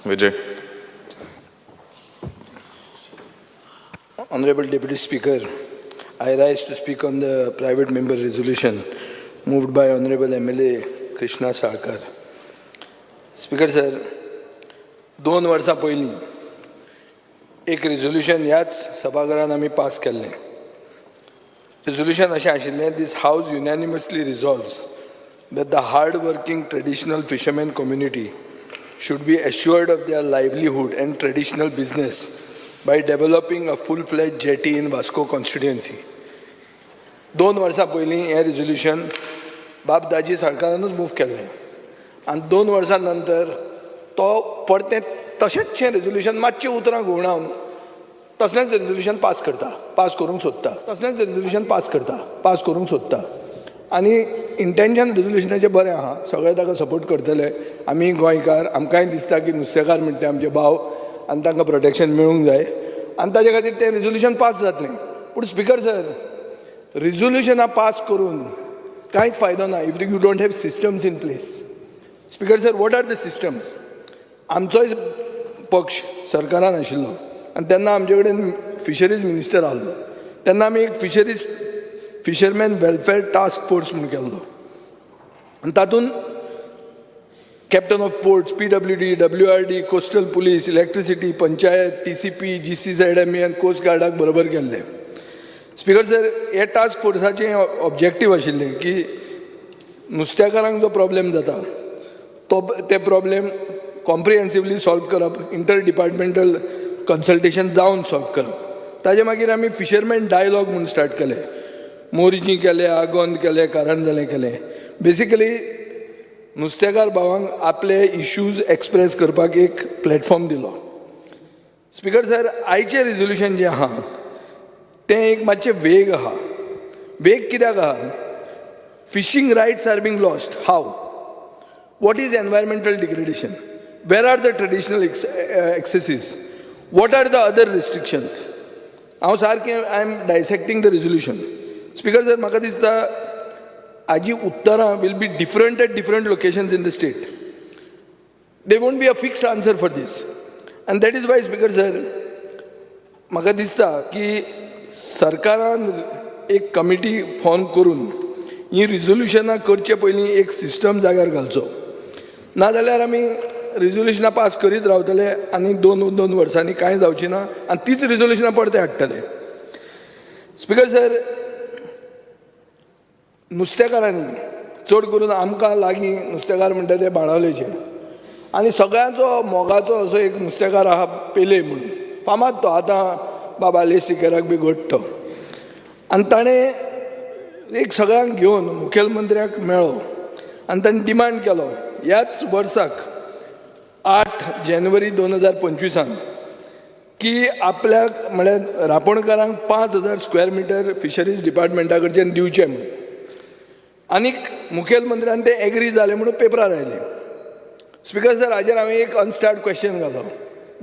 Vijay. Honorable Deputy Speaker, I rise to speak on the private member resolution moved by Honorable MLA Krishna Salkar. Speaker sir, 2 वर्सां पयलीं एक resolution ह्याच सभाघरान आमी pass केल्लें. Resolution अशें आशिल्लें, "This House unanimously resolves that the hard working traditional fishermen community should be assured of their livelihood and traditional business by developing a full-fledged jetty in Vasco constituency." 2 वर्सां पयलीं हें resolution बाब दाजी साळकारानूच move केल्लें आनी 2 वर्सां नंतर तो परतें तशेंचशें रेजोल्युशन मातशें उतरां घुंवडावन तसलेंच रेजोल्युशन पास करता, पास करूंक सोदता. तसलेंच रेजोल्युशन पास करता, पास करूंक सोदता. आनी इंटेंशन रेजोल्युशनाचें बरें आहा, सगळे ताका सपोर्ट करतले. आमी गोंयकार, आमकांय दिसता की नुस्तेकार म्हणटा ते आमचे भाव आनी तांकां प्रोटेक्शन मेळूंक जाय आनी ताजे खातीर तें रेजोल्युशन पास जातलें. पूण स्पिकर सर, रेजोल्युशनां पास करून कांयच फायदो ना if you don't have systems in place. Speaker sir, what are the systems? आमचोय पक्ष सरकारान आशिल्लो आनी तेन्ना आमचे कडेन फिशरीज मिनिस्टर आहलो. तेन्ना आमी एक fisherman welfare task force म्हूण केल्लो आनी तातूंत captain of ports, PWD, WRD, coastal police, electricity, panchayat, TCP, GCZMA आनी कोस्ट गार्डाक बरोबर केल्ले. स्पिकर सर, हे टास्क फोर्साचें ऑब्जेक्टीव आशिल्लें की नुस्तेकारांक जो प्रॉब्लेम जाता तो ते प्रॉब्लेम कॉम्प्रिहेन्सिवली सॉल्व करप, इंटर डिपार्टमेंटल कन्सल्टेशन जावन सॉल्व करप. ताजे मागीर आमी फिशरमॅन डायलॉग म्हूण स्टार्ट केले. मोरजी केले, आगोंद केले, कारंजले केले. बेसिकली नुस्तेकार भावांक आपले इश्यूज एक्सप्रेस करपाक एक प्लॅटफॉर्म दिलो. स्पिकर सर, आयचें रेजोल्युशन जें आहा तें एक मातशें वेग आहा. वेग कित्याक आहा? Fishing rights are being lost. How? What is environmental degradation? Where are the traditional accesses? What are the other restrictions? हांव सारकें, I am dissecting the resolution. Speaker sir, म्हाका दिसता हाजी उत्तरां will be different at different locations in the state. There won't be a fixed answer for this, and that is why, Speaker sir, म्हाका दिसता की सरकारान एक कमिटी फॉर्म करून ही रिजोल्युशनां करचे पयलीं एक सिस्टम जाग्यार घालचो. नाजाल्यार आमी रिजोल्युशनां पास करीत रावतले आनी दोन दोन वर्सांनी कांय जावचें ना आनी तीच रिजोल्युशनां परते हाडटले. स्पिकर सर, नुस्तेकारांनी, चड करून आमकां लागीं नुस्तेकार म्हणटा ते बाणावलेचे आनी सगळ्यांचो मोगाचो असो एक नुस्तेकार आहा पेले म्हणून फामाद. तो आतां बाबा सिकेराक बी घट तो. आनी ताणें एक सगळ्यांक घेवन मुखेलमंत्र्याक मेळ्ळो आनी ताणें डिमांड केलो ह्याच वर्साक 8 जानेवारी 2025आन की आपल्याक, म्हळ्यार रापोणकारांक, 5000 स्क्वेअर मिटर फिशरीज डिपार्टमेंटा कडच्यान दिवचें म्हणून. आनीक मुखेलमंत्र्यान ते एग्री जाले म्हणून पेपरार आयले. स्पिकर सर, हाजेर हांवें एक अनस्टार्ड क्वेश्चन घालो,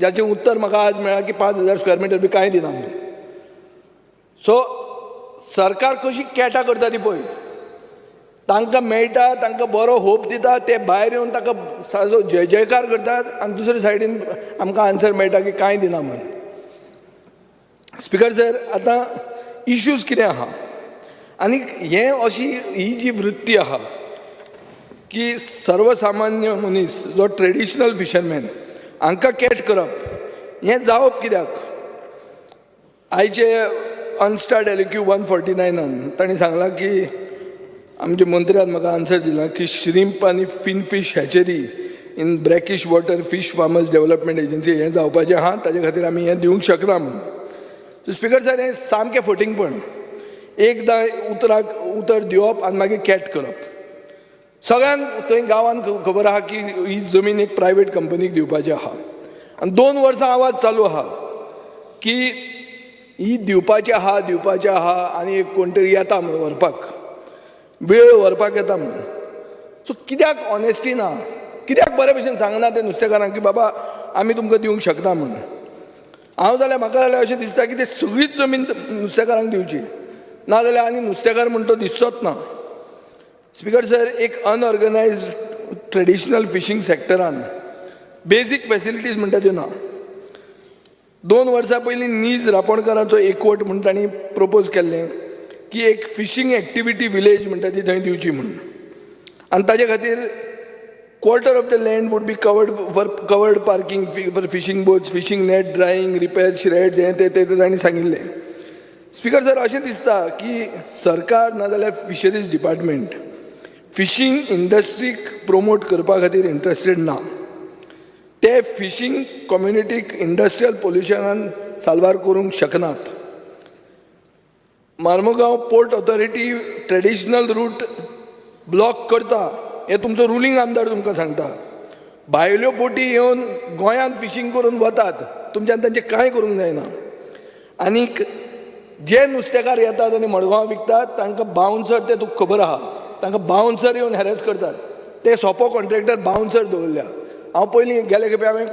जाचें उत्तर म्हाका आज मेळ्ळां की 5000 स्क्वेअर मिटर बी कांय दिना म्हणून. सो सरकार कशी कॅटा करता ती पळय. तांकां मेळटा, तांकां बरो होप दिता, ते भायर येवन ताका साजो जय जयकार करतात आनी दुसरे सायडीन आमकां आन्सर मेळटा की कांय दिना म्हणून. स्पिकर सर, आतां इश्यूज कितें आहा आनी हें अशी ही जी वृत्ती आहा की सर्वसामान्य मनीस जो ट्रेडिशनल फिशरमॅन हांकां कॅट करप, हें जावप कित्याक? आयचे अनस्टार्ड एलक्यू 149आन तांणी सांगलां की आमच्या मंत्र्यान म्हाका आन्सर दिला की श्रिम्प आनी finfish hatchery in brackish water fish farmers development agency हें जावपाचें आहा, ताजे खातीर आमी हें दिवंक शकना म्हणून. सो स्पिकर सर, हें सामकें फटींगपण. एकदां उतराक उतर दिवप आनी मागीर कॅट करप. सगळ्यांक थंय गांवांत खबर आहा की ही जमीन एक प्रायवेट कंपनीक दिवपाची आहा आनी 2 वर्सां आवाज चालू आहा की ही दिवपाची आहा, दिवपाची आहा आनी एक कोण तरी येता म्हणून व्हरपाक, वेळ व्हरपाक येता म्हणून. सो कित्याक ऑनेस्टी ना? कित्याक बरे भशेन सांगना ते नुस्तेकारांक की बाबा, आमी तुमकां दिवंक शकना म्हणून? हांव जाल्यार, म्हाका जाल्यार अशें दिसता की ते सगळीच जमीन नुस्तेकारांक दिवची. ना जाल्यार आनी नुस्तेकार म्हण तो दिसचोच ना. स्पिकर सर, एक अनऑर्गनायज ट्रेडिशनल फिशींग सेक्टरान बेजीक फॅसिलिटीज म्हणटा त्यो ना. 2 वर्सां पयलीं नीज रापणकारांचो एकवट म्हूण तांणी प्रपोज केल्लें की एक फिशींग एक्टिविटी विलेज म्हणटा ती थंय दिवची म्हणून आनी ताजे खातीर quarter of the land would be covered for covered parking for fishing boats, fishing net drying, repair sheds, हें तें तें तांणी सांगिल्लें. स्पिकर सर, अशें दिसता की सरकार नाजाल्यार फिशरीज डिपार्टमेंट फिशींग इंडस्ट्रीक प्रमोट करपा खातीर इंट्रस्टेड ना. ते फिशींग कम्युनिटीक इंडस्ट्रियल पोल्युशनान साल्वार करूंक शकनात. मार्मुगांव port authority traditional route block करता हें तुमचो रुलींग आमदार तुमकां सांगता. भायल्यो बोटी येवन गोंयांत फिशींग करून वतात, तुमच्यान तांचें कांय करूंक जायना. आनीक जे नुस्तेकार येतात आनी मडगांव विकतात, तांकां बाउन्सर, ते तुका खबर आहा, तांकां बाउन्सर येवन हॅरेस करतात. ते सोपो कॉन्ट्रॅक्टर बाउन्सर दवरल्या. हांव पयलीं गेले खेपे हांवें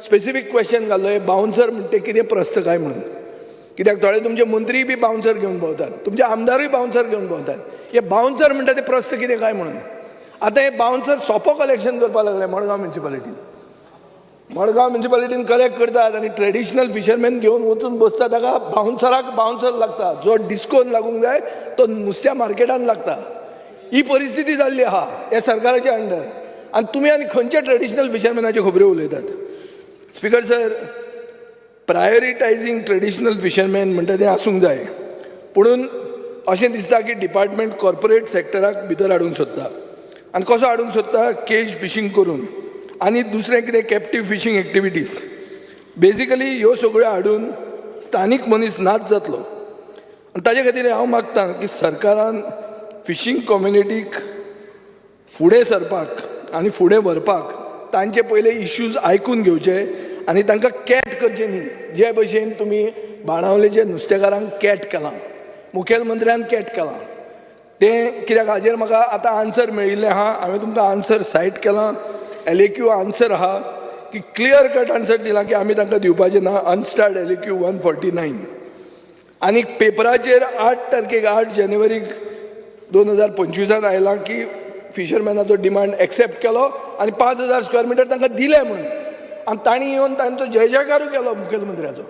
स्पेसिफीक क्वेश्चन घाल्लो, हे बाउन्सर म्हणटा ते कितें प्रस्त काय म्हणून. कित्याक थोडे तुमचे मंत्रीय बी बाउन्सर घेवन भोंवतात, तुमचे आमदारूय बाउन्सर घेवन भोंवतात. हे बाउन्सर म्हणटा ते प्रस्त कितें काय म्हणून. आतां हे बाउन्सर सोपो कलेक्शन करपाक लागले मडगांव म्युनिसिपालिटीन. मडगांव म्युनिसिपालिटीन कलेक्ट करतात आनी ट्रेडिशनल फिशरमॅन घेवन वचून बसता. ताका बाउन्सराक बाउन्सर लागता. जो डिस्कोन लागूंक जाय तो नुस्त्या मार्केटान लागता. ही परिस्थिती जाल्ली आहा ह्या सरकाराच्या अंडर. आनी तुमी आनी खंयच्या ट्रेडिशनल फिशरमॅनाच्यो खबऱ्यो उलयतात? Speaker sir, prioritising traditional fisherman म्हणटा तें आसूंक जाय, पुणून अशें दिसता की डिपार्टमेंट कॉर्पोरेट सेक्टराक भितर हाडूंक सोदता. आनी कसो हाडूंक सोदता? केज फिशींग करून आनी दुसरें कितें, कॅप्टीव फिशींग एक्टिविटीज. बेजिकली ह्यो सगळ्यो हाडून स्थानीक मनीस नाच जातलो. आनी ताजे खातीर हांव मागता की सरकारान फिशींग कम्युनिटीक फुडें सरपाक आनी फुडें व्हरपाक तांचे पयले इश्यूज आयकून घेवचे आनी तांकां कॅट करचे न्ही, जे भशेन तुमी बाणावलेचे नुस्तेकारांक कॅट केलां, मुखेलमंत्र्यान कॅट केलां तें. कित्याक हाजेर म्हाका आतां आन्सर मेळिल्लें आहा. हांवें तुमकां आन्सर सायट केलां, एलएक्यू आन्सर आहा की क्लियर कट आन्सर दिलां की आमी तांकां दिवपाचें ना, unstarred LAQ 149. आनी पेपराचेर 8 तारखेक, 8 जानेवारीक 2025 आयलां की फिशरमॅनाचो डिमांड एक्सेप्ट केलो आनी 5000 स्क्वेअर मिटर तांकां दिले म्हणून. आनी तांणी येवन तांचो जय जयकारूय केलो मुखेलमंत्र्याचो.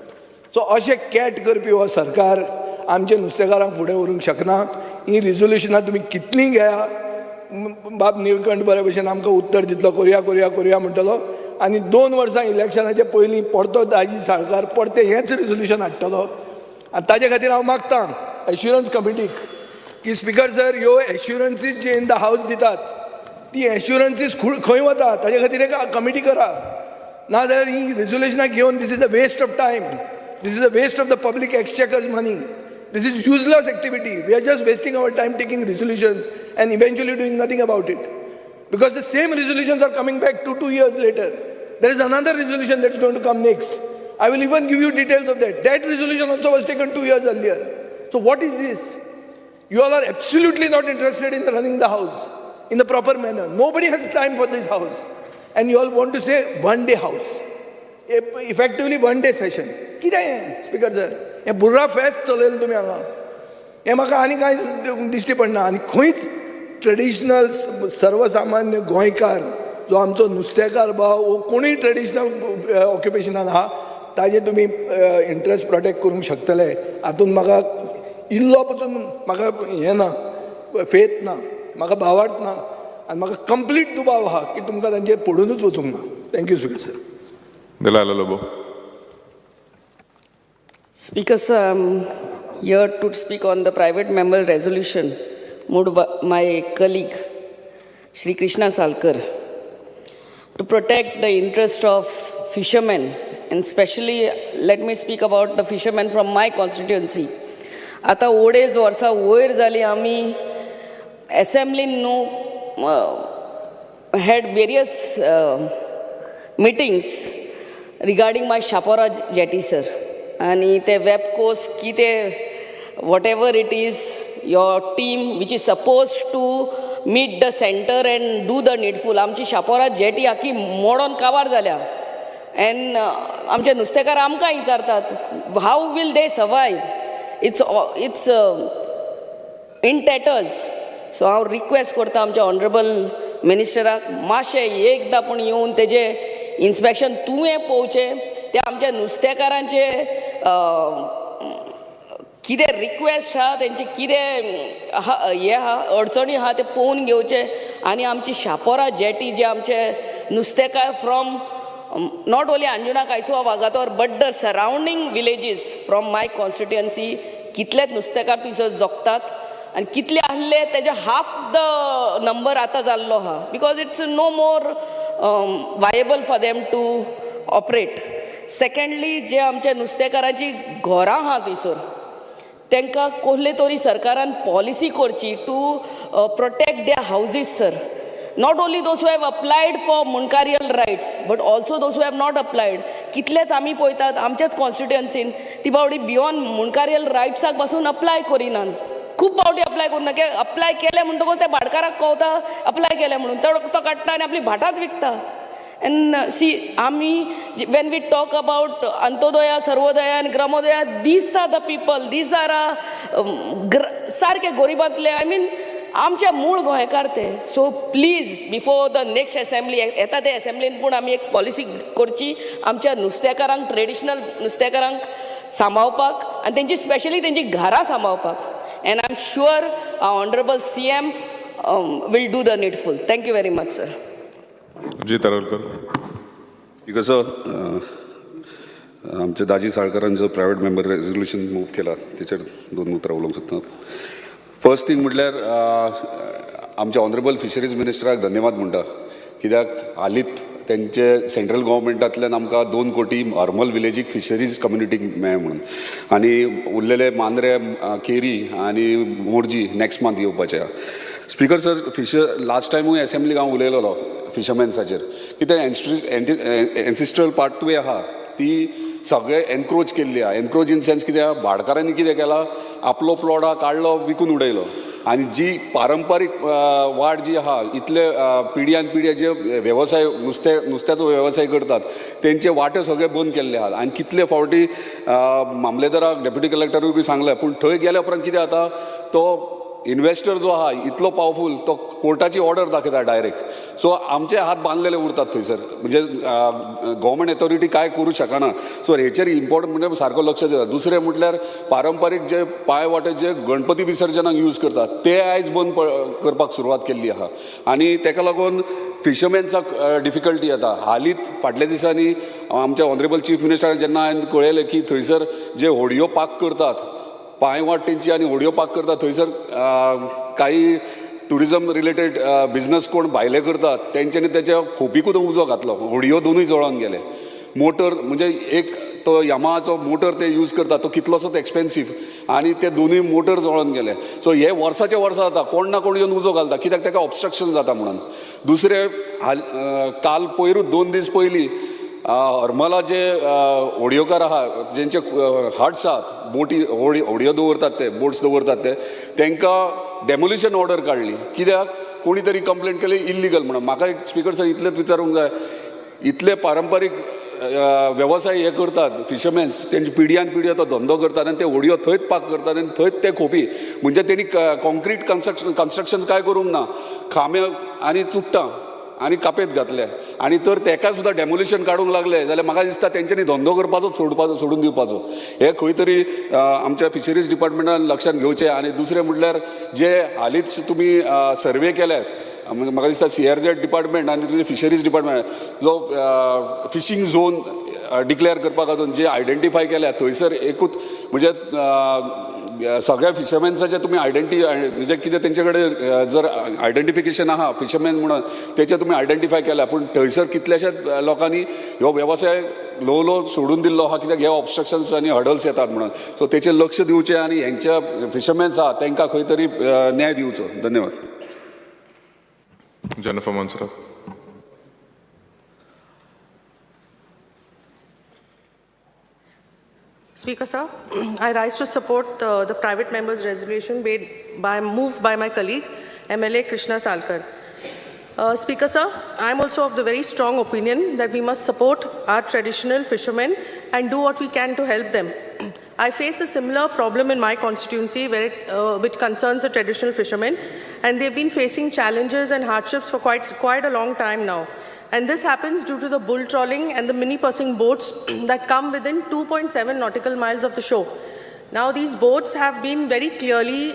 सो अशें कॅट करपी हो सरकार आमच्या नुस्तेकारांक फुडें व्हरूंक शकना. ही रिजोल्युशनां तुमी कितलीं घेया, बाब निळकंठ बरे भशेन आमकां उत्तर दितलो, करुया करुया करुया म्हणटलो आनी 2 वर्सां इलेक्शनाचे पयलीं परतो दाजी साळकार परतें हेंच रिजोल्युशन हाडटलो. आनी ताजे खातीर हांव मागतां एश्युरन्स कमिटीक की स्पिकर सर, ह्यो एश्युरन्सीज जे इन the house दितात ती एश्युरन्सीज खंय वता, ताजे खातीर एक कमिटी करा. नाजाल्यार ही रेजोल्युशनां घेवन this is a waste of time, this is a waste of the public exchequer's money, this is useless activity. We are just wasting our time taking resolutions and eventually doing nothing about it, because the same resolutions are coming back 2 years later. There is another resolution that's going to come next. I will even give you details of that. That resolution also was taken 2 years earlier. So what is this? You all are absolutely not interested in running the house in the proper manner. Nobody has time for this house. And you all want to say one day house. Effectively one day session. कितें हें speaker sir? हें बुर्रा फेस्त चलयलें तुमी हांगा. हें म्हाका आनी कांय दिश्टी पडना. आनी खंयच ट्रेडिशनल सर्वसामान्य गोंयकार जो आमचो नुस्तेकार भाव वो कोणूय ट्रेडिशनल ऑक्युपेशनान आहा, ताजे तुमी इंट्रस्ट प्रोटेक्ट करूंक शकतले हातून म्हाका इल्लो पसून म्हाका हें ना, फेथ ना, म्हाका भावार्थ ना आनी म्हाका कंप्लीट दुबाव आहा की तुमकां तांचेर पडुनूच वचूंक ना. Thank you, Speaker sir. Delilah Lobo. Speaker, sir, I'm here to speak on the private member resolution moved by my colleague, Shri Krishna Salkar, to protect the interest of fishermen, and especially let me speak about the fishermen from my constituency. आतां अडेज वर्सां वयर जालीं आमी एसेंब्लीन न्हू had various meetings regarding my Chapora jetty, sir. आनी ते वेबकोस कितें, whatever it is, your team which is suppose to meet the centre and do the needful, आमची शापोरा जेटी आखी मोडोन काबार जाल्या. एन्ड आमचे नुस्तेकार आमकां विचारतात, how will they survive? It's in tatters. So हांव रिक्वेस्ट करता आमच्या ऑनरेबल मिनिस्टराक, मातशें एकदां पूण येवन तेजे इन्स्पेक्शन तुवें पळोवचें तें आमच्या नुस्तेकारांचे कितें रिक्वेस्ट आहा तेंचे कितें आहा हें आहा अडचणी आहा ते पळोवन घेवचे आनी आमची शापोरा जेटी जे आमचे नुस्तेकार from not only Anjuna Kaisoa Vagator but the surrounding villages from my constituency कितलेच नुस्तेकार थंयसर जगतात आनी कितले आहले तेजे हाफ the number आतां जाल्लो आहा because it's no more viable for them to operate. Secondly जे आमच्या नुस्तेकारांची घरां आहा थंयसर तांकां कसले तरी सरकारान पॉलिसी करची to protect their houses sir. Not only those who have applied for mundkarial rights but also those who have not applied. कितलेच आमी पळयतात आमच्याच कॉन्स्टिट्युएन्सीन ती बावडी बियोंड मुंडकारियल रायट्साक पासून अप्लाय करिनात. खूब फावटी अप्लाय करुना कित्याक अप्लाय केलें म्हणटकूच त्या भाटकाराक कळटा अप्लाय केलें म्हणून तो काडटा आनी आपली भाटांच विकता. एंड सी आमी when we talk about Antyodaya Sarvodaya आनी Gramodaya these are the people, these are सारके गरिबांतले, I mean आमचे मूळ गोंयकार ते. So please before the next assembly येता ते एसेंब्लीन पूण आमी एक पॉलिसी करची आमच्या नुस्तेकारांक, ट्रेडिशनल नुस्तेकारांक सांबाळपाक आनी तेंची स्पेशली तेंची घरां सांबाळपाक. And I am sure honourable CM will do the needful. Thank you very much sir. Ajit Arolkar. कसं आमच्या दाजी साळकरान जो प्रायवेट मेंबर रेजोल्युशन मूव केला तेचेर दोन उतरां उलोवंक सोदता. फर्स्ट थींग म्हटल्यार आमच्या ऑनरेबल फिशरीज मिनिस्टराक धन्यवाद म्हणटा कित्याक हालींच तेंचे सेंट्रल गव्हर्मेंटांतल्यान आमकां 2 कोटी हर्मल विलेजीक फिशरीज कम्युनिटीक मेळ्ळे म्हणून आनी उरलेले मांद्रे, केरी आनी मोरजी नेक्स्ट मंथ येवपाचे आहा. स्पीकर सर, फिशर लास्ट टायमूय एसेंब्लीक हांव उलयलेलो फिशरमॅन्साचेर की ते एन्सिस्ट्रल पाथवे आहा ती सगळे एनक्रोच केल्ली आहा. एनक्रोच इन सेन्स कितें आहा, भाटकारांनी कितें केलां, आपलो प्लॉट आहा काडलो विकून उडयलो आनी जी पारंपारीक वाट जी आहा इतले पिढ्यान पिढ्या जे वेवसाय नुस्त्याचो वेवसाय करतात तेंचे वाटे सगळे बंद केल्ले आहात. आनी कितले फावटी मामलेदाराक, डेप्युटी कलेक्टरूय बी सांगलें, पूण थंय गेल्या उपरांत कितें जाता, तो इन्वेस्टर जो आहा इतलो पावरफूल तो कोर्टाची ऑर्डर दाखयता डायरेक्ट. सो आमचे हात बांदलेले उरतात थंयसर, म्हणजे गव्हर्मेंट एथॉरिटी काय करूं शकना. सो हेचेर इम्पॉर्टंट म्हणजे सारको लक्ष दिता. दुसरें म्हटल्यार पारंपारीक जे पांय वाटे जे गणपती विसर्जनाक यूज करतात ते आयज बंद करपाक सुरवात केल्ली आहा आनी तेका लागून फिशरमॅन्साक डिफिकल्टी येता. हालींच फाटल्या दिसांनी आमच्या ऑनरेबल चीफ मिनिस्टरान जेन्ना हांवें कळयलें की थंयसर जे होडयो पार्क करतात, पांयवाट तेंची आनी होडयो पार्क करतात थंयसर काही ट्युरिजम रिलेटेड बिजनस कोण भायले करतात तेंच्यांनी तेच्या खोपीकूच उजो घातलो, होडयो दोनूय जळोन गेले. मोटर म्हणजे एक तो यामाहाचो मोटर ते यूज करतात तो कितलोसोच एक्सपेन्सीव आनी ते दोनूय मोटर जळोन गेले. सो हे वर्साचे वर्सां जाता, कोण ना कोण येवन उजो घालता कित्याक ताका ऑबस्ट्रक्शन जाता म्हणून. दुसरें काल पयरूच 2 दीस पयलीं हरमला जे होडयोकार आहा जेंचे हट्स आहात, बोटी होडयो दवरतात ते, बोट्स दवरतात ते, तांकां डेमोलिशन ऑर्डर काडली कित्याक कोणी तरी कंप्लेन केली इल्लिगल म्हणून. म्हाका एक स्पीकर सर इतलेंच विचारूंक जाय, इतले पारंपारीक वेवसाय हे करतात फिशरमॅन्स, तेंची पिढ्यान पिढ्यो तो धंदो करतात आनी ते होडयो थंयच पार्क करतात आनी थंयच ते खोपी, म्हणजे तेणी कॉन्क्रीट कन्स्ट्रक्शन काय करूंक ना, खांबे आनी चुट्टां आनी कापेत घातले आनी तर तेका सुद्दां डेमोलिशन काडूंक लागले जाल्यार म्हाका दिसता तेंच्यांनी धंदो करपाचो सोडून दिवपाचो. हे खंय तरी आमच्या फिशरीज डिपार्टमेंटान लक्षांत घेवचें. आनी दुसरें म्हटल्यार जे हालींच तुमी सर्वे केल्यात, म्हणजे म्हाका दिसता CRZ department आनी तुजें फिशरीज डिपार्टमेंट जो फिशींग झोन डिक्लेअर करपाक अजून जे आयडेंटिफाय केल्या थंयसर एकूच म्हणजे सगळ्या फिशरमॅन्साचे तुमी म्हणजे कितें तेंचे कडेन जर आयडेंटिफिकेशन आहा फिशरमॅन म्हणून तेचे तुमी आयडेंटिफाय केल्या, पूण थंयसर कितल्याशाच लोकांनी ह्यो वेवसाय ल्हव ल्हव सोडून दिल्लो आहा कित्याक हे ऑबस्ट्रक्शन्स आनी हर्डल्स येतात म्हणून. सो तेचेर लक्ष दिवचें आनी हेंच्या फिशरमॅन्स आहा तेंकां खंय तरी न्याय दिवचो. धन्यवाद. Jennifer Monserrate. Speaker sir, I rise to support the private members resolution moved by my colleague MLA Krishna Salkar. Speaker sir, I am also of the very strong opinion that we must support our traditional fishermen and do what we can to help them. I face a similar problem in my constituency which concerns the traditional fishermen, and they've been facing challenges and hardships for quite a long time now. And this happens due to the bull trawling and the mini pursing boats that come within 2.7 nautical miles of the shore. Now, these boats have been very clearly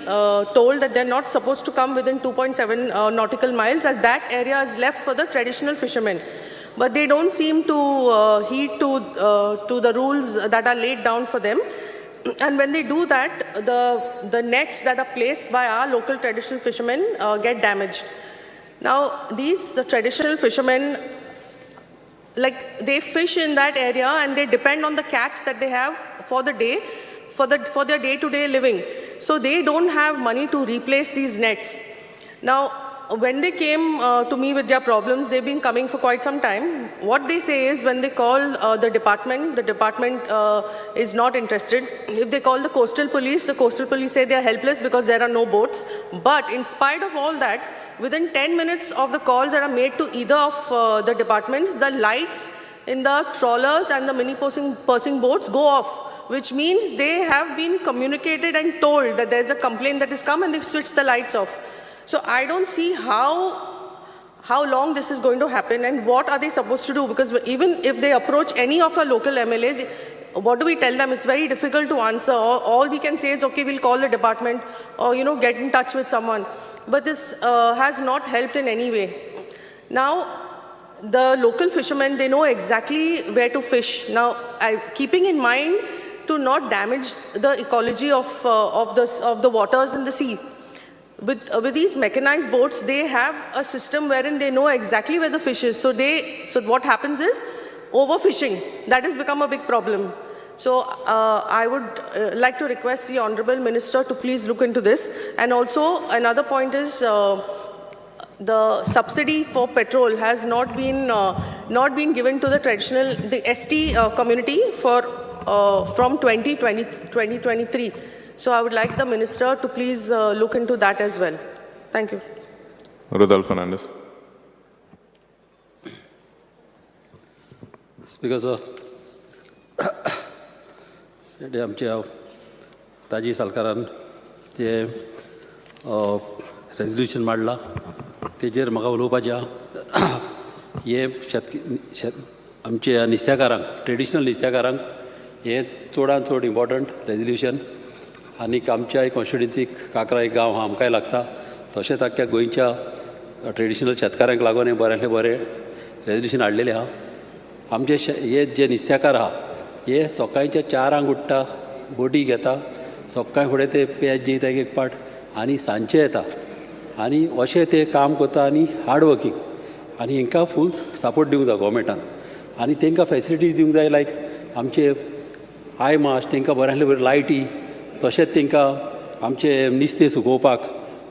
told that they're not supposed to come within 2.7 nautical miles, as that area is left for the traditional fishermen. But they don't seem to heed to the rules that are laid down for them. And when they do that, the nets that are placed by our local traditional fishermen get damaged. Now, these traditional fishermen, like, they fish in that area and they depend on the catch that they have for the day, for their day-to-day living. So they don't have money to replace these nets. Now, when they came to me with their problems, they've been coming for quite some time. What they say is when they call the department is not interested. If they call the coastal police say they are helpless because there are no boats. But in spite of all that, within 10 minutes of the calls that are made to either of the departments, the lights in the trawlers and the mini pursing boats go off, which means they have been communicated and told that there's a complaint that has come and they've switched the lights off. So I don't see how long this is going to happen and what are they supposed to do, because even if they approach any of our local MLAs, what do we tell them? It's very difficult to answer. All we can say is, okay, we'll call the department or, you know, get in touch with someone. But this has not helped in any way. Now, the local fishermen, they know exactly where to fish. Now, keeping in mind to not damage the ecology of the waters in the sea. With these mechanized boats, they have a system wherein they know exactly where the fish is. So what happens is overfishing. That has become a big problem. So I would like to request the Honorable Minister to please look into this. And also another point is the subsidy for petrol has not been given to the traditional, the ST community for from 2023. So I would like the minister to please look into that as well. Thank you. Rudolph Fernandez. Speaker sir, आमच्या ताजी सालकारान जे रेजल्युशन मांडलां तेजेर म्हाका उलोवपाचें आहा. हें आमच्या नुस्तेकारांक, traditional नुस्तेकारांक हें चडान चड इम्पॉर्टंट रेजल्युशन. आनीक आमच्या कॉन्स्टिट्युएन्सीक काकरा एक गांव आहा, आमकांय लागता, तशेंच आख्ख्या गोंयच्या ट्रेडिशनल शेतकारांक लागून हें बऱ्यांतलें बरें रेजल्युशन हाडलेलें आहा. आमचे हे जे नुस्तेकार आहा हे सकाळच्या 4 उठ्ठा, बोटी घेता, सकाळी फुडें ते पेज जेयता एक पाट आनी सांजचे येता आनी अशें ते काम करता आनी हार्ड वर्कींग आनी हेंकां फूल सपोर्ट दिवंक जाय गोवोरमेंटान आनी तेंकां फेसिलिटीज दिवंक जाय, लायक आमचे I मास तेंकां बऱ्यांतले बरे लायटी, तशेंच तेंकां आमचें नुस्तें सुकोवपाक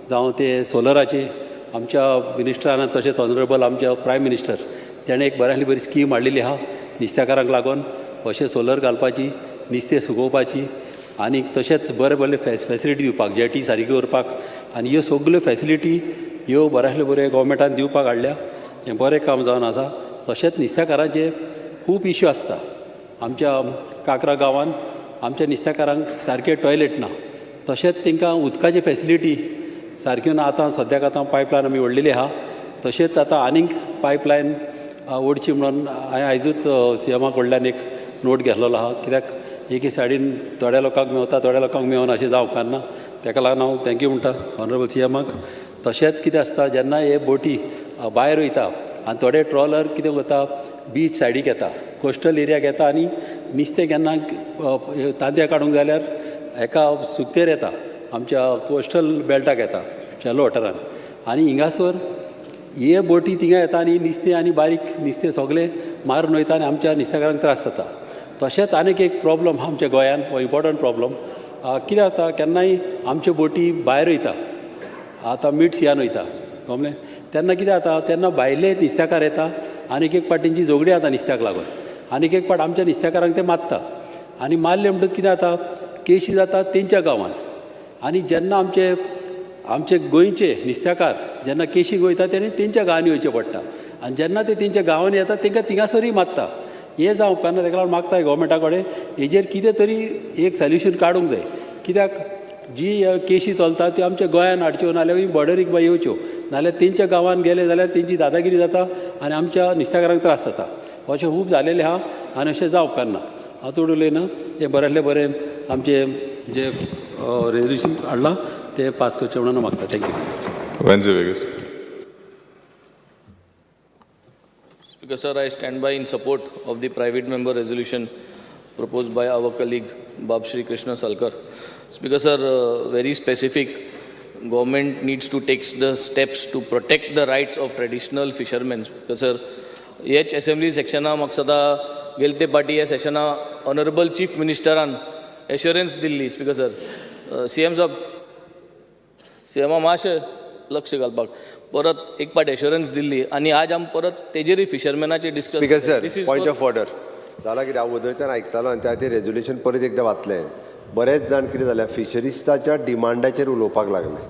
जावं ते सोलराचे आमच्या मिनिस्टरान तशेंच ऑनरेबल आमच्या प्रायम मिनिस्टर तेणें एक बऱ्यांतली बरी स्कीम हाडलेली आहा नुस्तेकारांक लागून, अशें सोलर घालपाची, नुस्तें सुकोवपाची आनी तशेंच बरें बरें फेसिलिटी दिवपाक, जेटी सारकी करपाक आनी ह्यो सगल्यो फेसिलिटी ह्यो बऱ्यांतल्यो बऱ्यो गोवोरमेंटान दिवपाक हाडल्या. हें बरें काम जावन आसा. तशेंच नुस्तेकारांचे खूब इश्यू आसता. आमच्या काकरा गांवान आमच्या नुस्तेकारांक सारकें टॉयलेट ना, तशेंच तांकां उदकाची फेसिलिटी सारक्यो ना. आतां सद्याक आतां पायपलायन आमी ओडलेली आहा, तशेंच आतां आनीक पायपलायन ओडची म्हणून हांवें आयजूच सीएमा कडल्यान एक नोट घेतलेलो आहा, कित्याक एके सायडीन थोड्या लोकांक मेवता, थोड्या लोकांक मेवना अशें जावंक ना. ताका लागून हांव thank you म्हणटा ऑनरेबल सीएमाक. तशेंच कितें आसता, जेन्ना हे बोटी भायर वयता आनी थोडे ट्रॉलर कितें करता, बीच सायडीक येता, कोस्टल एरियाक येता आनी नुस्तें केन्ना तांतयां काडूंक जाल्यार एका सुकतेर येता, आमच्या कोस्टल बेल्टाक येता, शॅलो वॉटरान, आनी हिंगासर हे बोटी थिंगा येता आनी नुस्तें आनी बारीक नुस्तें सगळें मारून वयता आनी आमच्या नुस्तेकारांक त्रास जाता. तशेंच आनीक एक प्रॉब्लम आहा आमच्या गोंयान, हो इम्पॉर्टंट प्रॉब्लम. कितें जाता, केन्नाय आमच्यो बोटी भायर वयता, आतां मीड सियान वयता कळ्ळें, तेन्ना कितें जाता, तेन्ना भायले नुस्तेकार येता आनी एक एक फावट तेंची झगडी जाता नुस्त्याक लागून, आनी एक फावट आमच्या नुस्तेकारांक ते मारता आनी मारले म्हणटकच कितें जाता, केशी जाता तेंच्या गांवान. आनी जेन्ना आमचे आमचे गोंयचे नुस्तेकार जेन्ना केशीक वयता तेन्ना तेंच्या गांवांनी वयचें पडटा आनी जेन्ना ते तेंच्या गांवांनी येता तांकां थिंगासरूय मारता. हें जावंक उपकारना. ताका लागून मागता गोवोरमेंटा कडेन हेजेर कितें तरी एक सोल्युशन काडूंक जाय, कित्याक जी केशी चलता त्यो आमच्या गोंयान हाडच्यो नाजाल्यार बॉर्डरीक बा येवच्यो. नाल्यार तेंच्या गांवांत गेले जाल्यार तेंची दादागिरी जाता आनी आमच्या नुस्तेकारांक त्रास जाता. अशें खूब जालेलें आहा आनी अशें जावप उपकारना. हांव चड उलयना. हें बऱ्यांतलें बरें आमचें जें रेजोल्युशन हाडलां तें पास करचें म्हणून मागता. Thank you. Venzy Viegas. Speaker sir, I stand by in support of the private member resolution proposed by our colleague Bab Shri Krishna Salkar. Speaker sir, very specific, government needs to take the steps to protect the rights of traditional fishermen. Speaker sir, H assembly सेक्शना म्हाका सदां गेले ते पाटी ह्या सेशना honourable chief मिनिस्टरान एश्योरन्स दिल्ली. Speaker sir, C M साहब, C एमा मातशें लक्ष घालपाक परत एक पाट एश्योरन्स दिल्ली आनी आज आमी परत तेजेरय फिशरमॅनाचेर discuss. Speaker sir, point of order. जाला कितें, हांव वदळच्यान आयकतालो आनी त्या खातीर रेजोल्युशन परत एकदां वाचलें. बरेच जाण कितें जालें, फिशरिजाच्या डिमांडाचेर उलोवपाक लागले.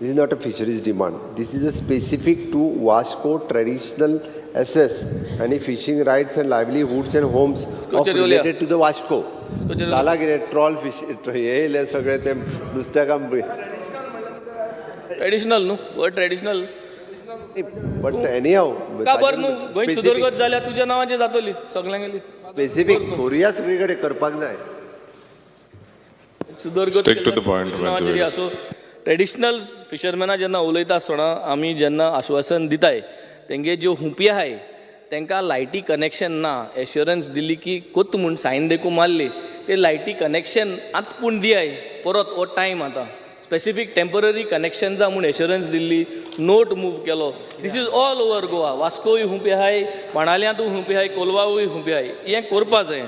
This is not a fisheries demand. This is a specific to Vasco traditional assets आनी fishing rights and livelihoods and homes of related to the Vasco. जाला कितें, ट्रॉल फिश हे येयले सगळे ते नुस्त्याक. ट्रेडिशनल न्हू word traditional. But any हाव, काबर न्हू, गोंय सुदरगत जाल्यार तुज्या नांवाचेर जातली सगल्यांगेली. स्पेसिफीक कोरिया सगळे कडेन करपाक जाय. सुदरगत Stick to the point. नांवाचेर. सो ट्रेडिशनल फिशरमॅना जेन्ना उलयता आसतना आमी जेन्ना आश्वासन दिताय, तेंगे ज्यो हुंपी आहाय तांकां लायटी कनेक्शन ना. एश्योरन्स दिली की कोत म्हूण सायन देखून मारली ते लायटी कनेक्शन आतां पूण दियाय परत. हो टायम आतां स्पेसिफीक टेंपररी कनेक्शन्सा म्हूण एश्योरन्स दिल्ली, नोट मूव केलो. This is all over Goa. वास्कोय हुंपी आहाय, बाणाल्यांतूय हुंपी आहाय, कोलवावूय हुंपी आहाय. हें करपा जाय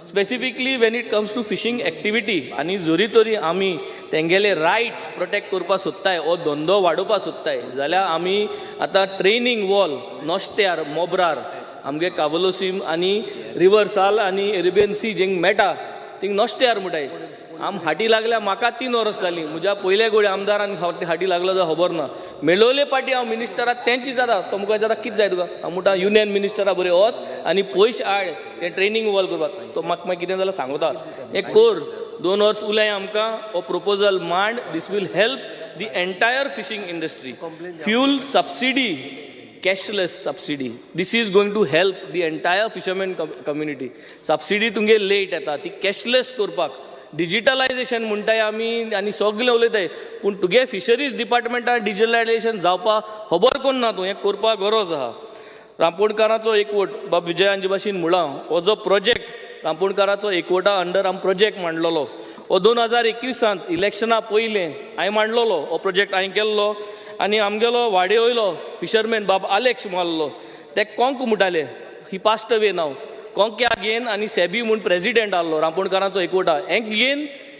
specifically when it comes to fishing activity. आनी जरी तरी आमी तेंगेले रायट्स प्रोटेक्ट करपाक सोदताय, हो धंदो वाडोवपाक सोदताय जाल्यार आमी आतां ट्रेनींग वॉल नोस्त्यार मोब्रार आमगे कावलोसीम आनी रिवर साल आनी अरेबियन सी जिंग मेळटा थिंग नोस्त्यार म्हणटाय. आम हाटी लागल्या म्हाका 3 वर्स जालीं. म्हज्या पयल्या गोडी आमदारान हाटी लागलो जाल्यार खबर ना. मेळोवले पाटी हांव मिनिस्टराक तेंची जाता, तो मुखार जाता, कितें जाय तुका? हांव म्हणटा, युनियन मिनिस्टरा बरें वच आनी पयशे हाड तें ट्रेनींग वॉल करपाक. तो म्हाका मागीर कितें जाल्यार सांगता. हें कर, 2 वर्स उलय आमकां, हो प्रोपोजल मांड. This will help the entire fishing industry. Fuel subsidy, cashless subsidy, this is going to help the entire fishermen community. Subsidy तुमगे लेट येता, ती कॅशलेस करपाक. डिजिटलायजेशन म्हणटाय आमी आनी सगळें उलयताय, पूण तुगे फिशरीज डिपार्टमेंटान डिजिटलायजेशन जावपाक खबर कोन्ना तूं. हें करपाक गरज आहा. रांपोणकाराचो एकवट, बाब विजयान भाशेन म्हळां, हो जो प्रोजेक्ट रांपोणकाराचो एकवटा अंडर आमी प्रोजेक्ट मांडलेलो, हो 2021सांत इलेक्शना पयलें हांवें मांडलेलो. हो प्रोजेक्ट हांवें केल्लो आनी आमगेलो वाडे वयलो फिशरमॅन बाब आलेक्स मारलो, ते कोंक म्हणटाले, he passed away now. कोंक्या घेन आनी सेबी म्हूण प्रेजिडेंट आहलो रांपोणकारांचो एकवटा, हेंक घेन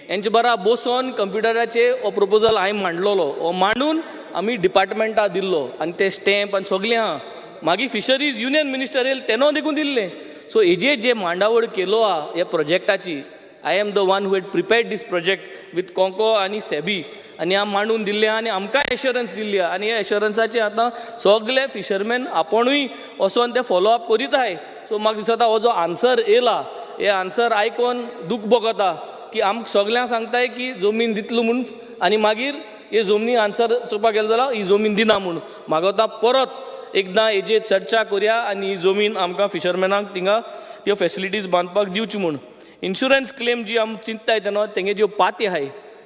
हेंचे बरा बसोन कंप्युटराचेर हो प्रोपोजल हांवें मांडलेलो. हो मांडून आमी डिपार्टमेंटा दिल्लो आनी ते स्टॅम्प आनी सगळें आहा. मागीर फिशरीज युनियन मिनिस्टर येयल तेनो देखून दिल्लें. सो हेजे जे मांडावळ केलो आहा ह्या प्रोजेक्टाची, I am the one who had prepared this project with Conco आनी सेबी आनी आमी मांडून दिल्लें आनी आमकांय एश्योरन्स दिल्ली आहा. आनी ह्या एश्योरन्साचे आतां सगळे फिशरमॅन आपुणूय वचोन ते फॉलो अप करीत आहाय. सो म्हाका दिसता हो जो आन्सर येयला, हे आन्सर आयकोन दूख भोगता की आमकां सगल्यांक सांगताय की जमीन दितलो म्हूण आनी मागीर हे जमनी आन्सर चोवपाक गेले जाल्यार ही जमीन दिना म्हूण. म्हाका आतां परत एकदां हेजेर चर्चा करया आनी ही जमीन आमकां फिशरमॅनांक थिंगा त्यो फेसिलिटीज बांदपाक दिवची म्हूण. इन्शुरन्स क्लेम जी आमी चिंत्ताय तेन्ना तेंगे ज्यो पाती आहाय,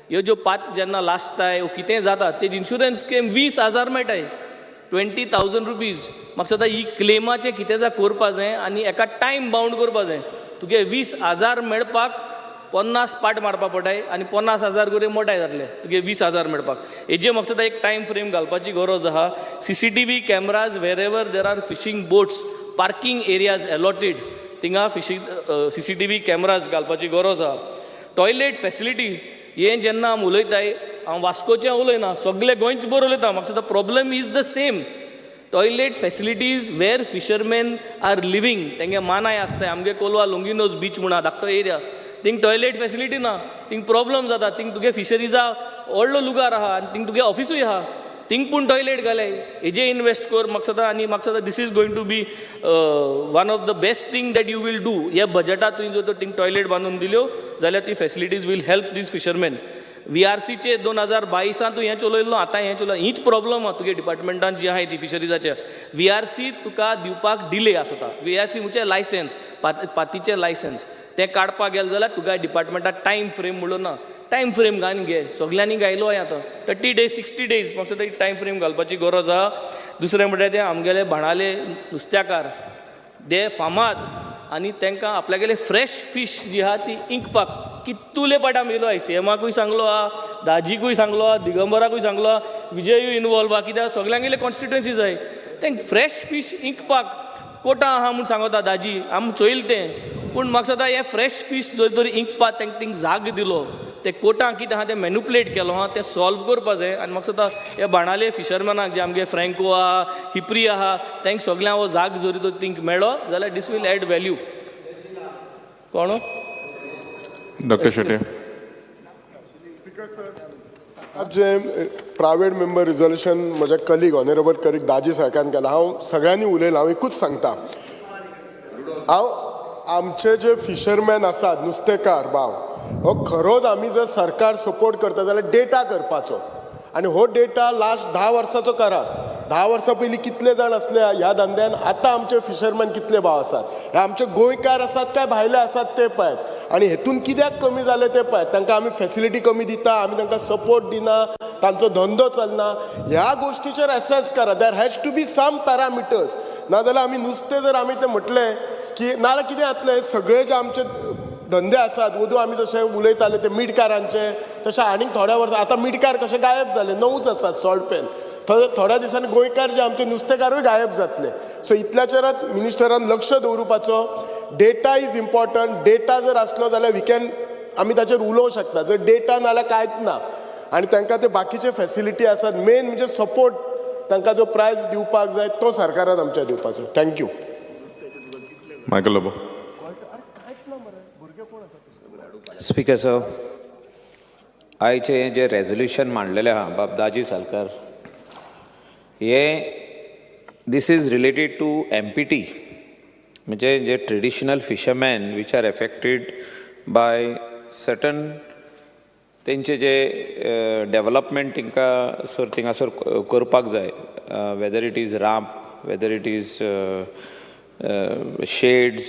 ह्यो ज्यो पात जेन्ना लासताय वो कितेंय जाता, तेजी इन्शुरन्स क्लेम 20,000 मेळटाय, ₹20,000. म्हाका दिसता ही क्लेमाचें कितें जाय करपा जाय आनी एका टायम बावंड करपा जाय. तुगे 20,000 मेळपाक 50 पाट मारपा पडटाय आनी 50,000 करून मोटाय जातले तुगे 20,000 मेळपाक. हेजे म्हाका दिसता एक टायम फ्रेम घालपाची गरज आहा. CCTV cameras wherever there are fishing boats, parking areas allotted, थिंगा फिशींग सीसीटीव्ही कॅमराज घालपाची गरज आहा. टॉयलेट फेसिलिटी हें जेन्ना आमी उलयताय, हांव वास्कोचें उलयना, सगळे गोंयचे बरोबर उलयता. म्हाका दिसता problem is the same. Toilet facilities where fishermen are living, तेंगे मानाय आसताय. आमगे कोलवा लोंगिनोज बीच म्हूण आहा, धाकटो एरिया, थिंग टॉयलेट फेसिलिटी ना. थिंग प्रॉब्लम जाता. थिंग तुगे फिशरीजा व्हडलो लुगार आहा आनी थिंग तुगे ऑफिसूय आहा, थिंग पूण टॉयलेट घाले. हेजे इनवेस्ट कर म्हाका दिसता. आनी म्हाका दिसता this is going to be one of the best thing that you will do. ह्या बजटात तुवें जर तर थिंग टॉयलेट बांदून दिल्यो जाल्यार ती facilities will help these fishermen. V R सीचे 2022आंत तूं हें चलयल्लो, आतां हें चलय. हीच प्रॉब्लम आहा तुगे डिपार्टमेंटान जी आहाय ती फिशरीजाचे. व्ही आर सी तुका दिवपाक डिले आसता. व्ही आर सी म्हणजे लायसन्स, पातीचें लायसन्स. तें काडपाक गेलें जाल्यार तुका डिपार्टमेंटाक टायम फ्रेम म्हणून ना. टायम फ्रेम घालून घे. सगल्यांनी घायलो आहा आतां 30 days, 60 days. म्हाका दिसता टायम फ्रेम घालपाची गरज आहा. दुसरें म्हणल्यार ते आमगेले बाणाले नुस्त्याकार, ते फामाद आनी तांकां आपल्यागेले फ्रेश फीश जी आहा ती इंकपाक कितुले पाट आमी येयलो. सीएमाकूय सांगलो आहा, दाजीकूय सांगलो आहा, दिगंबराकूय सांगलो आहा, विजयूय इनवॉल्व आहा, कित्याक सगल्यांगेले कॉन्स्टिट्युएन्सी जाय. तें फ्रेश फीश इंकपाक कोटा आहा म्हूण सांगता दाजी. आमी चोयल तें, पूण म्हाका दिसता हें फ्रेश फीश जर तर इंकपाक तांकां थिंग जाग दिलो, ते कोटा कितें आहा तें मॅन्युपुलेट केलो आहा, तें सॉल्व करपा जाय. आनी म्हाका दिसता हे बाणाले फिशरमॅनाक, जे आमगे फ्रँको आहा, हिप्री आहा, तांकां सगल्यांक हो जाग जरी तर थिंग मेळ्ळो जाल्यार this will add value. कोण? डॉक्टर शेट्ये. आज जे प्रायवेट मेंबर रिजोल्युशन म्हज्या कलीग, ऑनरेबल कलीग दाजी सारकान केला, हांव सगळ्यांनी उलयलां. हांव एकूच सांगता, हांव आमचे जे फिशरमॅन आसात, नुस्तेकार भाव, हो खरोच आमी जर सरकार सपोर्ट करता जाल्यार डेटा करपाचो आनी हो डेटा लास्ट 10 वर्साचो करात. 10 वर्सां पयलीं कितले जाण आसले ह्या धंद्यान, आतां आमचे फिशरमॅन कितले भाव आसात, हे आमचे गोंयकार आसात काय भायले आसात ते पळयात आनी हेतून कित्याक कमी जाले ते पळयात. तांकां आमी फेसिलिटी कमी दिता, आमी तांकां सपोर्ट दिना, तांचो धंदो चलना. ह्या गोश्टीचेर एसेस करा. There has to be some parameters. नाजाल्यार आमी नुस्तें जर आमी तें म्हटलें की नाजाल्यार कितें जातलें? सगळे जे आमचे धंदे आसात, वदू आमी जशे उलयताले ते मिटकारांचे, तशें आनीक थोड्या वर्सां आतां मिटकार कशे गायब जाले, णवूच आसात सॉल्ट पॅन. थोड्या दिसांनी गोंयकार जे आमचे नुस्तेकारूय गायब जातले. सो इतल्याचेरात मिनिस्टरान लक्ष दवरुपाचो. Data is important. Data जर आसलो जाल्यार we can, आमी ताचेर उलोवंक शकता. जर डेटा ना जाल्यार कांयच ना. आनी तांकां ते बाकीचे फेसिलिटी आसात, मेन म्हणजे सपोर्ट, तांकां जो प्रायज दिवपाक जाय तो सरकारान आमच्या दिवपाचो. Thank you. Michael Lobo. Speaker sir, आयचें हें जें रेजोल्युशन मांडलेलें आहा बाब दाजी सालकार हे, this is related to MPT, म्हणजे जे traditional fishermen which are affected by certain तेंचे जे डेवलपमेंट तांकां सर थिंगासर करपाक जाय, whether it is ramp, whether it is shades,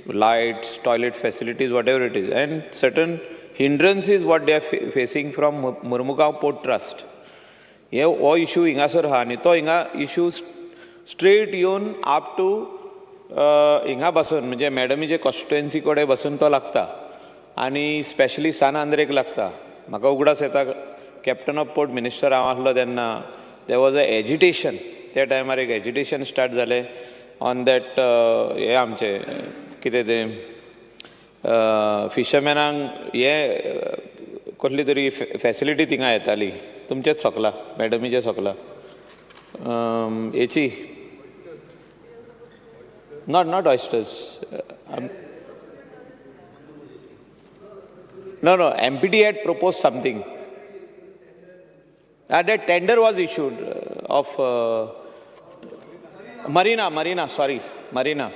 lights, toilet facilities, whatever it is, and certain hindrances what they are facing from Mormugao Port Trust. हे हो issue हिंगासर आहा आनी तो हिंगा इशू स्ट्रेट येवन अप टू हिंगा बसून, म्हणजे मॅडमीचे कॉन्स्टिट्युएन्सी कडेन बसून तो लागता आनी स्पेशली सान आंद्रेक लागता. म्हाका उगडास येता, कॅप्टन ऑफ पोर्ट मिनिस्टर हांव आसलो तेन्ना there was a agitation. त्या टायमार एक एजिटेशन स्टार्ट जालें ऑन that. हे आमचें कितें तें फिशरमॅनांक हे कसली तरी फेसिलिटी थिंगा येताली, तुमचेच सोकला, मॅडमीचे सोकला हेची, not oysters. No, MPT had proposed something. That tender was issued of Marina, Marina, sorry, Marina.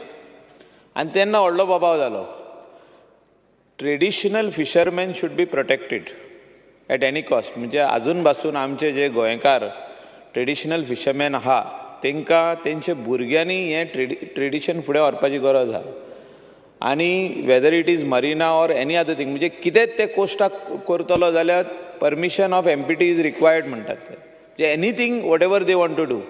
आनी तेन्ना व्हडलो बोबाव जालो. Traditional fishermen should be protected at any cost. म्हणजे आजून पासून आमचे जे गोंयकार ट्रेडिशनल फिशरमॅन आहा, तांकां तेंच्या भुरग्यांनी हें ट्रेडिशन फुडें व्हरपाची गरज आहा. आनी whether it is marina or any other thing, म्हणजे कितेंच ते कोस्टाक करतलो जाल्यार permission of MPT is required म्हणटात ते. म्हणजे anything, whatever they want to do,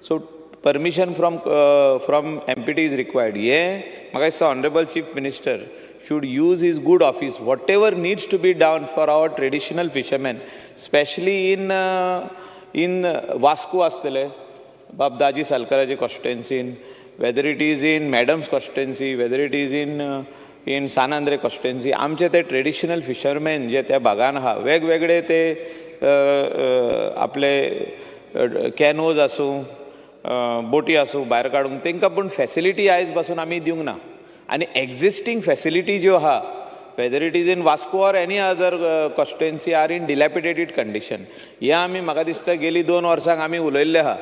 so permission from MPT is required. हें म्हाका दिसता honourable Chief Minister should use his good office, whatever needs to be done for our traditional fishermen, specially in Vasco आसतले, बाब दाजी सालकाराचे कॉन्स्टिट्युएन्सीन, whether it is in madam's constituency, whether it is in San Andre constituency, आमचे ते traditional fisherman जे त्या भागान आहा, वेगवेगळे ते आपले कॅनोज आसूं, बोटी आसूं, भायर काडूंक तांकां पूण फेसिलिटी आयज पासून आमी दिवंक ना. आनी एग्जिस्टींग फेसिलिटी ज्यो आहा, whether it is in Vasco or any other constituency, are in dilapidated condition. हें आमी म्हाका दिसता गेली 2 वर्सांक आमी उलयल्ले आहा.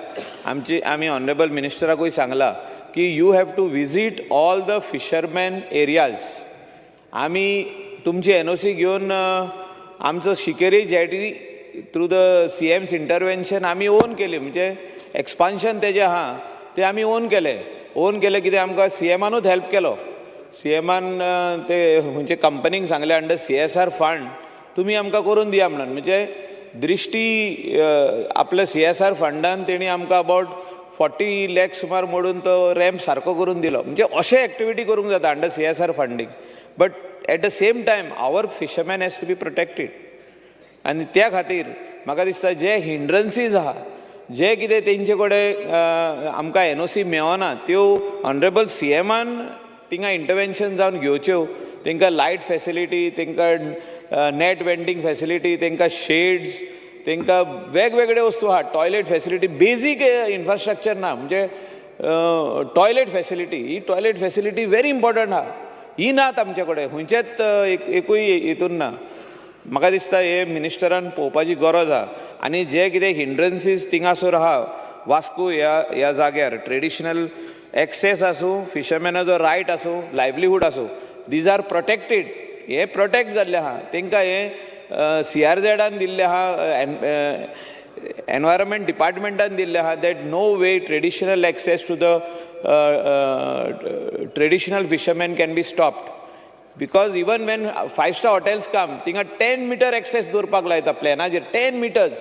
आमची आमी ऑनरेबल मिनिस्टराकूय सांगलां की you have to visit all the fishermen areas. आमी तुमची एनओसी घेवन आमचो Shinkeri jetty through the CM's intervention आमी ओन केली, म्हणजे एक्सपान्शन तेजें आहा तें आमी ओन केलें. ओन केलें कितें, आमकां सीएमानूच हेल्प केलो. सीएमान ते खंयचे कंपनीक सांगलें अंडर सीएसआर फंड तुमी आमकां करून दिया म्हणून. म्हणजे दृश्टी आपल्या सीएसआर फंडान तेणी आमकां अबावट 40 लॅक सुमार मोडून तो रॅम्प सारको करून दिलो. म्हणजे अशें एक्टिविटी करूंक जाता under CSR funding, but at the same time our fisherman has to be protected. आनी त्या खातीर म्हाका दिसता जे हिंड्रन्सीज आहा, जे कितें तेंचे कडेन आमकां एनओसी मेळना, त्यो ऑनरेबल सीएमान थिंगा इंटरवेन्शन जावन घेवच्यो. तांकां लायट फॅसिलिटी, तांकां नॅट वेंडींग फॅसिलिटी, तांकां शेड्स, तांकां वेगवेगळे वस्तू आहा, टॉयलेट फॅसिलिटी, बेजीक इन्फ्रास्ट्रक्चर ना. म्हणजे टॉयलेट फॅसिलिटी, ही टॉयलेट फॅसिलिटी व्हेरी इम्पॉर्टंट आहा, ही नात आमचे कडेन खंयचेच एकूय हितून ना. म्हाका दिसता हे मिनिस्टरान पळोवपाची गरज आहा. आनी जे कितें हिंड्रन्सीस थिंगासर आहा वास्को ह्या जाग्यार, ट्रेडिशनल एक्सेस आसूं, फिशरमॅनाचो रायट आसूं, लायवलीहूड आसूं, these are protected. हे प्रोटेक्ट जाल्ले आहा, तांकां हे सीआरझेडान दिल्लें आहा, एनवायरमेंट डिपार्टमेंटान दिल्लें आहा that no way traditional access to the traditional fisherman can be stopped. Because even when 5 star hotels come, थिंगा 10 मिटर एक्सेस दवरपाक लायता प्लॅनाचेर, 10 मिटर्स.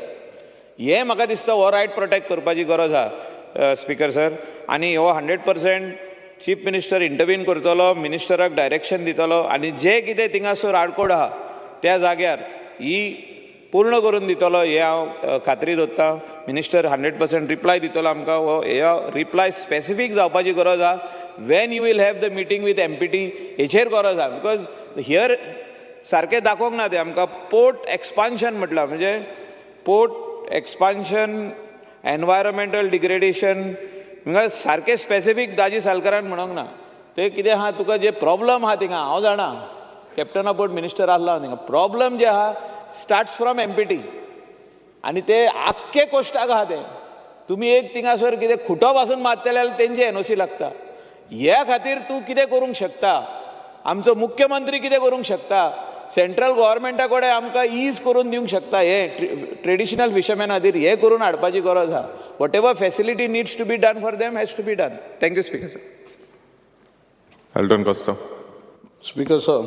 हें म्हाका दिसता हो रायट प्रोटेक्ट करपाची गरज आहा स्पिकर सर. आनी हो 100% चीफ मिनिस्टर इंटरवीन करतलो, मिनिस्टराक डायरेक्शन दितलो आनी जें कितें थिंगासर आडकोड आहा त्या जाग्यार ही पूर्ण करून दितलो, हें हांव खात्री दवरता. मिनिस्टर 100% रिप्लाय दितलो आमकां. हो हे रिप्लाय स्पेसिफीक जावपाची गरज आहा. When you will have the meeting with MPT हेचेर गरज आहा, because here सारकें दाखोवंक ना तें आमकां. पोर्ट एक्सपान्शन म्हटलां, म्हणजे पोर्ट एक्सपान्शन, एनवायरमेंटल डिग्रेडेशन, हांगा सारकें स्पेसिफीक दाजी सालकारान म्हणोंक ना. तें कितें आहा तुका जे प्रॉब्लम आहा थिंगा, हांव जाणा कॅप्टन ऑफ बोट मिनिस्टर आसलो हांव थिंगा, प्रॉब्लम जे आहा स्टार्ट्स फ्रॉम एमपीटी आनी ते आख्खे कोश्टाक आहा. तें तुमी एक थिंगासर कितें खुटो पासून मारतले जाल्यार तेंची एनओसी लागता. ह्या खातीर तूं कितें करूंक शकता, आमचो मुख्यमंत्री कितें करूंक शकता, सेंट्रल गोवोरमेंटा कडेन आमकां is करून दिवंक शकता, हे ट्रेडिशनल फिशरमॅन खातीर हें करून हाडपाची गरज आहा. Whatever facility needs to be done for them has to be done. Thank you speaker sir. Elton Costa. Speaker sir,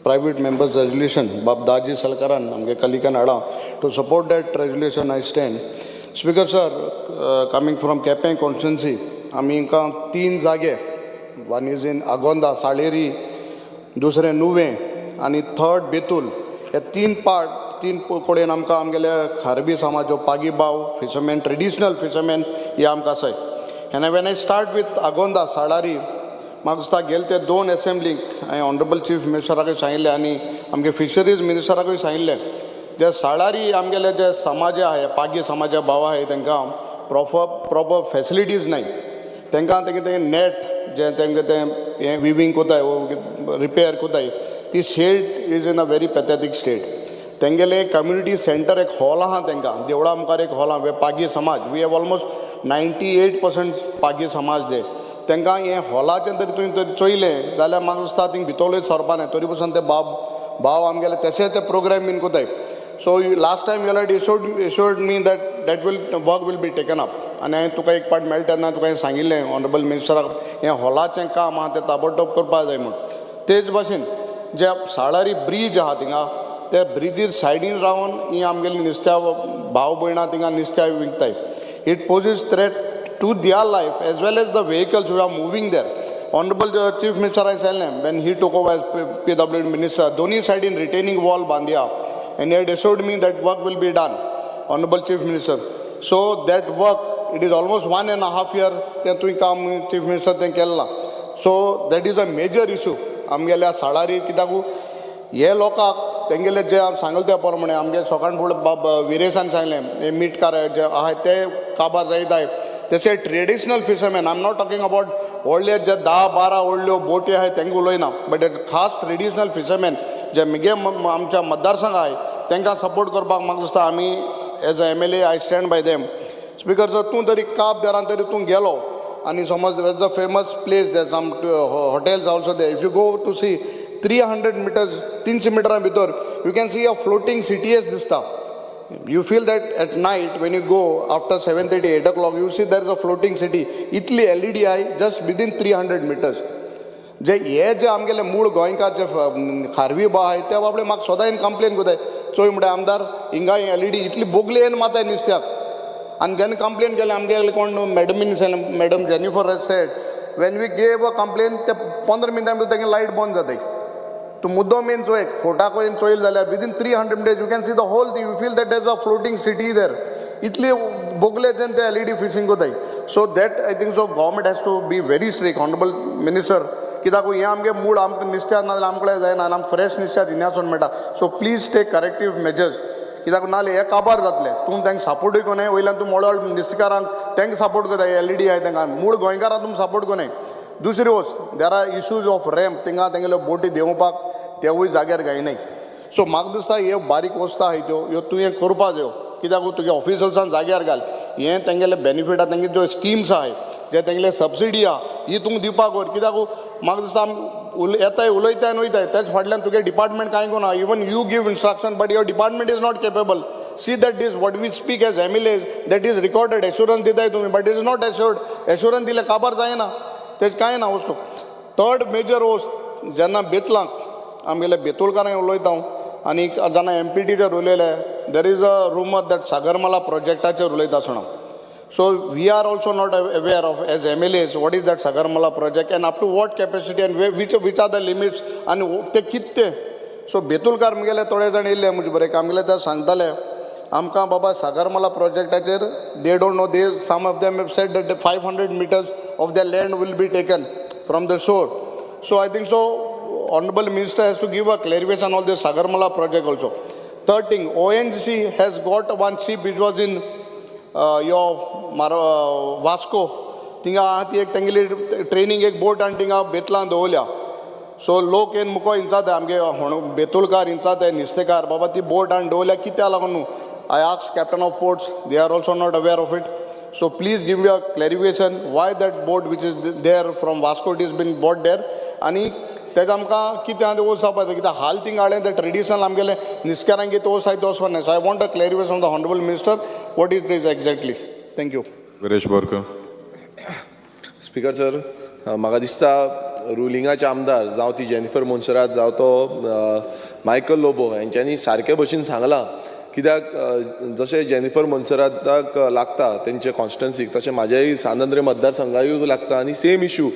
private members resolution बाब दाजी सलकारान आमगे कलिकान हाडा, to support that resolution I stand. Speaker sir, coming from Quepem constituency, आमी 3 जागे, one is in Agonda Saleri, दुसरें नुवें आनी third Betul. हे 3 part, 3 कडेन आमकां आमगेले खारवी समाज, जो पागी भाव फिशरमॅन, ट्रेडिशनल फिशरमॅन हे आमकां आसाय. And when I start with Agonda Salari, म्हाका दिसता गेले ते 2 एसेंब्लीक हांवें ऑनरेबल चीफ मिनिस्टराकूय सांगिल्लें आनी आमगे फिशरीज मिनिस्टराकूय सांगिल्लें, जे साळारी आमगेले जे समाज आहा, पागी समाजा भाव आहाय, तांकां प्रोपर फॅसिलिटीज नाय. तांकां तेंगे तें नॅट जें तेंगे तें हें विवींग कोताय रिपेर कोताय, ती shed is in a very pathetic state. तेंगेले कम्युनिटी सेंटर एक हॉल आहा, तांकां देवळा मुखार एक हॉल आहा. पागी समाज, we have almost 98% Pagi समाज दे. तांकां हें हॉलाचें तरी तुवें तरी चोयलें जाल्यार म्हाका दिसता थिंग भितरलें सरपा नाय, तरी पसून ते भाव आमगेले तशें ते प्रोग्राम बीन कोताय. So last time you had assured me that that will work will be taken up. आनी हांवें तुका एक पाट मेळटा तेन्ना तुका हांवें सांगिल्लें ऑनरेबल मिनिस्टराक हें हॉलाचें काम आहा तें ताबडतोब करपाक जाय म्हूण. तेच भाशेन जे साळारी ब्रीज आहा थिंगा, ते ब्रिजीर सायडीन रावन ही आमगेली नुस्त्या भाव भयणां थिंगा नुस्त्या विकताय. It poses threat to their life as well as the vehicles who are moving there. Honorable Chief Minister I सांगलें, when he took over as PWD Minister, दोन्ही सायडीन retaining wall बांदया and he had assured me that work will be done, Honorable Chief Minister. So that work, it is almost 1.5 year तें तुवें काम Chief Minister तें केल्लां. So that is a major issue आमगेल्या साळारी. कित्याक हे लोकांक तेंगेले जे सांगले त्या प्रमाणे आमगे सकाळ फुडें बाब विरेसान सांगलें, हे मीठकार जे आहाय ते काबार जायत आहाय. तशें traditional fisherman, I am not talking about व्हडले जे 10-12 व्हडल्यो बोटी आहाय तांकां उलयना, बट खास ट्रेडिशनल फिशरमॅन जे म्हगे आमच्या मतदारसंघ आहाय तांकां सपोर्ट करपाक म्हाका दिसता आमी as a MLA I stand by them. Speaker sir, तूं तरी काब देरान तरी तूं गेलो आनी समज is a famous place there, some hotels also there, if you go to see 300 meters, 300 मिटरां भितर you can see a floating city दिसता. You feel that at night when you go after 7:30, 8 o'clock, you see there is a floating city. इतली LED आहाय just within 300 meters. जे हे जे आमगेले मूळ गोंयकार जे खारवी बा आहाय ते बाबडे म्हाका सदां येवन कंप्लेन करताय, चोय म्हणटा आमदार हिंगा एलईडी इतली बोगली येवन माताय नुस्त्याक. आनी जेन्ना कंप्लेन केलें आमगेले कोण मॅडमीन सांगलें, madam Jennifer has said when we gave a complain ते 15 मिनटां भितर तेंगे लायट बंद जाताय. तूं मुद्दो मेन चोय फोटाक येवन चोयल जाल्यार within 300 meters you can see the whole thing. You feel that is a floating city there. इतली बोगले ते एलईडी फिशींग कोताय. So that I think so government has to be very strict, honourable minister, कित्याक हें आमगे मूळ आमकां नुस्त्याक ना जाल्यार आमकां जायना आनी आमकां फ्रेश नुस्त्याक हिंगासून मेळटा. So please take corrective measures, कित्याक नाजाल्यार हे काबार जातले. तूं तांकां सपोर्टूय कोनाय, वयल्यान तूं मोडोळ नुस्तेकारांक तांकां सपोर्ट करता, एलईडी आहाय तांकां, मूळ गोंयकारांक तुमी सपोर्ट कोनाय. दुसरी वस्त, there are issues of ramp, थिंगा तेंगेल्यो बोटी देंवपाक तेवूय जाग्यार गायनाय. सो म्हाका दिसता ह्यो बारीक वस्तू आहाय त्यो ह्यो तुवें करपा जायो, कित्याक तुगे ऑफिसल्सान जाग्यार घाल. हें तेंगेले बेनिफीट आहा, तेंगे ज्यो स्किम्स आहाय, जे तेंगेले सबसिडी आहा, ही तुमकां दिवपाक वर. कित्याक म्हाका दिसता आमी येताय उलयताय आनी वयताय, तेच फाटल्यान तुगे डिपार्टमेंट कांय कोना. Even you give instruction but your department is not capable. See that is what we speak as MLAs that is recorded. Assurance दिताय तुमी but it is not assured. Assurance दिलें काबार जायना, तेज कांय ना वस्तू. थर्ड मेजर वस्त, जेन्ना बेतलाक आमगेले बेतुलकारांक उलयता हांव आनी जेन्ना एमपीटीचेर उलयले, there is a rumour that Sagarmala प्रोजेक्टाचेर उलयता आसतना. So we are also not aware of as MLAs what is that Sagarmala project and up to what capacity and which are the limits आनी ते कितें. सो बेतुलकार मुगेले थोडे जाण येयल्ले म्हजे बरें आमगेले ते सांगताले आमकां, बाबा Sagarmala प्रोजेक्टाचेर they don't know, they some of them said that 500 meters of the land will be taken from the shore. So I think so honourable minister has to give a clarification on this Sagarmala project also. Third thing, ONGC has got one ship which was in your Vasco. थिंगा आहा ती एक तेंगेली training एक बोट आनी थिंगा बेतलां दवरल्या. So लोक येवन मुको हिंचात आमगे बेतुलकार हिंचात नुस्तेकार, बाबा ती बोट आनी दवरल्या कित्याक लागून न्हू. I ask captain of ports, they are also not aware of it. So please give me a clarification why that boat which is there from Vasco it is been brought there आनी तेजें आमकां कितें आहा तें वचपा जाय, कित्याक हाल थिंगा हाडलें तें ट्रेडिशनल आमगेलें नुस्तेकारांक कितें वोस आहाय तें वचपाक नाय. So I want a clarification from the honourable minister what is is exactly. Thank you. Viresh Borkar. Speaker sir, म्हाका दिसता रुलिंगाचे आमदार जावं ती जेनिफर मोन्सेरात जावं तो मायकल लोबो हेंच्यांनी सारके भशेन सांगलां. कित्याक जशें जेनिफर मोन्सेराताक लागता तेंचे कॉन्स्टिट्युएन्सीक, तशें म्हाजेय सांत आंद्रे मतदारसंघाकूय लागता. आनी सेम इशू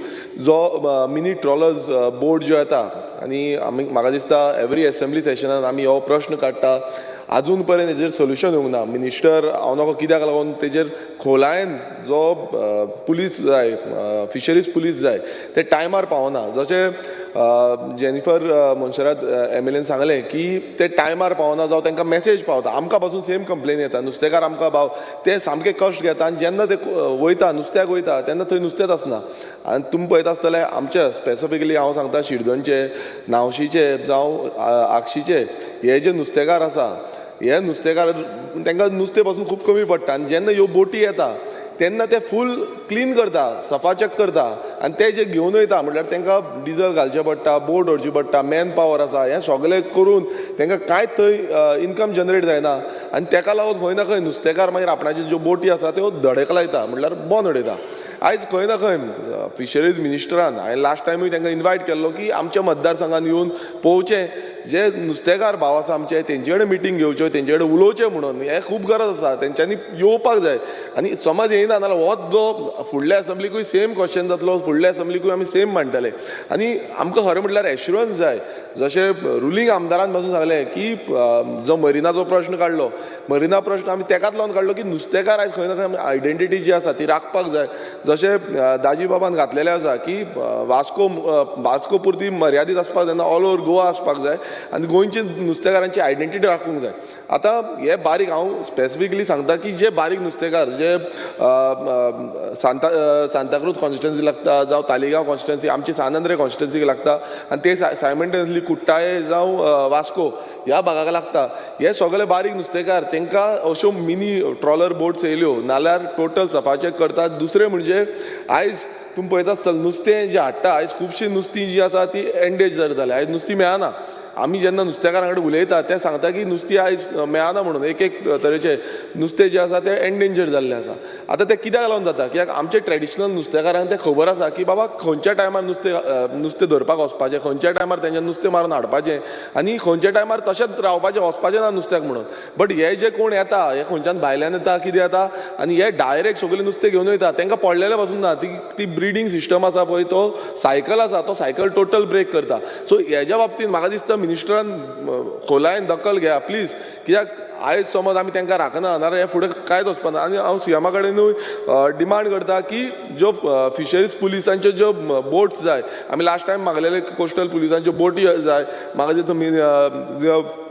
जो मिनी ट्रॉलर्स बोट ज्यो येता आनी आमी म्हाका दिसता एवरी एसेंब्ली सेशनान आमी हो प्रश्न काडटा, आजून पर्यंत हेजेर सोल्युशन येवंक ना. मिनिस्टर हांव नकळो कित्याक लागून तेजेर खोलायेन जो पुलीस जाय, फिशरीज पुलीस जाय, ते टायमार पावना. जशें जेनिफर मोन्सेरात एमएलएन सांगलें की ते टायमार पावना जावं तांकां मॅसेज पावता. आमकां पासून सेम कंप्लेन येता, नुस्तेकार आमकां भाव ते सामके कश्ट घेता आनी जेन्ना ते वयता नुस्त्याक वयता तेन्ना थंय नुस्तेंच आसना. आनी तुमी पळयता आसतले आमचे स्पेसिफिकली हांव सांगता शिरदोनचे, नावशीचे जावं आगशीचे हे जे नुस्तेकार आसा, हे नुस्तेकार तांकां नुस्तें पासून खूब कमी पडटा. आनी जेन्ना ह्यो बोटी येता तेन्ना ते फूल क्लीन करता, सफाचक करता आनी ते जे घेवन वयता म्हटल्यार तांकां डिजल घालचें पडटा, बोट व्हरची पडटा, मॅन पावर आसा, हें सगळें करून तांकां कांयच थंय इनकम जनरेट जायना. आनी ताका लागून खंय ना खंय नुस्तेकार मागीर आपणाच्यो ज्यो बोटी आसा त्यो धडेक लायता, म्हटल्यार बंद उडयता. आयज खंय ना खंय फिशरीज मिनिस्टरान हांवें लास्ट टायमूय तांकां इनवायट केल्लो की आमच्या मतदारसंघान येवन पळोवचें, जे नुस्तेकार भाव आसा आमचे तेंचे कडेन मिटींग घेवच्यो, तेंचे कडेन उलोवचें म्हणून. हें खूब गरज आसा, तेंच्यांनी येवपाक जाय. आनी समज येयना नाल्यार हो जो फुडल्या एसेंब्लीकूय सेम क्वेश्चन जातलो, फुडल्या एसेंब्लीकूय आमी सेम मांडटले. आनी आमकां खरें म्हटल्यार एश्युरन्स जाय, जशें रुलींग आमदारान पासून सांगलें की जो मरिनाचो प्रश्न काडलो, मरिना प्रश्न आमी तेकाच लागून काडलो की नुस्तेकार आयज खंय ना खंय आयडेंटिटी जी आसा ती राखपाक जाय. जशें दाजी बाबान घातलेलें आसा की वास्को वास्को पुरती मर्यादीत आसपाक जायना, ऑल ओवर गोवा आसपाक जाय आनी गोंयची नुस्तेकारांची आयडेंटिटी राखूंक जाय. आतां हे बारीक हांव स्पेसिफिकली सांगता की जे बारीक नुस्तेकार जे सांताक्रूज कॉन्स्टिट्युएन्सी लागता जावं तालिगांव कॉन्स्टिट्युएन्सी, आमची सांत आंद्रे कॉन्स्टिट्युएन्सीक लागता आनी ते सायमल्टेनियसली कुट्टाळे जावं वास्को ह्या भागाक लागता, हे सगळे बारीक नुस्तेकार तांकां अश्यो मिनी ट्रॉलर बोट्स येयल्यो नाल्यार टोटल सफाचेक करतात. दुसरें म्हणजे म्हणजे आयज तुमी पळयता आसतले नुस्तें जें हाडटा, आयज खुबशीं नुस्तीं जीं आसा ती एंडेजर जाल्या, आयज नुस्तीं मेळना. आमी जेन्ना नुस्तेकारां कडेन उलयता ते सांगता की नुस्तीं आयज मेळना म्हणून, एक एक तरेचें नुस्तें जें आसा तें एंडेंजर जाल्लें आसा. आतां तें कित्याक लागून जाता, कित्याक आमचे ट्रेडिशनल नुस्तेकारांक तें खबर आसा की बाबा खंयच्या टायमार नुस्तें धरपाक वचपाचें, खंयच्या टायमार तेंच्यान नुस्तें मारून हाडपाचें आनी खंयच्या टायमार तशेंच रावपाचें, वचपाचें ना नुस्त्याक म्हणून. बट हे जे कोण येता हे खंयच्यान भायल्यान येता कितें येता आनी हे डायरेक्ट सगळें नुस्तें घेवन वयता, तांकां पडलेलें पासून ना. ती ती ब्रिडींग सिस्टम आसा पळय, तो सायकल आसा, तो सायकल टोटल ब्रेक करता. सो हेज्या बाबतींत म्हाका दिसता मिनिस्टरान खोलायेन दखल घेया प्लीज, कित्याक आयज समज आमी तांकां राखना नाजाल्यार हें फुडें कांयच वचपाना. आनी हांव सीएमा कडेनूय डिमांड करता की ज्यो फिशरीज पुलिसांच्यो ज्यो बोट्स जाय, आमी लास्ट टायम मागलेले कोस्टल पुलिसांच्यो बोटी जाय, म्हाका दिसता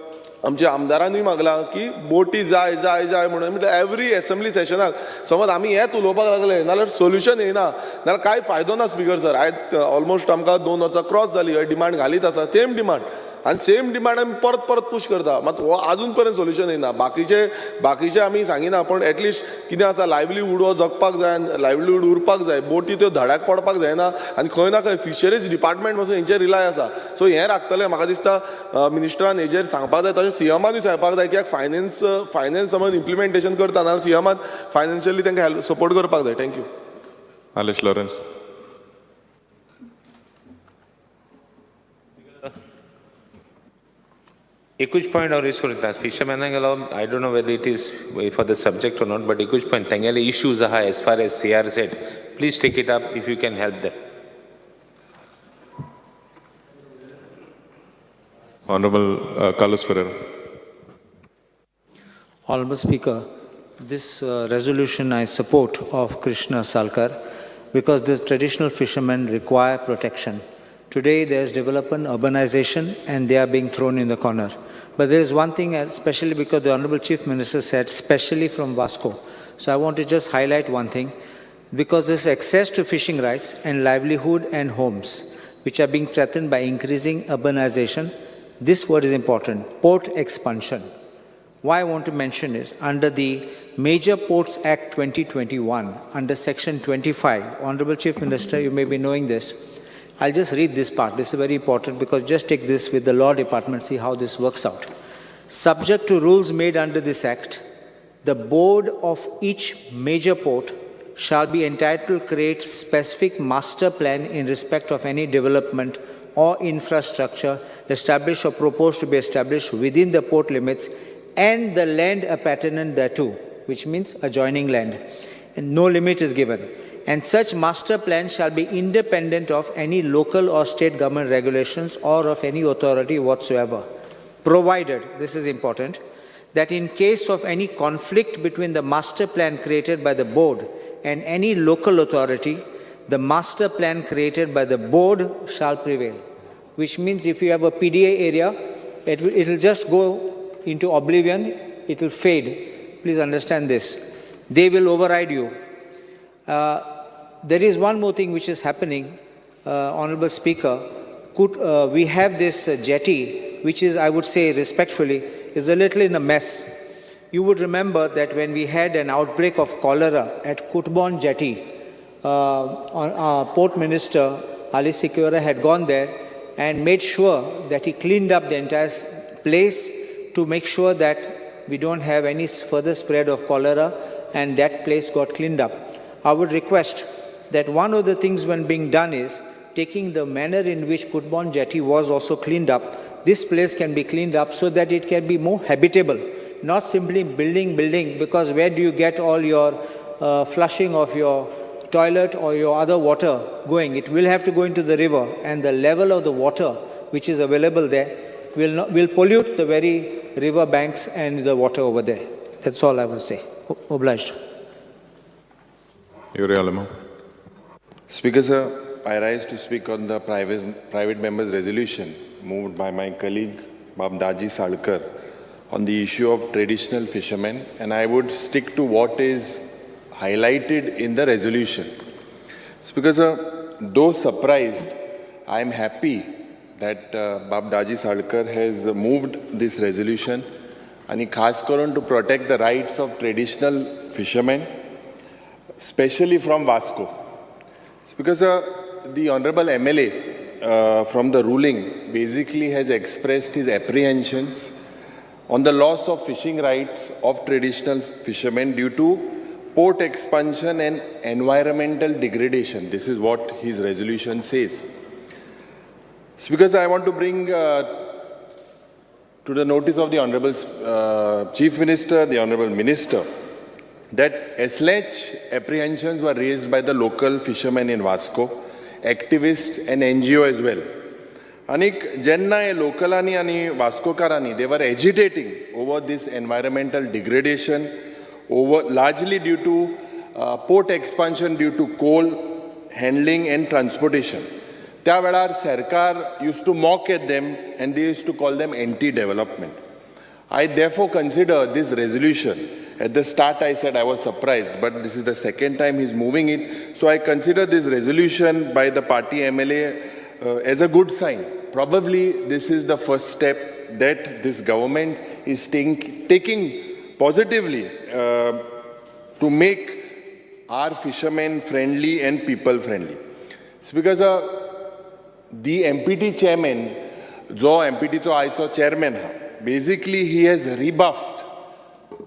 आमच्या आमदारानूय मागलां की बोटी जाय जाय जाय म्हणून. म्हटल्यार एवरी एसेंब्ली सेशनाक समज आमी हेंच उलोवपाक लागले नाजाल्यार सोल्युशन येना, नाजाल्यार कांय फायदो ना स्पिकर सर. आयज ऑलमोस्ट आमकां 2 वर्सां क्रॉस जाली, डिमांड घालीत आसा, सेम डिमांड आनी सेम डिमांड आमी परत परत पूश करता, मात हो आजून पर्यंत सोल्युशन येना. बाकीचे आमी सांगिना, पूण एटलिस्ट कितें आसा लायवलीहूड हो जगपाक जाय आनी लायवलीहूड उरपाक जाय, बोटी त्यो धड्याक पडपाक जायना आनी खंय ना खंय फिशरीज डिपार्टमेंट पासून हेंचेर रिलाय आसा. सो हें राखतलें म्हाका दिसता मिनिस्टरान हेजेर सांगपाक जाय, तशें सीएमानूय सांगपाक जाय कित्याक फायनान्स समज इम्प्लिमेंटेशन करता नाजाल्यार सीएमान फायनान्शियली तांकां हेल्प सपोर्ट करपाक जाय. Thank you. Alesh Lawrence. एकूच पॉयंट हांव रेज करता फिशरमॅनाक गेलो, I don't know whether it is for the subject or not, but एकूच पॉयंट तेंगेले इश्यूज आहा as far as C R Z, please take it up if you can help them. Honourable Carlos Ferreira. Honourable Speaker, this resolution I support of Krishna Salkar because the traditional fishermen require protection. Today there is development, urbanization, and they are being thrown in the corner. But there is one thing, especially because the Honorable Chief Minister said, especially from Vasco. So I want to just highlight one thing, because this access to fishing rights and livelihood and homes, which are being threatened by increasing urbanization, this word is important, port expansion. Why I want to mention is, under the Major Ports Act 2021, under Section 25, Honorable Chief Minister, you may be knowing this. I'll just read this part. This is very important because just take this with the law department, see how this works out. Subject to rules made under this act, the board of each major port shall be entitled to create specific master plan in respect of any development or infrastructure established or proposed to be established within the port limits and the land appertinent thereto, which means adjoining land. And no limit is given. And such master plan shall be independent of any local or state government regulations or of any authority whatsoever, provided, this is important, that in case of any conflict between the master plan created by the board and any local authority, the master plan created by the board shall prevail. Which means if you have a PDA area, it will just go into oblivion, it will fade. Please understand this. They will override you. There is one more thing which is happening, Honorable Speaker. We have this jetty, which is, I would say respectfully, is a little in a mess. You would remember that when we had an outbreak of cholera at Kutbon Jetty, our Port Minister, Ali Sequeira, had gone there and made sure that he cleaned up the entire place to make sure that we don't have any further spread of cholera, and that place got cleaned up. I would request that one of the things when being done is taking the manner in which Kutbon Jetty was also cleaned up. This place can be cleaned up so that it can be more habitable, not simply building, because where do you get all your flushing of your toilet or your other water going? It will have to go into the river, and the level of the water which is available there will pollute the very river banks and the water over there. That's all I will say. Obliged. Yuri Alemao. Speaker, sir, I rise to speak on the private members resolution moved by my colleague Bab Daji Salkar on the issue of traditional fishermen, and I would stick to what is highlighted in the resolution. Speaker, sir, though surprised, I am happy that Bab Daji Salkar has moved this resolution, and khas karan to protect the rights of traditional fishermen, especially from Vasco. Speaker sir, the Honorable MLA from the ruling basically has expressed his apprehensions on the loss of fishing rights of traditional fishermen due to port expansion and environmental degradation. This is what his resolution says. Speaker sir, I want to bring to the notice of the Honorable Chief Minister, the Honorable Minister, that SLH apprehensions were raised by the local fishermen in Vasco, activists and NGO as well. आनीक जेन्ना हे लोकलांनी आनी वास्कोकारांनी they were agitating over this environmental degradation over largely due to port expansion due to coal handling and transportation, त्या वेळार सरकार used to mock at them and they used to call them anti development. I therefore consider this resolution. At the start, I said I was surprised, but this is the second time he's moving it. So I consider this resolution by the party MLA as a good sign. Probably this is the first step that this government is taking positively to make our fishermen friendly and people friendly. It's because the MPT chairman, जो MPT चो आयचो chairman हा, basically he has rebuffed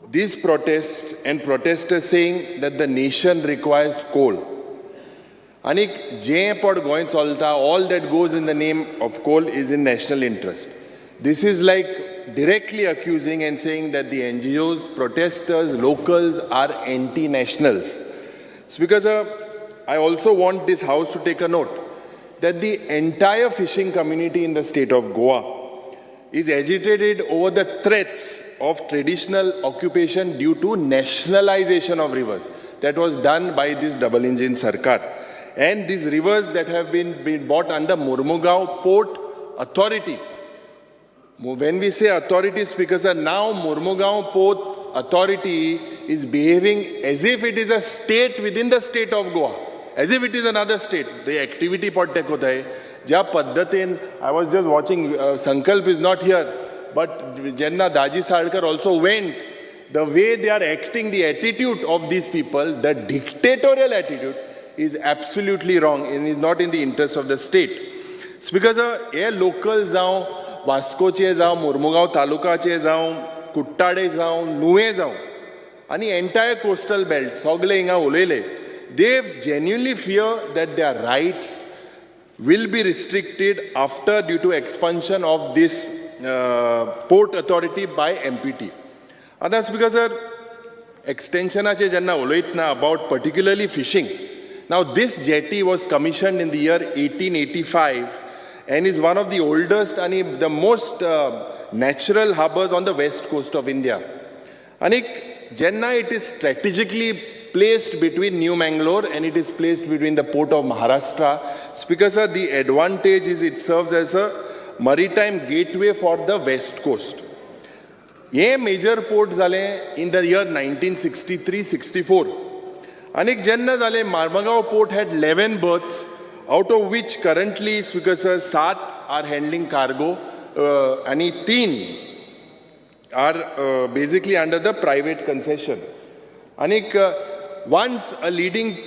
these protests and protesters saying that the nation requires coal. आनीक जें पड गोंय चलता, all that goes in the name of coal is in national interest. This is like directly accusing and saying that the NGOs, protesters, locals are anti-nationals. It's because I also want this house to take a note that the entire fishing community in the state of Goa is agitated over the threats of traditional occupation due to nationalization of rivers that was done by this double engine sarkar. And these rivers that have been bought under Mormugao Port Authority. When we say authority, speakers are now Mormugao Port Authority is behaving as if it is a state within the state of Goa, as if it is another state. The activity पडटे कोताय ज्या पद्दतीन, I was just watching, Sankalp is not here, but जेन्ना Daji Salkar also went, the way they are acting, the attitude of these people, the dictatorial attitude is absolutely wrong and is not in the interest of the state. Speaker sir, hey local जावं वास्कोचे जावं मोर्मुगांव तालुकाचे जावं कुट्टाडे जावं नुवें जावं आनी entire coastal belt सगळे हिंगा उलयले, they genuinely fear that their rights will be restricted after due to expansion of this port authority by MPT. आतां स्पीकर सर, एक्सटेन्शनाचे जेन्ना उलयतना about particularly fishing, now this jetty was commissioned in the year 1885 and is one of the oldest and the most natural harbours on the west coast of India. आनीक जेन्ना it is strategically placed between New Mangalore and it is placed between the port of Maharashtra, Speaker sir, the advantage is it serves as a maritime gateway for the west coast. हे major port जालें in the year 1963-64. आनीक जेन्ना जालें, Marmagao port had 11 berths, out of which currently, Speaker sir, 7 are handling cargo आनी 3 are basically under the private concession. आनीक once a leading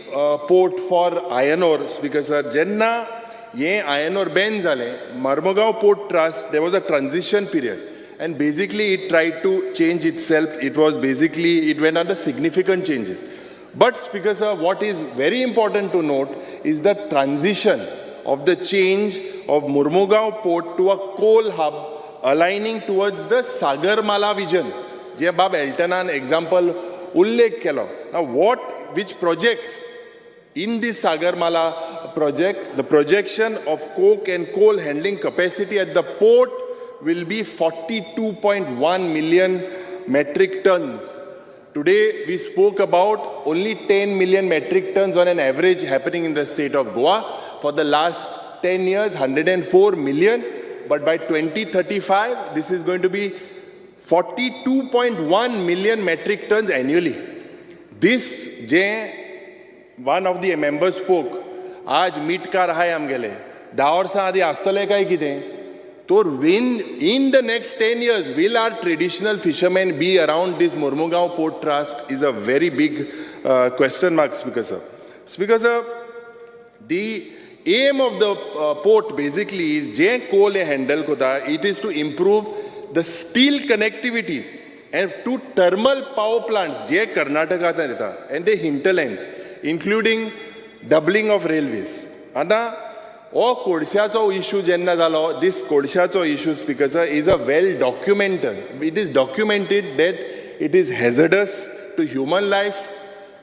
port for iron ore, Speaker sir, जेन्ना हें iron ore ban जालें, Marmagao Port Trust, there was a transition period and basically it tried to change itself. It was basically, it went under significant changes. But Speaker sir, what is very important to note is the transition of the change of Mormugao Port to a coal hub aligning towards the Sagarmala vision. जे बाब एल्टनान example उल्लेख केलो. Now which projects in this Sagarmala project, the projection of coke and coal handling capacity at the port will be 42.1 million metric tons. Today, we spoke about only 10 million metric tons on an average happening in the state of Goa. For the last 10 years, 104 million. But by 2035, this is going to be 42.1 million metric tons annually. This, J, one of the members spoke, आज मीटकार आहाय आमगेले, 10 वर्सां आदीं आसतले काय कितें? तर when in the next 10 years will our traditional fishermen be around this Mormugao Port Trust is a very big question mark, Speaker sir. Speaker sir, The aim of the port basically is J Coal hey handle करता, it is to improve the steel connectivity and to thermal power plants जे कर्नाटकांतल्यान येता and the hinterlands, including doubling of railways. आतां हो कोळशाचो issue जेन्ना जालो, दीस कोळशाचो issue, Speaker sir, is a well documented, it is documented that it is hazardous to human life,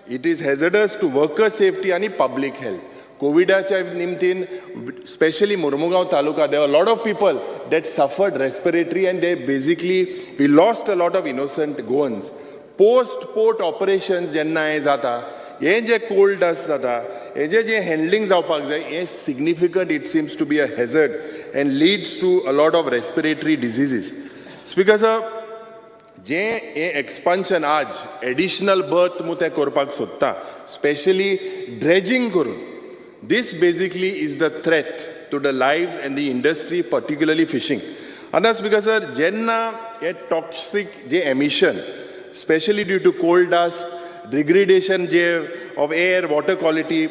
it is hazardous to worker safety आनी public health. कोविडाच्या निमतीन specially Mormugao taluka, there are lot of people that suffered respiratory and they basically we lost a lot of innocent Goans. Post port operation जेन्ना हें जाता, हें जे cold dust जाता, हेजें जें handling जावपाक जाय, हें significant, it seems to be a hazard and leads to a lot of respiratory diseases. Speaker sir, जे हें एक्सपान्शन आज एडिशनल बर्थ म्हूण तें करपाक सोदता, स्पेशली ड्रेजिंग करून, this basically is the threat to the lives and the industry, particularly fishing. आतां speaker sir, जेन्ना हे toxic J emission, specially due to coal dust, degradation J of air, water quality,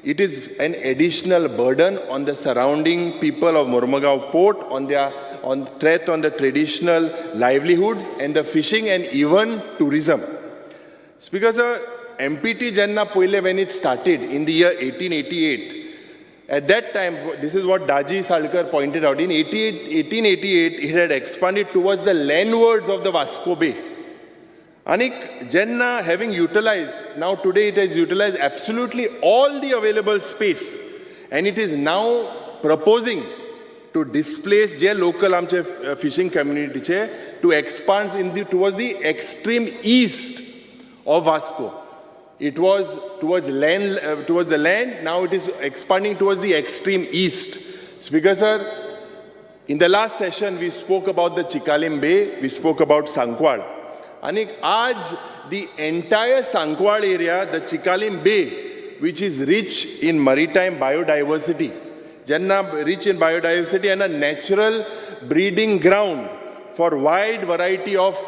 it is an additional burden on the surrounding people of Mormugao Port, on threat on the traditional livelihoods and the fishing and even tourism. Speaker sir, MPT जेन्ना पयले when it started in the year 1888, at that time, this is what Daji Salkar pointed out, in 1888 it had expanded towards the landwards of the Vasco Bay. आनीक जेन्ना having utilize, now today it has utilize absolutely all the available space and it is now proposing to displace J local आमचे fishing कम्युनिटीचे to expand in the towards the extreme east of Vasco. It was towards land, towards the land. Now it is expanding towards the extreme east. Speaker sir, in the last session we spoke about the Chicalim Bay, we spoke about Sankwal. And आज the entire Sankwal area, the Chicalim Bay, which is rich in maritime biodiversity, जेन्ना rich in biodiversity and a natural breeding ground for wide variety of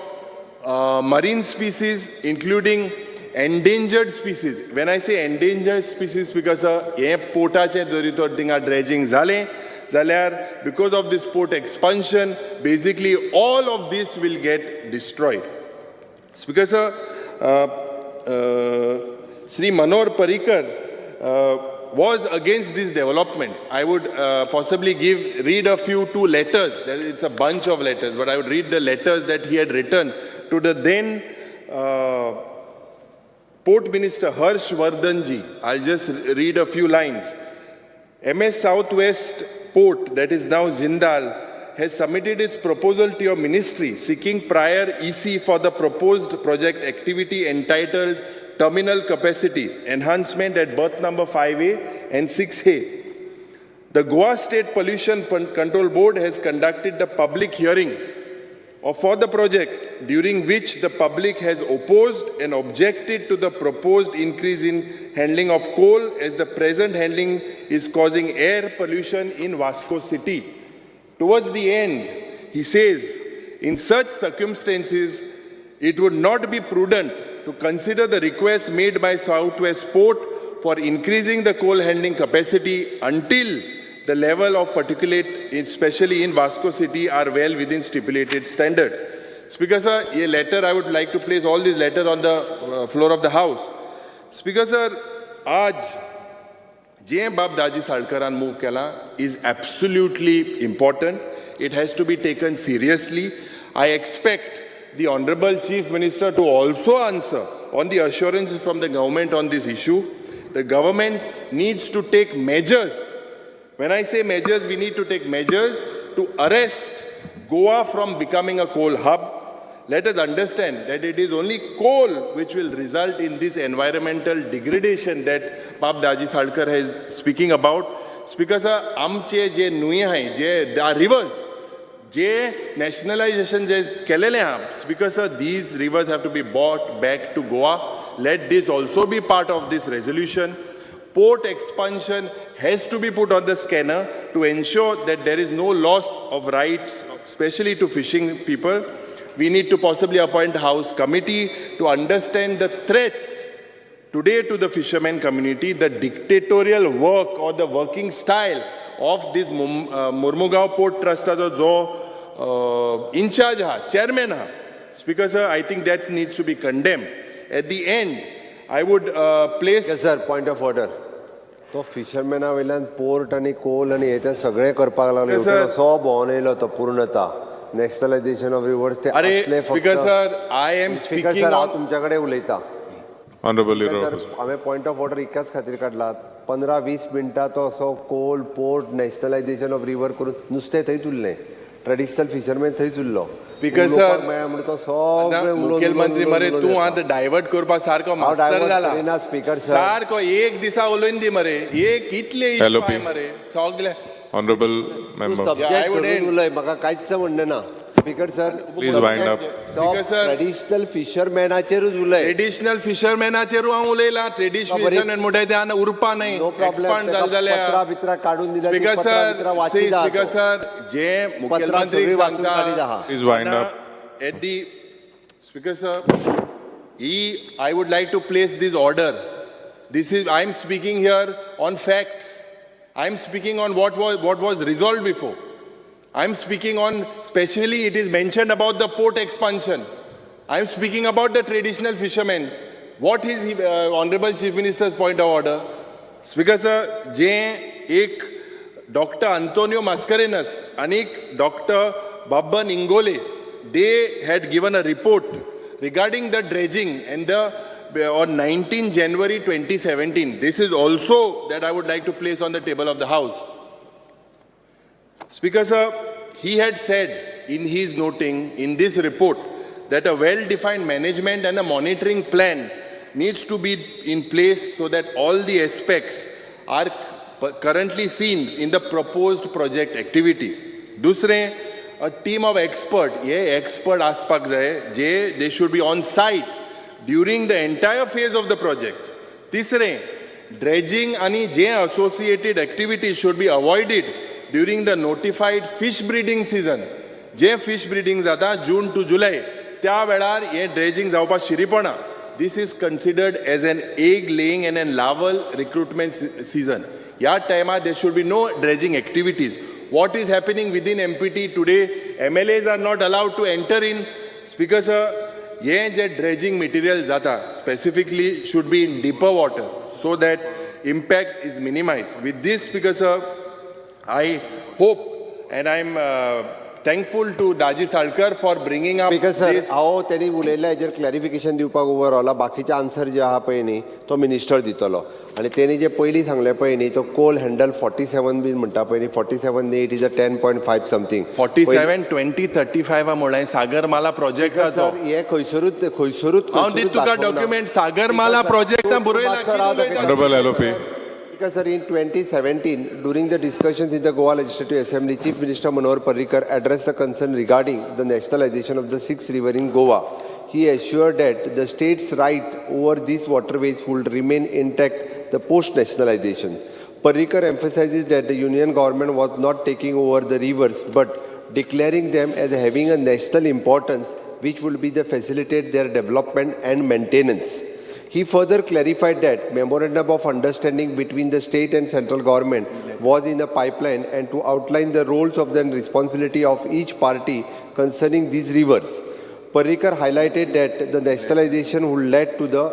marine species, including endangered species. When I say endangered species, because हें पोर्टाचें जरी तर थिंगा dredging जालें जाल्यार, because of this port expansion, basically all of this will get destroyed. Speaker sir, Shri Manohar Parrikar was against these developments. I would possibly read a few two letters. It's a bunch of letters, but I would read the letters that he had written to the then Port Minister Harsh Vardhan ji. I'll just read a few lines. MS Southwest Port, that is now Jindal, has submitted its proposal to your ministry seeking prior EC for the proposed project activity entitled Terminal Capacity Enhancement at berth number 5A and 6A. The Goa State Pollution Control Board has conducted the public hearing for the project, during which the public has opposed and objected to the proposed increase in handling of coal, as the present handling is causing air pollution in Vasco city. Towards the end, he says, in such circumstances, it would not be prudent to consider the request made by Southwest Port for increasing the coal handling capacity until the level of particulate, especially in Vasco city, are well within stipulated standards. Speaker sir, a letter, I would like to place all these letters on the floor of the house. Speaker sir, आज जे बाब दाजी साळकरान move केला is absolutely important. It has to be taken seriously. I expect the Honorable Chief Minister to also answer on the assurances from the government on this issue. The government needs to take measures. When I say measures, we need to take measures to arrest Goa from becoming a coal hub. Let us understand that it is only coal which will result in this environmental degradation that Pap Daji Salkar is speaking about. Speaker sir, आमचे जे न्हंय आहाय, जे the rivers, J nationalization जे केलेले आहा, Speaker sir, these rivers have to be brought back to Goa. Let this also be part of this resolution. Port expansion has to be put on the scanner to ensure that there is no loss of rights, especially to fishing people. We need to possibly appoint a house committee to understand the threats today to the fishermen community, the dictatorial work or the working style of this Mormugao Port Trustaचो जो in-charge आहा, chairman आहा, Speaker sir, I think that needs to be condemned. At the end, I would place. Sir, point of order. तो फिशरमॅना वयल्यान port आनी कोल आनी हे ते सगळें करपाक लागले. Yes, sir. असो भोंवन येयलो तो पूर्णता नॅशनलायझेशन ऑफ रिवर्स ते अरे असले. Speaker sir, I am Speaker speaking sir, हांव तुमच्या कडेन उलयतां. Honorable Leader sir, of Opposition. हांवें पॉयंट ऑफ ऑर्डर एकाच खातीर काडला. 15-20 मिनटां तो असो coal, port, nationalisation of river करून नुस्तें थंयच उरलें, ट्रेडिशनल फिशरमॅन थंयच उरलो. Speaker sir, उलोवपाक मेळ्ळें म्हणून तो सगळें उलोवन मुखेलमंत्री उलोवन मरे उलोवन तूं येता. आतां डायवर्ट करपा सारको हांव मास्टर divert जाला. करिना, Speaker sir. सारको एक दिसा उलोवन दी मरे, एक इतले LOP. इश्ट मरे सगळे. Honorable तूं member. Yeah, I subject would धरून end. उलय, म्हाका कांयच म्हणणें ना. Speaker sir, Please wind up. Speaker sir. Traditional फिशरमॅनाचेरूच उलय. ट्रेडिशनल फिशरमॅनाचेरूय हांव उलयलां. ट्रेडिशनल बरी. फिशरमॅन म्हणटाय ते आनी उरपा न्हय, नो प्रॉब्लेम. एक्सपांड जालें जाल्यार. पत्रां बित्रां काडून दिल्या ती स्पीकर पत्रां सर, बित्रां वाचिना स्पीकर तो. सर, जे मुखेलमंत्री सगळीं वाचून सांगता काडीत आहा. Please wind up. At the Speaker sir, he I would like to place this order. This is, I am speaking here on facts. I am speaking on what was resolved before. I am speaking on, specially it is mentioned about the port expansion. I am speaking about the traditional fishermen. What is Honorable Chief Minister's point of order? Speaker sir, जे एक doctor Antonio Mascarenhas आणि doctor Babban Ingole, they had given a report regarding the dredging and the on 19 January 2017. This is also that I would like to place on the table of the House. Speaker sir, he had said in his noting in this report that a well-defined management and a monitoring plan needs to be in place so that all the aspects are currently seen in the proposed project activity. दुसरें, a team of expert, hey expert आसपाक जाय जे they should be on site during the entire phase of the project. तिसरें, dredging आणि जे associated activities should be avoided during the notified fish breeding season. J fish breeding जाता जून two जुलय, त्या वेळार हें dredging जावपाक शिरीपणा. This is considered as an egg laying and an larval recruitment season. ह्या टायमार there should be no dredging activities. What is happening within MPT today, MLAs are not allowed to enter in. Speaker sir, हें जे dredging material जाता, specifically should be in deeper waters so that impact is minimized. With this, Speaker sir, I hope and I am thankful to Daji Salkar for bringing up speaker sir, this. हांव तेणी उलयल्ल्या हेजेर clarification दिवपाक उबो रावला. बाकीचे answer जे आहा पळय न्ही, तो मिनिस्टर दितलो. आनी तेणी जे पयलीं सांगलें पळय न्ही, तो कोल हँडल 47 बीन म्हणटा पळय न्ही, 47 न्ही, it is a 10.5 something. 47 2035 म्हणलें सागरमाला प्रोजेक्टाचो. सर, हे खंयसरूच खंयसरूच. हांव दित तुका डॉक्युमेंट, सागरमाला प्रोजेक्टान बरयला. Honorable LOP. Speaker sir, in 2017, during the discussions in the Goa Legislative Assembly, Chief Minister Manohar Parrikar addressed the concern regarding the nationalization of the six rivers in Goa. He assured that the state's right over these waterways would remain intact the post-nationalization. Parrikar emphasizes that the union government was not taking over the rivers, but declaring them as having a national importance, which will be the facilitate their development and maintenance. He further clarified that memorandum of understanding between the state and central government was in the pipeline and to outline the roles of the and responsibility of each party concerning these rivers. Parrikar highlighted that the nationalization would led to the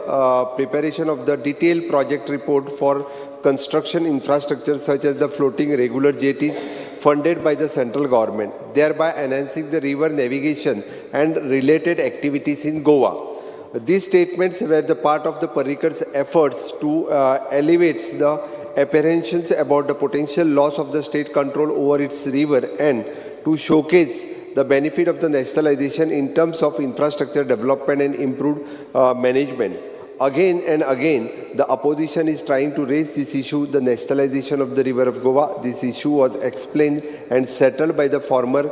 preparation of the detailed project report for construction infrastructure such as the floating regular jetties funded by the central government, thereby enhancing the river navigation and related activities in Goa. These statements were the part of the Parrikar's efforts to elevate the apprehensions about the potential loss of the state control over its river and to showcase the benefit of the nationalization in terms of infrastructure development and improved management. Again and again, the opposition is trying to raise this issue, the nationalization of the river of Goa. This issue was explained and settled by the former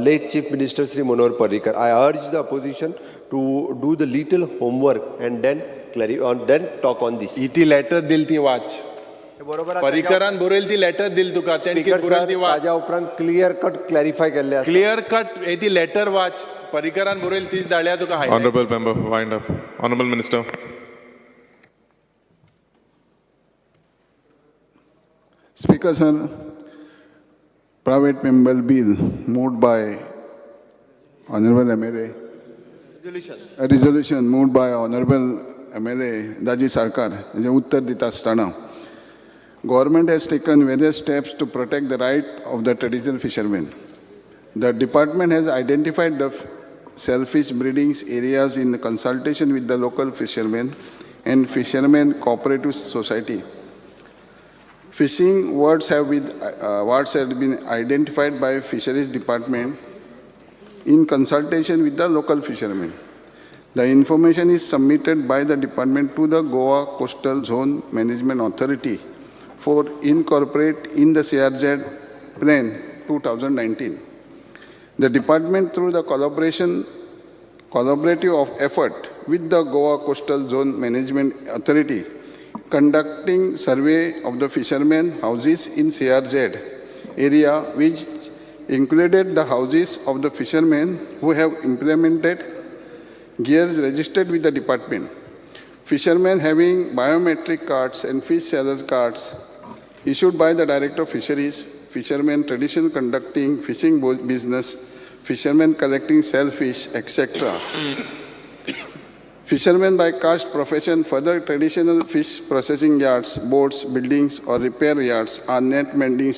late Chief Minister Sri Manohar Parrikar. I urge the opposition to do the little homework and then then talk on this. ही ती letter दिल ती वाच. बरोबर. पर्रीकरान बरयल ती letter दिल तुका, तेणें speaker कितें बरयल sir, ती वाच. ताज्या उपरांत क्लियर कट क्लॅरिफाय केल्ले आसा. क्लियर कट हे ती लेटर वाच. पर्रीकरान बरयल तीच धाडल्या तुका highlight. Honorable member, wind up. Honorable Minister. Speaker sir, private member bill moved by Honorable MLA. Resolution. A resolution moved by Honorable MLA Daji Salkar हेजें उत्तर दिता आसतना, Government has taken various steps to protect the right of the traditional fishermen. The department has identified the shellfish breeding areas in consultation with the local fishermen and fishermen cooperative society. Fishing wards have been identified by Fisheries Department in consultation with the local fishermen. The information is submitted by the department to the Goa Coastal Zone Management Authority for incorporate in the CRZ Plan 2019. The department, through the collaborative of effort with the Goa Coastal Zone Management Authority, conducting survey of the fishermen houses in CRZ area, which included the houses of the fishermen who have implemented gears registered with the department. Fishermen having biometric cards and fish sellers cards issued by the Director of Fisheries, fishermen tradition conducting fishing business, fishermen collecting shellfish, etc. Fishermen by caste profession, further traditional fish processing yards, boats, buildings, or repair yards are net mending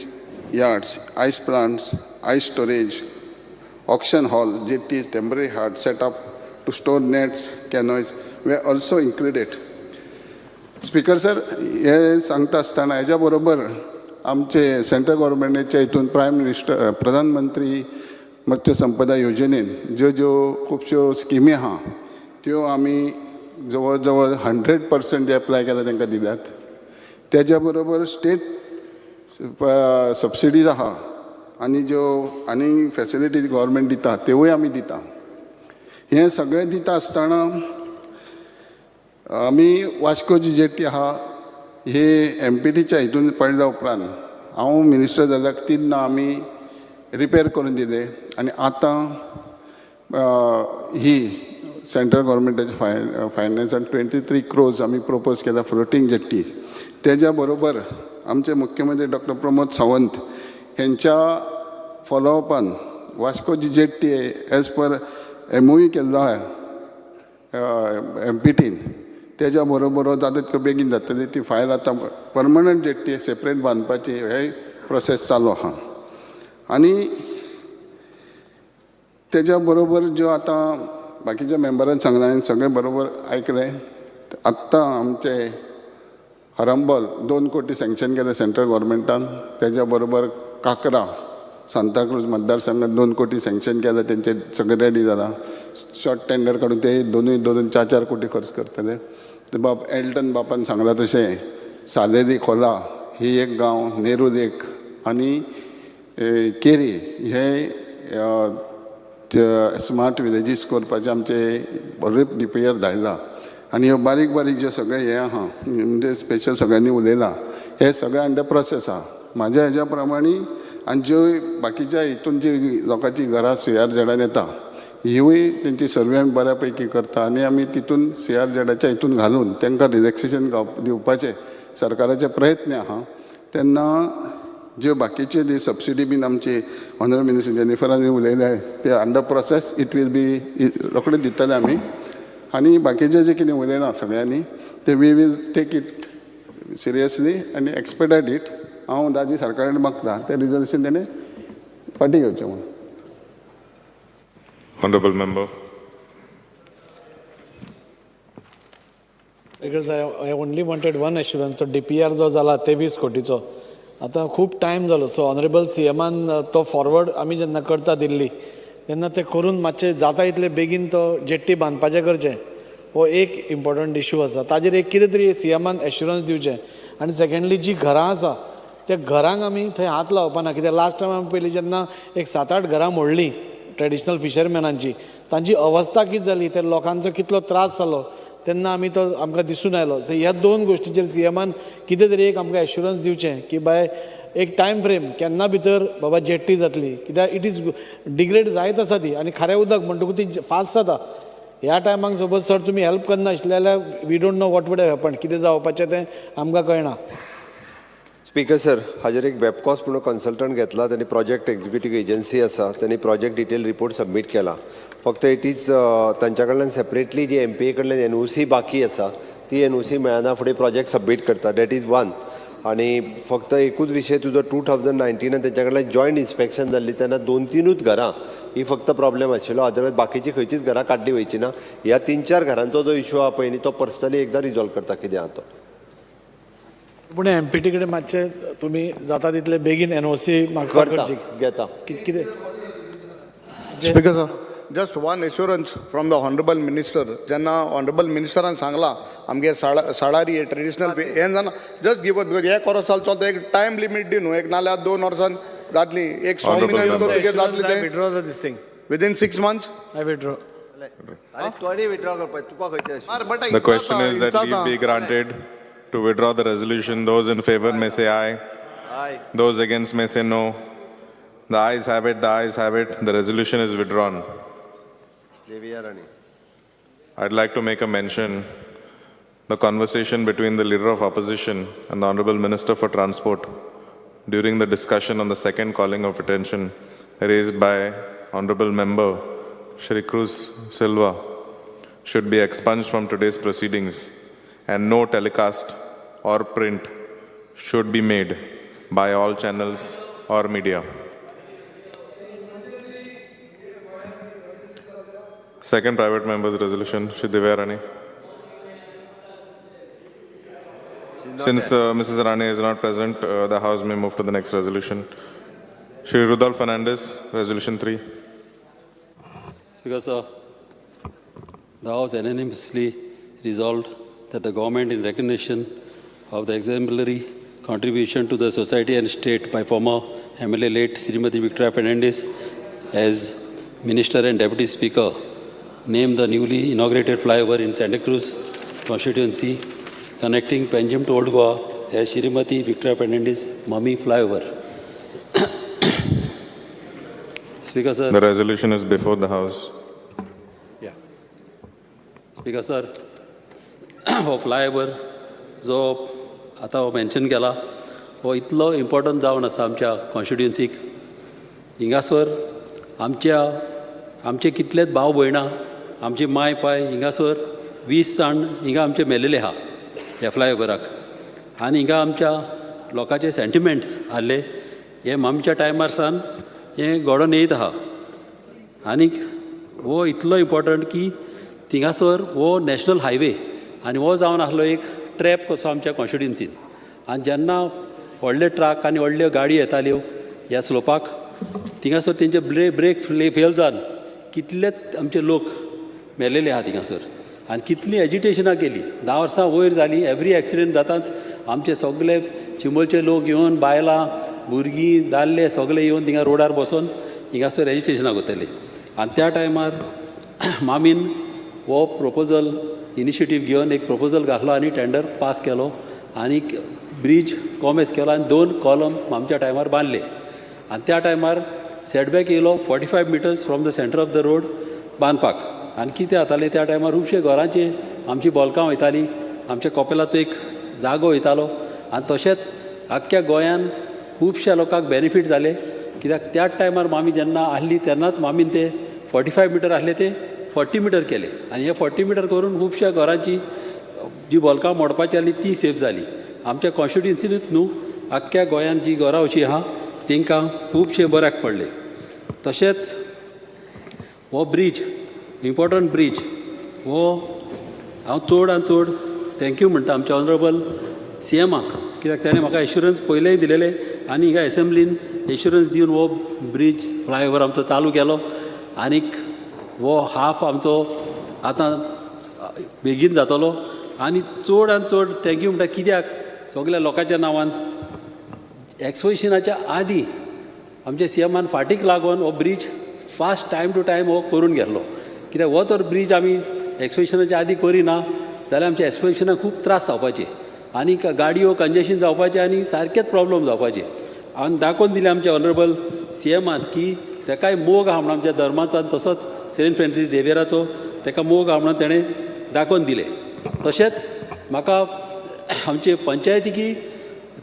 yards, ice plants, ice storage, auction halls, jetties, temporary huts set up to store nets, canoes were also included. Speaker sir, हे सांगता आसतना हेज्या बरोबर आमचे central गव्हर्मेंटाच्या हितून prime minister प्रधानमंत्री मत्स्य संपदा योजनेन ज्यो ज्यो खुबश्यो स्किमी आहा त्यो आमी जवळ जवळ 100% जे एप्लाय केला तांकां दिल्यात. तेज्या बरोबर स्टेट सबसिडीज आहा आनी ज्यो आनी फेसिलिटीज गव्हर्मेंट दिता त्योय आमी दिता. हें सगळें दिता आसतना आमी वास्को जी जेटी आहा हे एम पी टीच्या हितून पडल्या उपरांत हांव मिनिस्टर जाल्यार तेन्ना आमी रिपेर करून दिले आनी आतां ही सेंट्रल गव्हर्मेंटाच्या फायनान्सान 23 क्रोर्स आमी प्रोपोज केला फ्लोटींग जेट्टी. तेज्या बरोबर आमचे मुख्यमंत्री डॉक्टर प्रमोद सावंत हेंच्या फॉलोअपान वास्को जी jetty as per MOU केल्लो आहा एम पी टीन, तेज्या बरोबर जाता तितको बेगीन जातली ती फायल. आतां परमनंट जेट्टी सेपरेट बांदपाची हे प्रोसेस चालू आहा. आनी तेज्या बरोबर ज्यो आतां बाकीच्या मेंबरान सांगलां हांवें सगळें बरोबर आयकलें. आत्तां आमचे हरंबल 2 कोटी सँक्शन केले सेंट्रल गव्हर्मेंटान. तेज्या बरोबर काकरा सांताक्रूज मतदारसंघात 2 कोटी सँक्शन केले, तेंचे सगळें रेडी जालां. शॉर्ट टेंडर काडून ते दोनूय दोन 4-4 कोटी खर्च करतले. ते बाब एल्टन बापान सांगलां तशें सालेली खोला ही एक गांव, नेरूल एक आनी केरी हे स्मार्ट विलेजीस करपाचे आमचे बरे डी पी आर धाडला. आनी ह्यो बारीक बारीक ज्यो सगळें हें आहा म्हणजे स्पेशल सगळ्यांनी उलयलां हे सगळें अंडर प्रोसेस आहा म्हाज्या हेज्या प्रमाणे. आनी ज्यो बाकीच्या हितून जी लोकांची घरां सी आर झेडान येता हिवूय तेंची सर्वे आमी बऱ्या पैकी करता आनी आमी तितून सी आर झेडाच्या हितून घालून तांकां रिलॅक्सेशन दिवपाचे सरकाराचे प्रयत्न आहा. तेन्ना ज्यो बाकीचे जी सबसिडी बीन आमची ऑनरेबल मिनिस्टर जेनिफरान उलयले ते under process, it will be रोखडे दितले आमी. आनी बाकीचे जे कितें उलयलां सगळ्यांनी ते we will take it seriously आनी एक्सपेडायट it. हांव दाजी सरकारा कडेन मागता तें रिजोल्युशन तेणें फाटीं घेवचें म्हणून. Honorable member. Because I only wanted one assurance. तो DPR जो जाला 23 कोटीचो आतां खूब टायम जालो. सो ऑनरेबल सी एमान तो फॉरवर्ड आमी जेन्ना करता दिल्ली तेन्ना ते करून मातशें जाता इतले बेगीन तो जेट्टी बांदपाचें करचें, हो एक इम्पॉर्टंट इशू आसा. ताजेर एक कितें तरी सी एमान एश्युरन्स दिवचें. आनी सेकेंडली जी घरां आसा त्या घरांक आमी थंय हात लावपा ना, कित्याक लास्ट टायम आमी पयलीं जेन्ना एक 7-8 घरां मोडलीं ट्रेडिशनल फिशरमॅनांची, तांची अवस्था कितें जाली, त्या लोकांचो कितलो त्रास जालो तेन्ना आमी तो आमकां दिसून आयलो. सो ह्या दोन गोश्टीचेर सी एमान कितें तरी एक आमकां एश्युरन्स दिवचें की बाय एक टायम फ्रेम केन्ना भितर बाबा जेट्टी जातली, कित्याक it is degrade जायत आसा ती आनी खारें उदक म्हणटकूच ती फास्ट जाता. ह्या टायमाक सपोज सर तुमी हेल्प करना आशिल्ले जाल्यार we don't know what would have happen, कितें जावपाचें तें आमकां कळना. स्पीकर सर, हाजेर एक वेबकॉस म्हणून कन्सल्टंट घेतला. त्यांनी प्रोजेक्ट एक्झिक्युटीव एजन्सी आसा, त्यांनी प्रोजेक्ट डिटेल रिपोर्ट सबमीट केला. फक्त it is तांच्या कडल्यान separately G M P A कडल्यान एनओसी बाकी आसा, ती एनओसी मेळना फुडें प्रोजेक्ट सबमीट करता. That is one. आनी फक्त एकूच विशय तुजो, 2019नान तेंच्या कडल्यान जॉयंट इन्स्पेक्शन जाल्ली तेन्ना दोन तिनूच घरां ही फक्त प्रॉब्लेम आशिल्लो. अदरवायज बाकीची खंयचीच घरां काडली वयची ना. ह्या तीन चार घरांचो जो इशू आहा पळय न्ही, तो पर्सनली एकदां रिजॉल्व करता कितें आहा तो. पूण एमपीटी कडेन मातशें तुमी जाता तितले बेगीन एनओसी मागपाक करता. करची. घेता. कितें? Speaker sir, just one assurance from the honourable minister. जेन्ना ऑनरेबल मिनिस्टरान सांगलां आमगे साळारी ट्रेडिशनल हें जाणा, जस्ट गिव because एक वर्स चलता, एक टायम लिमीट दी न्हू, एक नाल्यार 2 वर्सान जातली, एक 6 Honorable म्हयने member. तुगे जातली ते. Withdraw this thing. Within 6 months. I withdraw. आनी तोणी विड्रॉ करपाक तुका खंयचें? But The question is that leave be granted to withdraw the resolution. Those in favor may say aye. Aye. Those against may say no. The ayes have it, the ayes have it. The resolution is withdrawn. Divya Rane. I'd like to make a mention. The conversation between the Leader of Opposition and the Honorable Minister for Transport during the discussion on the second calling of attention raised by Honorable Member Shri Cruz Silva should be expunged from today's proceedings, and no telecast or print should be made by all channels or media. Second private member's resolution, Shri Divya Rane. Since Mrs. Rane is not present, the House may move to the next resolution. Shri Rudolph Fernandez, Resolution 3. Speaker, sir, the House unanimously resolved that the government, in recognition of the exemplary contribution to the society and state by former MLA late Srimati Victoria Fernandez as Minister and Deputy Speaker, name the newly inaugurated flyover in Santa Cruz constituency connecting Panjim to Old Goa as Srimati Victoria Fernandez Mummy Flyover. Speaker, sir. The resolution is before the House. Yeah. Speaker sir, हो flyover जो आतां हो mention केला, हो इतलो important जावन आसा आमच्या कॉन्स्टिट्युएन्सीक. हिंगासर आमच्या आमचे कितलेच भाव भयणां, आमची माय पाय, हिंगासर 20 जाण हिंगा आमचे मेलेले आहा ह्या फ्लायओवराक. आनी हिंगा आमच्या लोकांचे सेंटिमेंट्स आहले, हे आमच्या टायमार सान हें घडोवन येयत आहा. आनीक हो इतलो इम्पॉर्टंट की थिंगासर हो नॅशनल हायवे आनी हो जावन आसलो एक ट्रॅप कसो आमच्या कॉन्स्टिट्युएन्सीन. आनी जेन्ना व्हडले ट्रक आनी व्हडल्यो गाडयो येताल्यो ह्या स्लोपाक, थिंगासर तेंचे ब्रेक फेल जावन कितलेच आमचे लोक मेलेले आहा थिंगासर. आनी कितलीं एजिटेशनां केली, 10 वर्सां वयर जालीं. एवरी एक्सिडंट जाताच आमचे सगळे चिंबलचे लोक येवन, बायलां, भुरगीं, दादले सगळे येवन थिंगा रोडार बसोन हिंगासर एजिटेशनां करताले. आनी त्या टायमार मामीन हो प्रोपोजल इनिशिएटीव घेवन एक प्रोपोजल घातलो आनी टेंडर पास केलो आनी ब्रीज कॉमेस केलो आनी दोन कॉलम आमच्या टायमार बांदले. आनी त्या टायमार सेटबॅक येयलो 45 meters from the center of the road बांदपाक. आनी कितें जातालें, त्या टायमार खुबशे घरांची आमची बोलकां वयतालीं, आमच्या कपेलाचो एक जागो वयतालो. आनी तशेंच आख्ख्या गोंयान खुबश्या लोकांक बेनिफीट जाले, कित्याक त्याच टायमार मामी जेन्ना आहली तेन्नाच मामीन ते 45 मिटर आहले ते 40 मिटर केले. आनी हे 40 मिटर करून खुबश्या घरांची जी बोलकां मोडपाची आहली ती सेफ जाली. आमच्या कॉन्स्टिट्युएन्सीनूच न्हू, आख्ख्या गोंयान जी घरां अशीं आहा तांकां खुबशें बऱ्याक पडलें. तशेंच हो ब्रीज, इम्पॉर्टंट ब्रीज हो, हांव चड आनी चड thank you म्हणटा आमच्या ऑनरेबल सी एमाक, कित्याक ताणें म्हाका एश्युरन्स पयलेय दिलेले आनी हिंगा एसेंब्लीन एश्युरन्स दिवन हो ब्रीज फ्लायओवर आमचो चालू केलो. आनीक हो हाफ आमचो आतां बेगीन जातलो. आनी चड आनी चड thank you म्हणटा, कित्याक सगल्या लोकांच्या नांवान एक्सपोजिशनाच्या आदीं आमच्या सी एमान फाटीक लागून हो bridge fast time to time हो करून घेतलो. कित्याक हो तर ब्रीज आमी एक्सपोजिशनाच्या आदीं करिना जाल्यार आमच्या एक्सपोजिशनाक खूब त्रास जावपाचे आनी गाडयो कंजेशन जावपाचें आनी सारकेच प्रॉब्लम जावपाचे. आनी दाखोवन दिलें आमच्या ऑनरेबल सी एमान की तेकाय मोग आहा म्हणून आमच्या धर्माचो आनी तसोच सेंट फ्रांसीस झेवियराचो तेका मोग आहा म्हणून तेणें दाखोवन दिलें. तशेंच म्हाका आमचे पंचायतीकी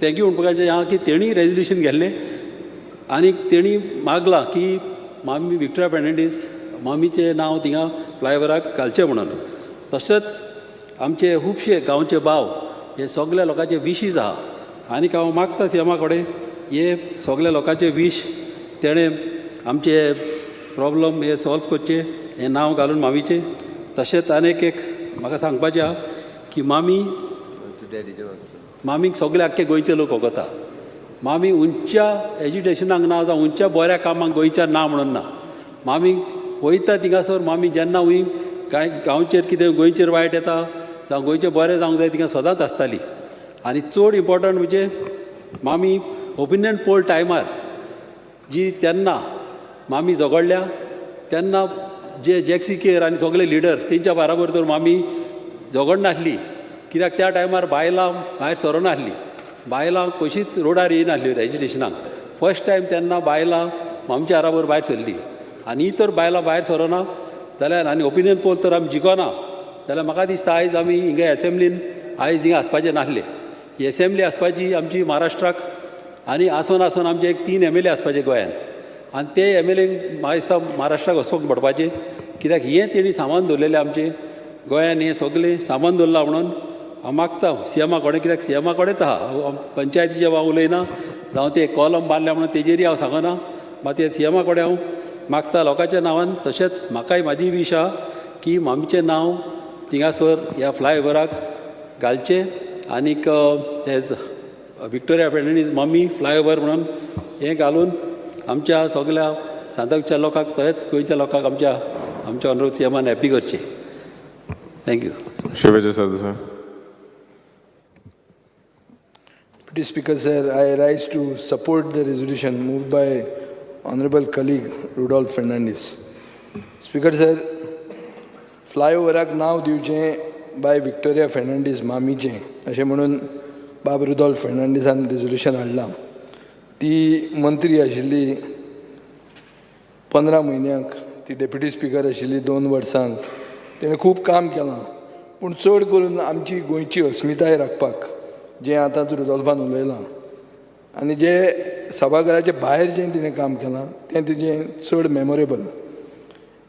Thank you म्हणपाचें आहा की तेणी रेजोल्युशन गेल्लें आनी तेणी मागलां की मामी विक्टोरिया फेर्नांडीस मामीचें नांव थिंगा फ्लायओवराक घालचें म्हणून. तशेंच आमचे खुबशे गांवचे भाव हे सगल्या लोकांचे विशीस आहा आनी हांव मागता सीएमा कडेन हे सगल्या लोकांचे वीश तेणें आमचे प्रॉब्लम हे सॉल्व करचे, हें नांव घालून मामीचें. तशेंच आनीक एक म्हाका सांगपाचें आहा की मामी मामीक सगळे आख्खे गोंयचे लोक वगता. मामी उंच्या एजिटेशनाक ना जावं उंच्या बऱ्या कामाक गोंयच्या ना म्हणून ना. मामी वयता थिंगासर मामी जेन्ना वय कांय गांवचेर कितें गोंयचेर वायट येता जावं गोंयचें बरें जावंक जाय थिंगा सदांच आसताली. आनी चड इम्पोर्टंट म्हणजे मामी ओपिनियन पोल टायमार जी तेन्ना मामी झगडल्या तेन्ना जे जॅक्सी केर आनी सगळे लिडर तेंच्या बाराबर तर मामी झगडनासली, कित्याक त्या टायमार बायलां भायर सरनासली, बायलां कशींच रोडार येयनासली एजिटेशनाक. फर्स्ट टायम तेन्ना बायलां आमच्या बराबर भायर सरली आनी तर बायलां भायर सरना जाल्यार आनी ओपिनियन पोल तर आमी जिखना जाल्यार म्हाका दिसता आयज आमी हिंगा एसेंब्लीन आयज हिंगा आसपाचें नासलें. ही एसेंब्ली आसपाची आमची महाराष्ट्राक आनी आसून आसून आमचे एक 3 MLA आसपाचे गोंयान आनी ते MLA म्हाका दिसता महाराष्ट्राक वचपाक पडपाचें, कित्याक हें तेणी सामान दवरलेलें आमचें गोंयान हें सगळें सामान दवरलां म्हणून हांव मागता सीएमा कडेन, कित्याक सीएमा कडेच आहा. पंचायतीचें हांव उलयना जावं ते कॉलम बांदल्या म्हणून तेजेरय हांव सांगना, मात ते सीएमा कडेन हांव मागता लोकांच्या नांवान. तशेंच म्हाकाय म्हाजी वीश आहा की मामीचें नांव थिंगासर ह्या फ्लायओवराक घालचें आनीक as Victoria Fernandes mummy flyover म्हणून हें घालून आमच्या सगल्या सांताक्रूजच्या लोकांक तशेंच गोंयच्या लोकांक आमच्या आमच्या ऑनरेबल सीएमान हॅपी करचें. Thank you. Shri Vijay Sardesai. Deputy Speaker, sir, I rise to support the resolution moved by Honorable colleague Rudolph Fernandez. Speaker, sir, फ्लायओवराक नांव दिवचें बाय विक्टोरिया फेर्नांडीस मामीचें अशें म्हणून बाब रुडोल्फ फेर्नांडीसान रेजोल्युशन हाडलां. ती मंत्री आशिल्ली 15 म्हयन्यांक, ती डेप्युटी स्पिकर आशिल्ली 2 वर्सांक. तेणें खूब काम केलां, पूण चड करून आमची गोंयची अस्मिताय राखपाक जें आतां रुडोल्फान उलयलां आनी जे सभाघराचे भायर जें तिणें काम केलां तें तिजें चड मेमोरेबल.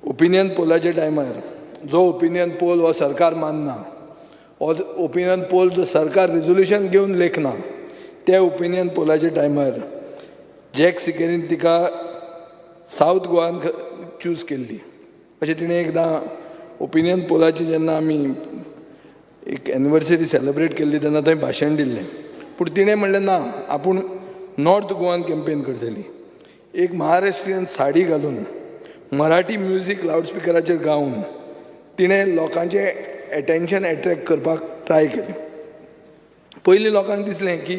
ओपिनियन पोलाच्या टायमार जो ओपिनियन पोल हो सरकार मानना, हो ओपिनियन पोल जो सरकार रेजोल्युशन घेवन लेखना, त्या ओपिनियन पोलाच्या टायमार जॅक सिकेरीन तिका सावथ गोवान चूज केल्ली. अशें तिणें एकदां ओपिनियन पोलाची जेन्ना आमी एक एनिवर्सरी सेलेब्रेट केल्ली तेन्ना थंय भाशण दिल्लें, पूण तिणें म्हणलें ना, आपूण नॉर्थ गोवान कॅम्पेन करतली. एक महाराष्ट्रीयन साडी घालून मराठी म्युजीक लावडस्पिकराचेर गावन तिणें लोकांचें एटेन्शन एट्रॅक्ट करपाक ट्राय केलें. पयलीं लोकांक दिसलें की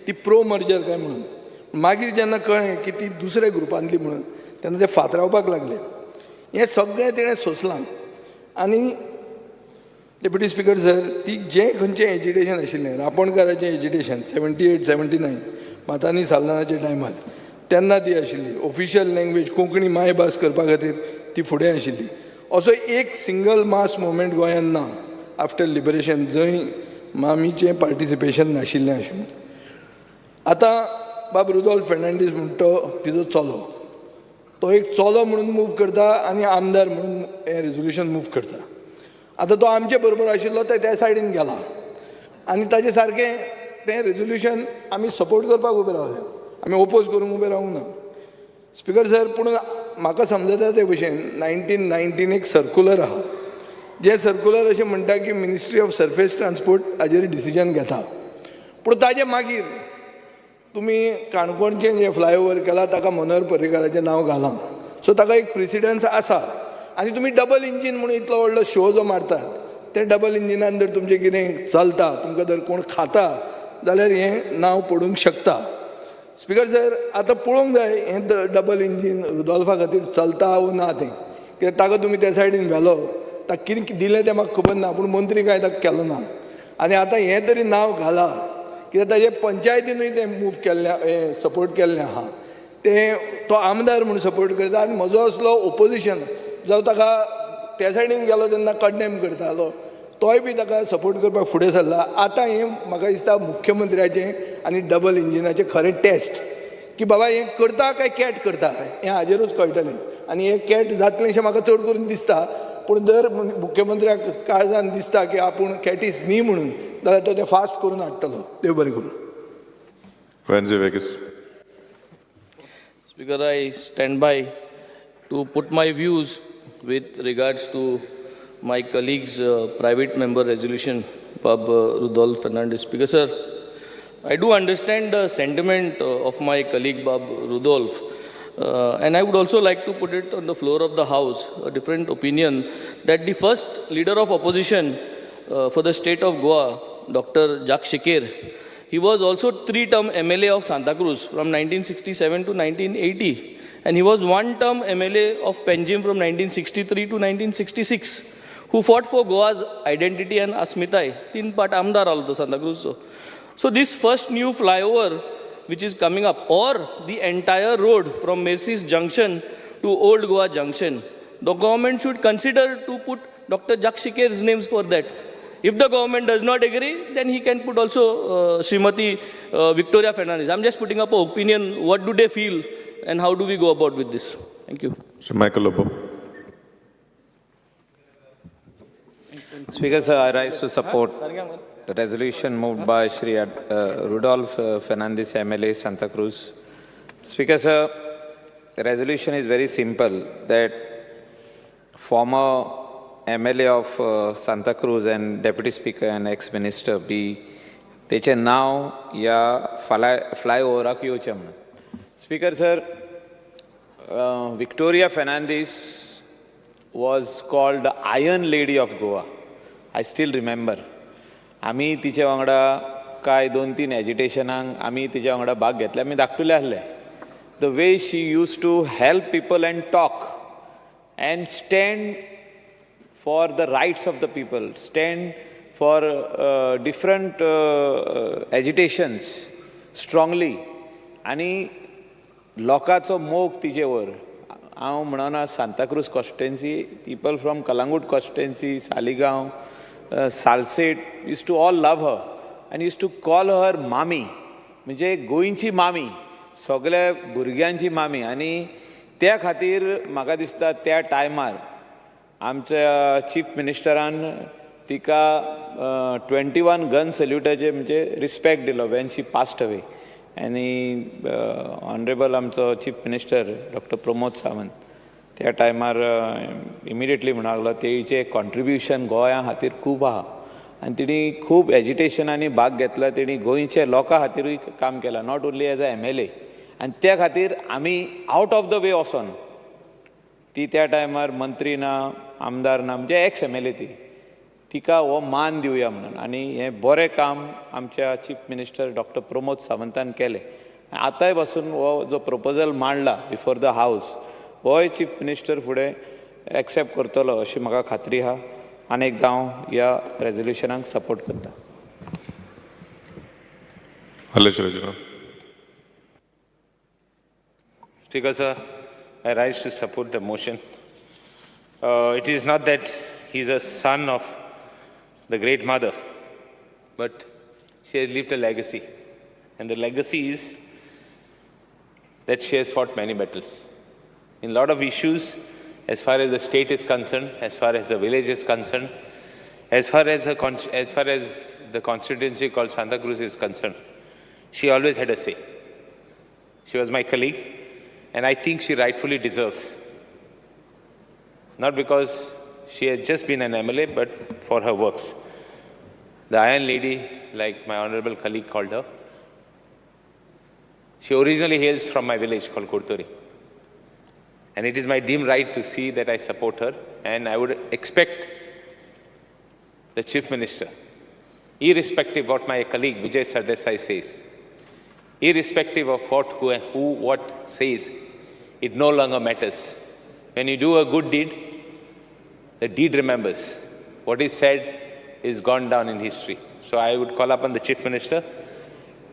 ती प्रो मर्जर काय म्हणून, मागीर जेन्ना कळ्ळें की ती दुसऱ्या ग्रुपांतली म्हणून तेन्ना ते फातरावपाक लागले. हें सगळें तिणें सोंसलां. आनी डेप्युटी स्पिकर सर, ती जें खंयचें एजिटेशन आशिल्लें रापणकाराचें एजिटेशन 78 79 मातानी साल्दानाच्या टायमार तेन्ना ती आशिल्ली. ऑफिशियल लँग्वेज कोंकणी मायभास करपा खातीर ती फुडें आशिल्ली. असो एक सिंगल मास मुवमेंट गोंयांत ना आफ्टर लिबरेशन जंय मामीचें पार्टिसिपेशन नाशिल्लें अशें. आतां बाब रुडोल्फ फेर्नांडीस म्हणटा तो तिजो चलो, तो एक चलो म्हणून मूव करता आनी आमदार म्हणून हें रेजोल्युशन मूव करता. आतां तो आमचे बरोबर आशिल्लो ते त्या सायडीन गेला आनी ताजे सारकें तें रेजोल्युशन आमी सपोर्ट करपाक उबे रावले, आमी ओपोज करूंक उबे रावूंक ना. स्पिकर सर, पूण म्हाका समजता ते भशेन 1919 एक सर्कुलर आहा, जें सर्कुलर अशें म्हणटा की मिनिस्ट्री ऑफ सर्फेस ट्रान्सपोर्ट हाजेर डिसिजन घेता. पूण ताजे मागीर तुमी काणकोणचें जें फ्लायओवर केलां ताका मनोहर पर्रीकाराचें नांव घालां, सो ताका एक प्रिसिडन्स आसा. आनी तुमी डबल इंजीन म्हणून इतलो व्हडलो शो जो मारतात, ते डबल इंजिनान जर तुमचें कितें चलता, तुमकां जर कोण खाता जाल्यार हें नांव पडूंक शकता. स्पिकर सर, आतां पळोवंक जाय हें डबल इंजीन रुडोल्फा खातीर चलता वो ना तें, कित्याक ताका तुमी त्या सायडीन व्हेलो, ताका कितें दिलें तें म्हाका खबर ना, पूण मंत्री कांय ताका केलो ना. आनी आतां हें तरी नांव घालां, कित्याक ताजे पंचायतीनूय तें मूव केल्लें, हें सपोर्ट केल्लें आहा, तें तो आमदार म्हूण सपोर्ट करता. आनी म्हजो असलो ओपोजिशन जावं ताका त्या सायडीन गेलो तेन्ना कंडेम करतालो, तोय बी ताका सपोर्ट करपाक फुडें सरला. आतां हें म्हाका दिसता मुख्यमंत्र्याचें आनी डबल इंजिनाचें खरें टेस्ट की बाबा हें करता काय कॅट करता हें हाजेरूच कळटलें. आनी हें कॅट जातलें अशें म्हाका चड करून दिसता, पूण जर मुख्यमंत्र्याक काळजान दिसता की आपूण कॅटीस न्ही म्हणून जाल्यार तो तें फास्ट करून हाडटलो. देव बरें करूं. Venzy Viegas. Speaker, I stand by to put my views with regards to my colleague's private member resolution, Bab Rudolph Fernandez. Speaker, sir, I do understand the sentiment of my colleague Bab Rudolph, and I would also like to put it on the floor of the House, a different opinion, that the first leader of opposition for the state of Goa, Dr. Jacques Shekir, he was also 3-term MLA of Santa Cruz from 1967 to 1980, and he was 1-term MLA of Panjim from 1963 to 1966, who fought for Goa's identity and asmitai. 3 part amdar alto Santa Cruz. So this first new flyover which is coming up, or the entire road from Merces Junction to Old Goa Junction, the government should consider to put Dr. Jacques Shekir's names for that. If the government does not agree, then he can put also Srimati Victoria Fernandez. I'm just putting up an opinion. What do they feel and how do we go about with this? Thank you. Mr. Michael Lobo. Speaker, sir, I rise to support the resolution moved by Shri Rudolph Fernandez, MLA, Santa Cruz. Speaker, sir, the resolution is very simple, that former MLA of Santa Cruz and Deputy Speaker and ex-minister B. तेचे नांव ह्या फ्लायओवराक येवचें म्हणून. Speaker, sir, Victoria Fernandes was called the Iron Lady of Goa. I still remember. आमी तिचे वांगडा कांय 2-3 एजिटेशनांक आमी तिच्या वांगडा भाग घेतले, आमी धाकटुले आसले. The way she used to help people and talk and stand for the rights of the people, stand for different agitations strongly. आनी लोकांचो मोग तिचेवर, हांव म्हणना Santacruz constituency, people from Calangute constituency, Saligao, Salcete used to all love her and used to call her मामी, म्हणजे गोंयची मामी, सगळ्या भुरग्यांची मामी. आनी त्या खातीर म्हाका दिसता त्या टायमार आमच्या चीफ मिनिस्टरान तिका 21 गन सल्युटाचे म्हणजे रिस्पेक्ट दिलो when she passed away. आनी ऑनरेबल आमचो chief minister doctor Pramod Sawant त्या टायमार इमिडिएटली म्हणूंक लागलो तेचें कॉन्ट्रिब्युशन गोंया खातीर खूब आहा आनी तिणी खूब एजिटेशनांनी भाग घेतला, तिणी गोंयच्या लोकां खातीरूय काम केलां, not only as a MLA. आनी त्या खातीर आमी आवट ऑफ the way वचोन ती त्या टायमार मंत्री ना, आमदार ना, म्हणजे एक्स MLA ती, तिका हो मान दिवया म्हणून. आनी हें बरें काम आमच्या चीफ मिनिस्टर डॉक्टर प्रमोद सावंतान केलें. आतांय पासून हो जो प्रपोजल मांडला बिफोर the house, होय चीफ मिनिस्टर फुडें एक्सेप्ट करतलो अशी म्हाका खात्री आहा. आनी एकदां हांव ह्या रेजोल्युशनाक सपोर्ट करता. Speaker, sir, I rise to support the motion. It is not that he is a son of the great mother, but she has left a legacy. And the legacy is that she has fought many battles. In a lot of issues, as far as the state is concerned, as far as the village is concerned, as far as the constituency called Santa Cruz is concerned, she always had a say. She was my colleague, and I think she rightfully deserves. Not because she has just been an MLA, but for her works. The Iron Lady, like my honorable colleague called her, she originally hails from my village called Kurtori. And it is my deemed right to see that I support her, and I would expect the Chief Minister, irrespective of what my colleague Vijay Sardesai says, irrespective of what, who, what says, it no longer matters. When you do a good deed, the deed remembers. What is said is gone down in history. So I would call upon the Chief Minister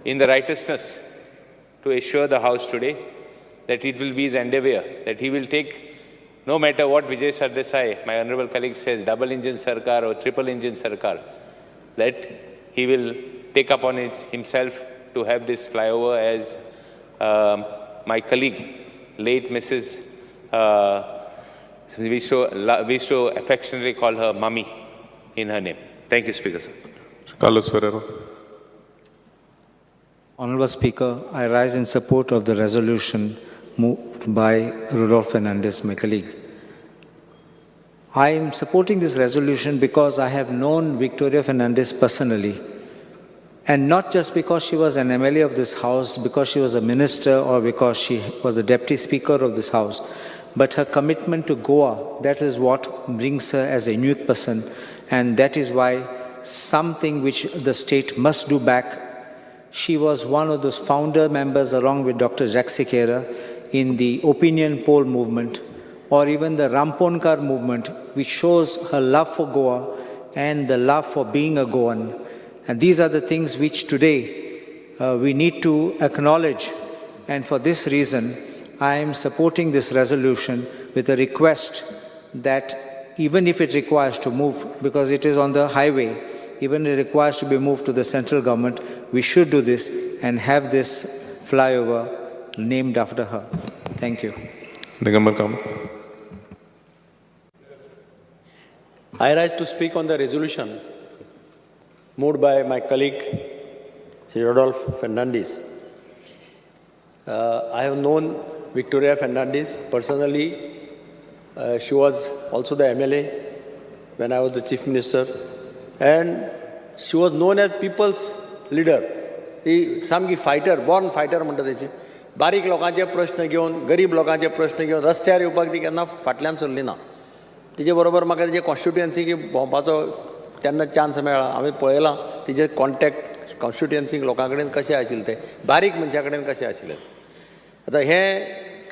in the righteousness to assure the House today that it will be his endeavor, that he will take No matter what Vijay Sardesai, my honorable colleague, says, double engine sarkar or triple engine sarkar, that he will take upon himself to have this flyover as my colleague, late Mrs. We so affectionately call her Mummy in her name. Thank you, Speaker, sir. Carlos Ferreira. Honorable Speaker, I rise in support of the resolution moved by Rudolph Fernandez, my colleague. I am supporting this resolution because I have known Victoria Fernandez personally, and not just because she was an MLA of this house, because she was a minister, or because she was the deputy speaker of this house, but her commitment to Goa, that is what brings her as a unique person, and that is why something which the state must do back. She was one of those founder members along with Dr. Jack Sequeira in the opinion poll movement, or even the Ramponkar movement, which shows her love for Goa and the love for being a Goan. And these are the things which today we need to acknowledge. And for this reason, I am supporting this resolution with a request that even if it requires to move, because it is on the highway, even if it requires to be moved to the central government, we should do this and have this flyover named after her. Thank you. Digambar Kamat. I rise to speak on the resolution moved by my colleague, Sri Rodolfo Fernandez. I have known Victoria Fernandez personally. She was also the MLA when I was the Chief Minister, and she was known as people's leader. ती सामकी fighter, born fighter म्हणटा तेची. बारीक लोकांचे प्रश्न घेवन, गरीब लोकांचे प्रश्न घेवन रस्त्यार येवपाक ती केन्ना फाटल्यान सरली ना. तिजे बरोबर म्हाका तिजे कॉन्स्टिट्युएन्सीक भोंवपाचो तेन्ना चान्स मेळ्ळा. हांवें पळयलां तिजे कॉन्टेक्ट कॉन्स्टिट्युएन्सीक लोकां कडेन कशें आशिल्लें, ते बारीक मनशां कडेन कशें आशिल्लें. आतां हे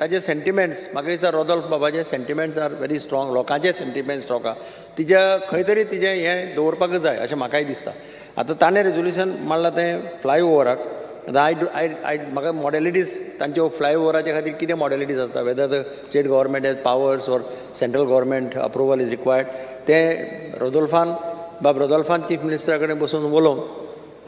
ताजे सेंटिमेंट्स म्हाका दिसता रोदोल्फ बाबाचे सेंटिमेंट्स are very strong, लोकांचे सेंटिमेंट्स स्ट्रॉंग आहा. तिज्या खंय तरी तिजें हें दवरपाकच जाय अशें म्हाकाय दिसता. आतां ताणें रेजोल्युशन मांडलां तें फ्लाय ओवराक. आतां I I I म्हाका मॉडेलिटीज तांच्यो फ्लाय ओवराच्या खातीर कितें मॉडेलिटीज आसता, whether the state government has powers or central government approval is required, तें रोदोल्फान बाब रोदोल्फान चीफ मिनिस्टरा कडेन बसून उलोवन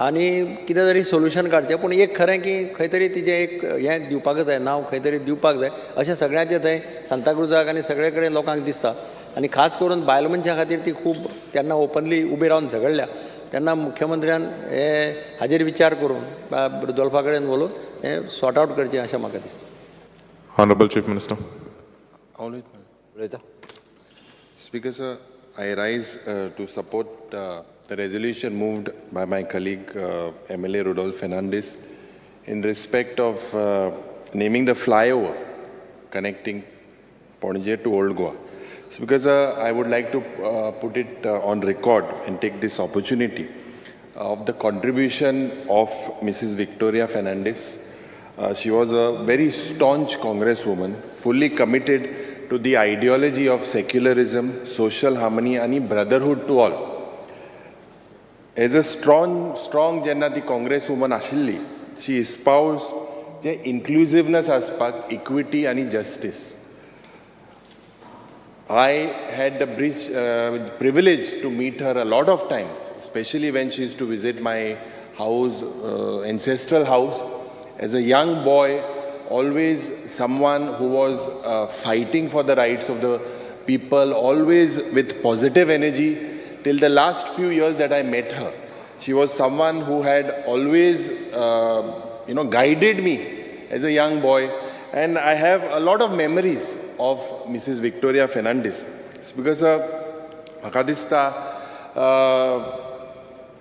आनी कितें तरी सोल्युशन काडचें. पूण एक खरें की खंय तरी तिजें एक हें दिवपाकच जाय, नांव खंय तरी दिवपाक जाय अशें सगळ्यांचें थंय सांताक्रुजाक आनी सगळे कडेन लोकांक दिसता. आनी खास करून बायल मनशां खातीर ती खूब तेन्ना ओपनली उबी रावन झगडल्या. तेन्ना मुख्यमंत्र्यान हे हाजेर विचार करून रुदोल्फा कडेन उलोवन हें सॉर्ट आवट करचें अशें म्हाका दिसता. Honourable chief minister. उलयता. Speaker sir, I rise to support the resolution moved by my colleague MLA Rudolph Fernandez in respect of naming the flyover connecting Panaji to Old Goa. So because I would like to put it on record and take this opportunity of the contribution of Mrs. Victoria Fernandez. She was a very staunch congresswoman, fully committed to the ideology of secularism, social harmony and brotherhood to all. As a strong जेन्ना ती congresswoman आशिल्ली, she espoused J inclusiveness आसपाक, equity आनी justice. I had the privilege to meet her a lot of times, especially when she used to visit my house, ancestral house. As a young boy, always someone who was fighting for the rights of the people, always with positive energy. Till the last few years that I met her, she was someone who had always, guided me as a young boy. And I have a lot of memories of Mrs. Victoria Fernandez. It's because म्हाका दिसता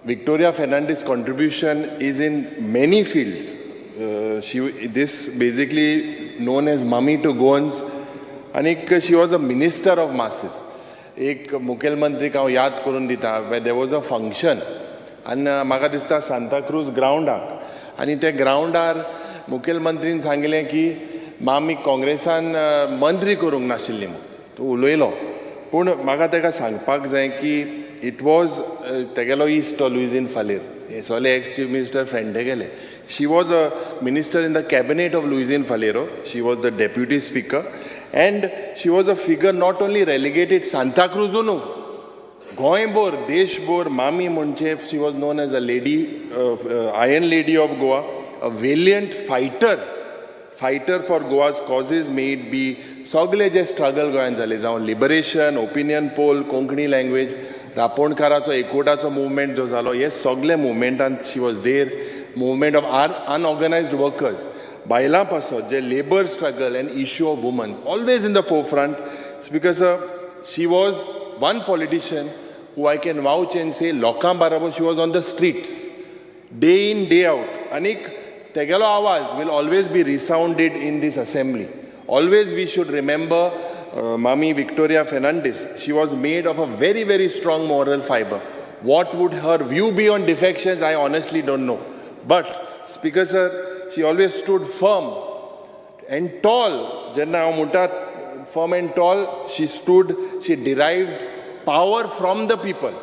Victoria Fernandez contribution is in many fields. She this basically known as Mummy to Goans, and she was a minister of masses. एक मुखेलमंत्रीक हांव याद करून दिता, where there was a function आनी म्हाका दिसता सांताक्रूज ग्रावंडाक, आनी त्या ग्रावंडार मुखेलमंत्रीन सांगलें की मामी काँग्रेसान मंत्री करूंक नाशिल्ली म्हूण तो उलयलो. पूण म्हाका ताका सांगपाक जाय की it was तेगेलो इश्ट तो लुइझीन फालेर, हे सगळे एक्स चीफ मिनिस्टर फ्रेंड गेले. She was a minister in the cabinet of Luizinho Faleiro. She was the deputy speaker And she was a figure not only relegated सांताक्रुजू न्हू, गोंयभर, देशभर मामी म्हणजे she was known as a lady, iron lady of Goa, a valiant fighter for Goa's causes, may it be सगळे जे struggle गोंयांत जाले, जावं liberation, opinion poll, Konkani language, रापोणकाराचो एकवटाचो मुवमेंट जो जालो, हे सगळे मुवमेंटान she was there. Movement of unorganised workers, बायलां पासत जे labour struggle and issue of woman, always in the forefront. Because she was one politician who I can vouch and say लोकां बराबर she was on the streets day in, day out. आनीक तेगेलो आवाज will always be resounded in this assembly. Always we should remember Mami Victoria Fernandes. She was made of a very, very strong moral fiber. What would her view be on defections, I honestly don't know. But, Speaker sir, she always stood firm and tall. जेन्ना हांव म्हणटा firm and tall, she stood, she derived power from the people.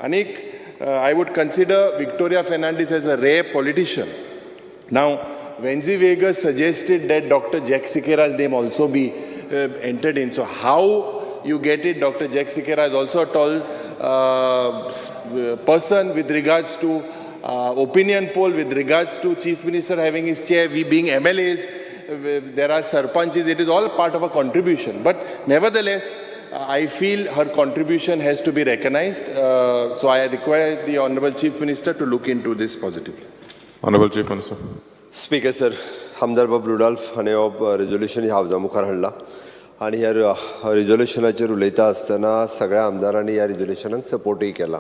आनीक I would consider Victoria Fernandes as a rare politician. Now, Venzi Vegas suggested that Dr. Jack Sequeira's name also be entered in. So how you get it, Dr. Jack Sequeira is also a tall person with regards to opinion poll, with regards to Chief Minister having his chair, we being MLAs, there are sarpanches, it is all part of a contribution. But nevertheless, I feel her contribution has to be recognized. So I require the Honorable Chief Minister to look into this positively. Honorable Chief Minister. Speaker sir, आमदार बाब Rudolph हाणें हो resolution हावजा मुखार हाडला आनी ह्या रेजोल्युशनाचेर उलयता आसतना सगळ्या आमदारांनी ह्या रेजोल्युशनाक सपोर्टूय केला.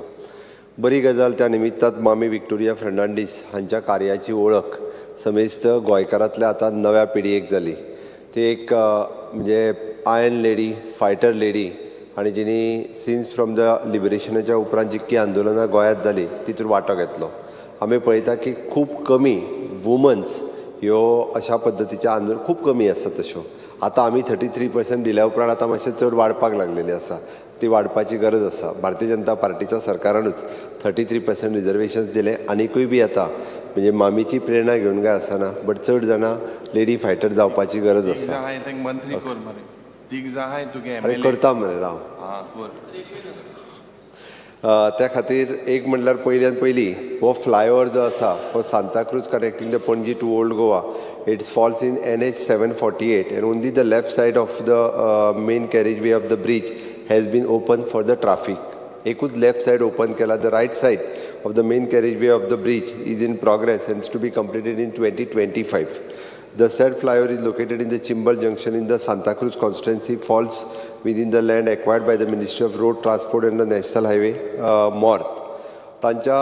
बरी गजाल, त्या निमित्तान मामी विक्टोरिया फर्नांडीस हांच्या कार्याची वळख समेस्त गोंयकारांतल्या आतां नव्या पिळगेक जाली. ती एक म्हणजे आयर्न लेडी, फायटर लेडी, आनी जिणी सिन्स फ्रॉम the लिबरेशनाच्या उपरांत जितकीं आंदोलनां गोंयांत जालीं तितून वांटो घेतलो. आमी पळयता की खूब कमी वुमन्स ह्यो अशा पद्दतीचें आंदोलन खूब कमी आसा तश्यो. आतां आमी 33% दिल्या उपरांत आतां मातशें चड वाडपाक लागलेली आसा, ती वाडपाची गरज आसा. भारतीय जनता पार्टीच्या सरकारानूच 33% रिजर्वेशन्स दिलें आनिकूय बी आतां म्हणजे मामीची प्रेरणा घेवन काय आसना, बट चड जाणां लेडी फायटर जावपाची गरज आसा. मंत्री कर मरे, तीग जाय तुगे. अरे करता मरे राव. त्या खातीर एक म्हणल्यार पयल्यान पयलीं हो फ्लायओवर जो आसा हो Santacruz connecting the Panaji to old Goa, it falls in NH 748 and only the left side of the main carriage way of the bridge has been open for the traffic. एकूच left side open केला, the right side of the main carriage way of the bridge is in progress and to be completed in 2025. The said flyover is located in the Chimbel Junction in the Santacruz constituency, falls within the land acquired by the Ministry of Road Transport and the National Highway, MORTH. तांच्या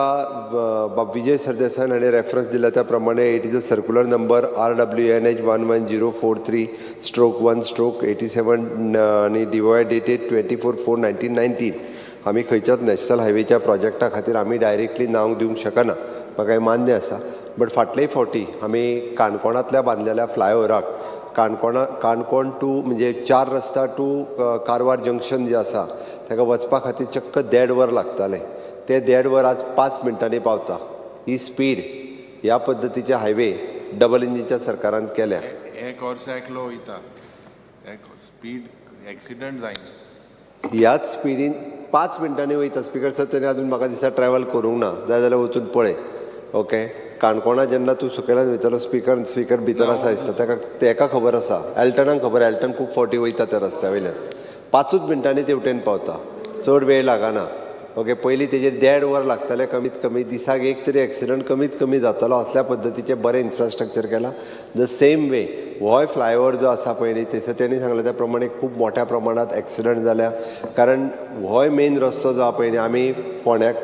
बाब विजय सरदेसाय हाणें reference दिला त्या प्रमाणे it is a circular number RWNH 11043/1/87 आनी dy dated 24/4/1919. आमी खंयच्याच national हायवेच्या प्रोजेक्टा खातीर आमी डायरेक्टली नांव दिवंक शकना, म्हाका हें मान्य आसा. बट फाटले फावटी आमी काणकोणांतल्या बांदलेल्या फ्लायओवराक काणकोण टू म्हणजे 4 रस्ता टू कारवार जंक्शन जें आसा ताका वचपा खातीर चक्क 1.5 वर लागतालें, ते 1.5 वर आज 5 मिनटांनी पावता. ही स्पीड ह्या पद्दतीचे हायवे डबल इंजिनच्या सरकारान केल्या. एक वर्सा एकलो वयता, स्पीड एक्सिडंट जायना. ह्याच स्पिडीन 5 मिनटांनी वयता. स्पीकर सर, तेणें आजून म्हाका दिसता ट्रॅवल करूंक ना, जाय जाल्यार वचून पळय. ओके, काणकोणा जेन्ना तूं सकयल्यान वयतालो, स्पीकर भितर आसा दिसता ताका, तेका खबर आसा, एल्टनाक खबर, एल्टन खूब फावटी वयता त्या रस्त्या वयल्यान, 5 मिनटांनी तेवटेन पावता, चड वेळ लागना. ओके, पयलीं तेजेर 1.5 वर लागतालें कमीत कमी, दिसाक एक तरी एक्सिडंट कमीत कमी जातालो. असल्या पद्दतीचें बरें इन्फ्रास्ट्रक्चर केलां. The same वे होय फ्लायओवर जो आसा पळय न्ही, थंयसर तेणी सांगलें त्या प्रमाणे खूब मोठ्या प्रमाणांत एक्सिडंट जाल्या, कारण होय मेन रस्तो जो आसा पळय न्ही, आमी फोंड्याक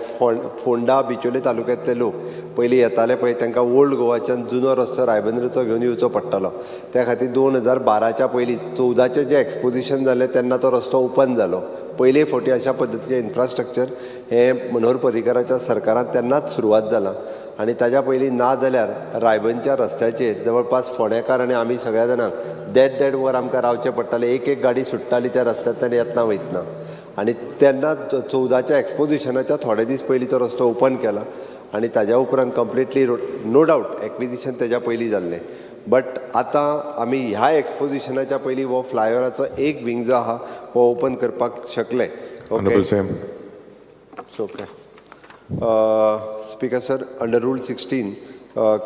फोंडा बिचोले तालुक्यांतले लोक पयलीं येताले पळय, तांकां ओल्ड गोवाच्यान जुनो रस्तो रायबंदरचो घेवन येवचो पडटालो. त्या खातीर 2012च्या पयलीं 14चें जें एक्सपोजिशन जालें तेन्ना तो रस्तो ओपन जालो. पयले फावटी अशा पद्दतीचें इन्फ्रास्ट्रक्चर हें मनोहर पर्रीकाराच्या सरकारान तेन्नाच सुरवात जालां. आनी ताज्या पयलीं ना जाल्यार रायबंदच्या रस्त्याचेर जवळपास फोंडेकार आनी आमी सगळ्या जाणांक 1.5-1.5 वर आमकां रावचें पडटालें. एक एक गाडी सुट्टाली त्या रस्त्यांतल्यान येतना वयतना. आनी तेन्ना 14च्या एक्सपोजिशनाच्या थोडे दीस पयलीं तो रस्तो ओपन केला आनी ताज्या उपरांत completely road, no doubt acquisition तेज्या पयलीं जाल्लें, बट आतां आमी ह्या एक्सपोजिशनाच्या पयलीं हो फ्लायओवराचो एक विंग जो आहा हो ओपन करपाक शकले. Honorable CM. It's okay. Speaker sir, under Rule 16,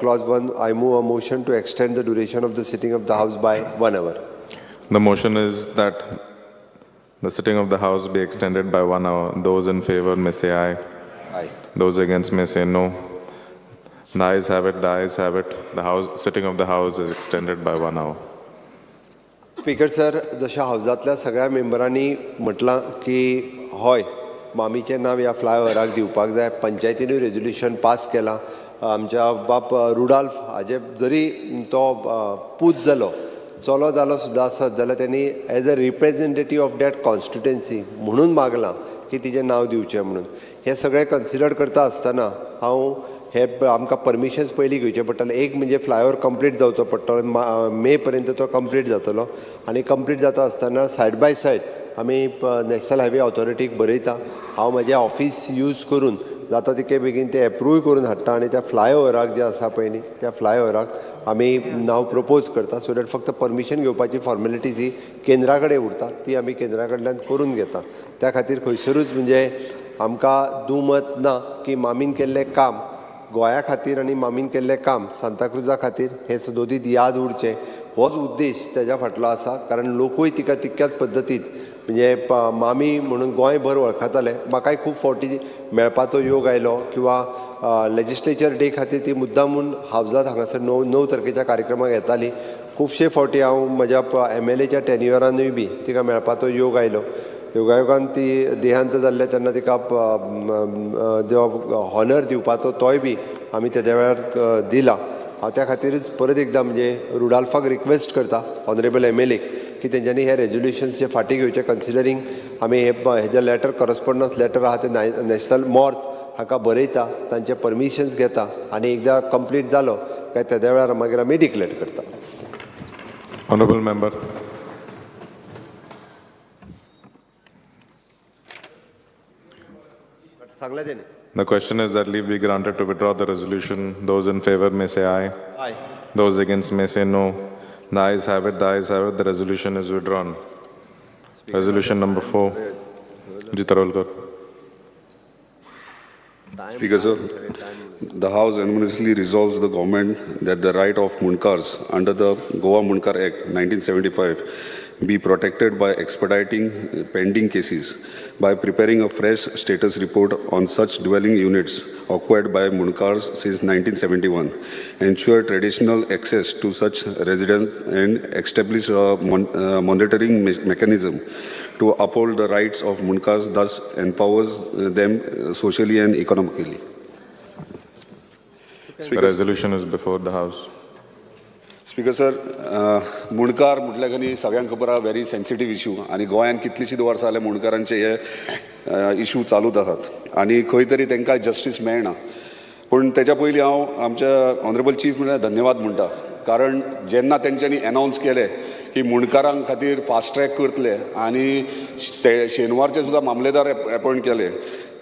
Clause 1, I move a motion to extend the duration of the sitting of the House by 1 hour. The motion is that the sitting of the House be extended by 1 hour. Those in favor may say aye. Aye. Those against may say no. The ayes have it, the ayes have it. The house, sitting of the House is extended by 1 hour. Speaker sir, जशें हावजांतल्या सगळ्या मेंबरांनी म्हटलां की हय, मामीचें नांव ह्या फ्लायओवराक दिवपाक जाय. पंचायतीनूय resolution pass केलां. आमच्या बाप रुडाल्फ हाजे जरी तो पूत जालो, चलो जालो सुद्दां आसत जाल्यार तेणी as a representative of that constituency म्हणून मागलां की तिजें नांव दिवचें म्हणून. हें सगळें कन्सिडर करता आसतना हांव हे आमकां परमिशन्स पयलीं घेवचें पडटलें. एक म्हणजे फ्लायओवर कंप्लीट जावचो पडटलो, मे पर्यंत तो कंप्लीट जातलो आनी कंप्लीट जाता आसतना सायड बाय सायड आमी नॅशनल हायवे ऑथॉरिटीक बरयता. हांव म्हजें ऑफीस यूज करून जाता तितके बेगीन ते एप्रूव करून हाडटा आनी त्या फ्लायओवराक जे आसा पळय न्ही त्या फ्लायओवराक आमी नांव प्रपोज करता, सो that फक्त परमिशन घेवपाची फॉर्मेलिटीज ही केंद्रा कडेन उरता, ती आमी केंद्रा कडल्यान करून घेता. त्या खातीर खंयसरूच म्हणजे आमकां दुमत ना की मामीन केल्लें काम गोंया खातीर आनी मामीन केल्लें काम सांताक्रुजा खातीर हें सदोदीत याद उरचें होच उद्देश तेज्या फाटलो आसा. कारण लोकूय तिका तितक्याच पद्दतीन म्हणजे मामी म्हणून गोंयभर वळखताले. म्हाकाय खूब फावटी मेळपाचो योग आयलो किंवा लेजिस्लेचर डे खातीर ती मुद्दामून हावजांत हांगासर 9 तारखेच्या कार्यक्रमाक येताली. खुबशे फावटी हांव म्हज्या MLAच्या टेन्युअरानूय बी तिका मेळपाचो योग आयलो. योगायोगान ती देहांत जाल्लें तेन्ना तिका जो हॉनर दिवपाचो तोय बी आमी तेद्या वेळार दिला. हांव त्या खातीरच परत एकदां म्हणजे रुडाल्फाक रिक्वेस्ट करता ऑनरेबल MLA की तेंच्यांनी हे रेजोल्युशन्स जे फाटीं घेवचे, कन्सिडरींग आमी हे हेजे लेटर करस्पॉन्डन्स लेटर आहा ते नॅशनल मॉर्थ हाका बरयता, तांचे परमिशन्स घेता आनी एकदां कंप्लीट जालो काय तेद्या वेळार मागीर आमी डिक्लेर करता. Honourable member. सांगलें तेणी. The question is that leave be granted to withdraw the resolution. Those in favor may say aye. Aye. Those against may say no. The ayes have it, the ayes have it. The resolution is withdrawn. Resolution number 4. Ji Tarolkar. Speaker sir, the House unanimously resolves the government that the right of Mundkars under the Goa Mundkar Act 1975 be protected by expediting pending cases, by preparing a fresh status report on such dwelling units acquired by Mundkars since 1971, ensure traditional access to such residents and establish a monitoring mechanism to uphold the rights of Mundkars, thus empowers them socially and economically. The resolution is before the House. Speaker sir, Mundkar म्हटल्यार न्ही सगळ्यांक खबर आहा, very sensitive issue आनी गोंयांत कितलींशींच वर्सां जाल्यार मुंडकारांचे हे इशू चालूच आसात आनी खंय तरी तांकां जस्टीस मेळना. पूण तेच्या पयलीं हांव आमच्या ऑनरेबल चीफ म्हणल्यार धन्यवाद म्हणटा, कारण जेन्ना तेंच्यांनी एनावन्स केलें की मुंडकारां खातीर फास्ट ट्रॅक करतले आनी शेनवारचे सुद्दां मामलेदार एपॉयंट केले,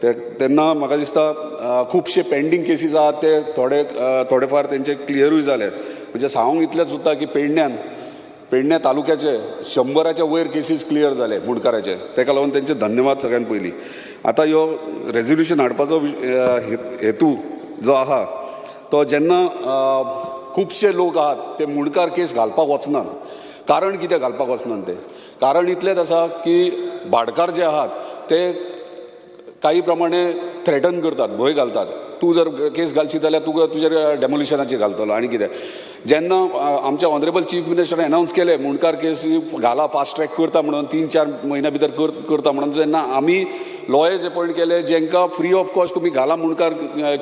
तेन्ना म्हाका दिसता खुबशे पेंडींग केसीस आहात ते थोडे थोडे फार तेंचे क्लियरूय जाले. म्हणजे सांगूंक इतलेंच उरता की पेडण्या तालुक्याचे 100च्या वयर केसीस क्लियर जाले मुंडकाराचे, तेका लागून तेंचे धन्यवाद सगळ्यान पयलीं. आतां ह्यो रेजोल्युशन हाडपाचो हेतू जो आहा तो जेन्ना खुबशे लोक आहात ते मुंडकार केस घालपाक वचनात. कारण कितें घालपाक वचनात ते, कारण इतलेंच आसा की भाटकार जे आहात ते काही प्रमाणे थ्रेटन करतात, भंय घालतात, तूं जर केस घालशी जाल्यार तुका तुजेर डेमोलिशनाची घालतलो आनी कितें. जेन्ना आमच्या ऑनरेबल चीफ मिनिस्टरान एनावन्स केलें मुंडकार केस घाला फास्ट ट्रॅक करता म्हणून 3-4 म्हयन्या भितर करता म्हणून, जेन्ना आमी लॉयर्स एपॉयंट केले जेंकां फ्री ऑफ कॉस्ट तुमी घाला मुंडकार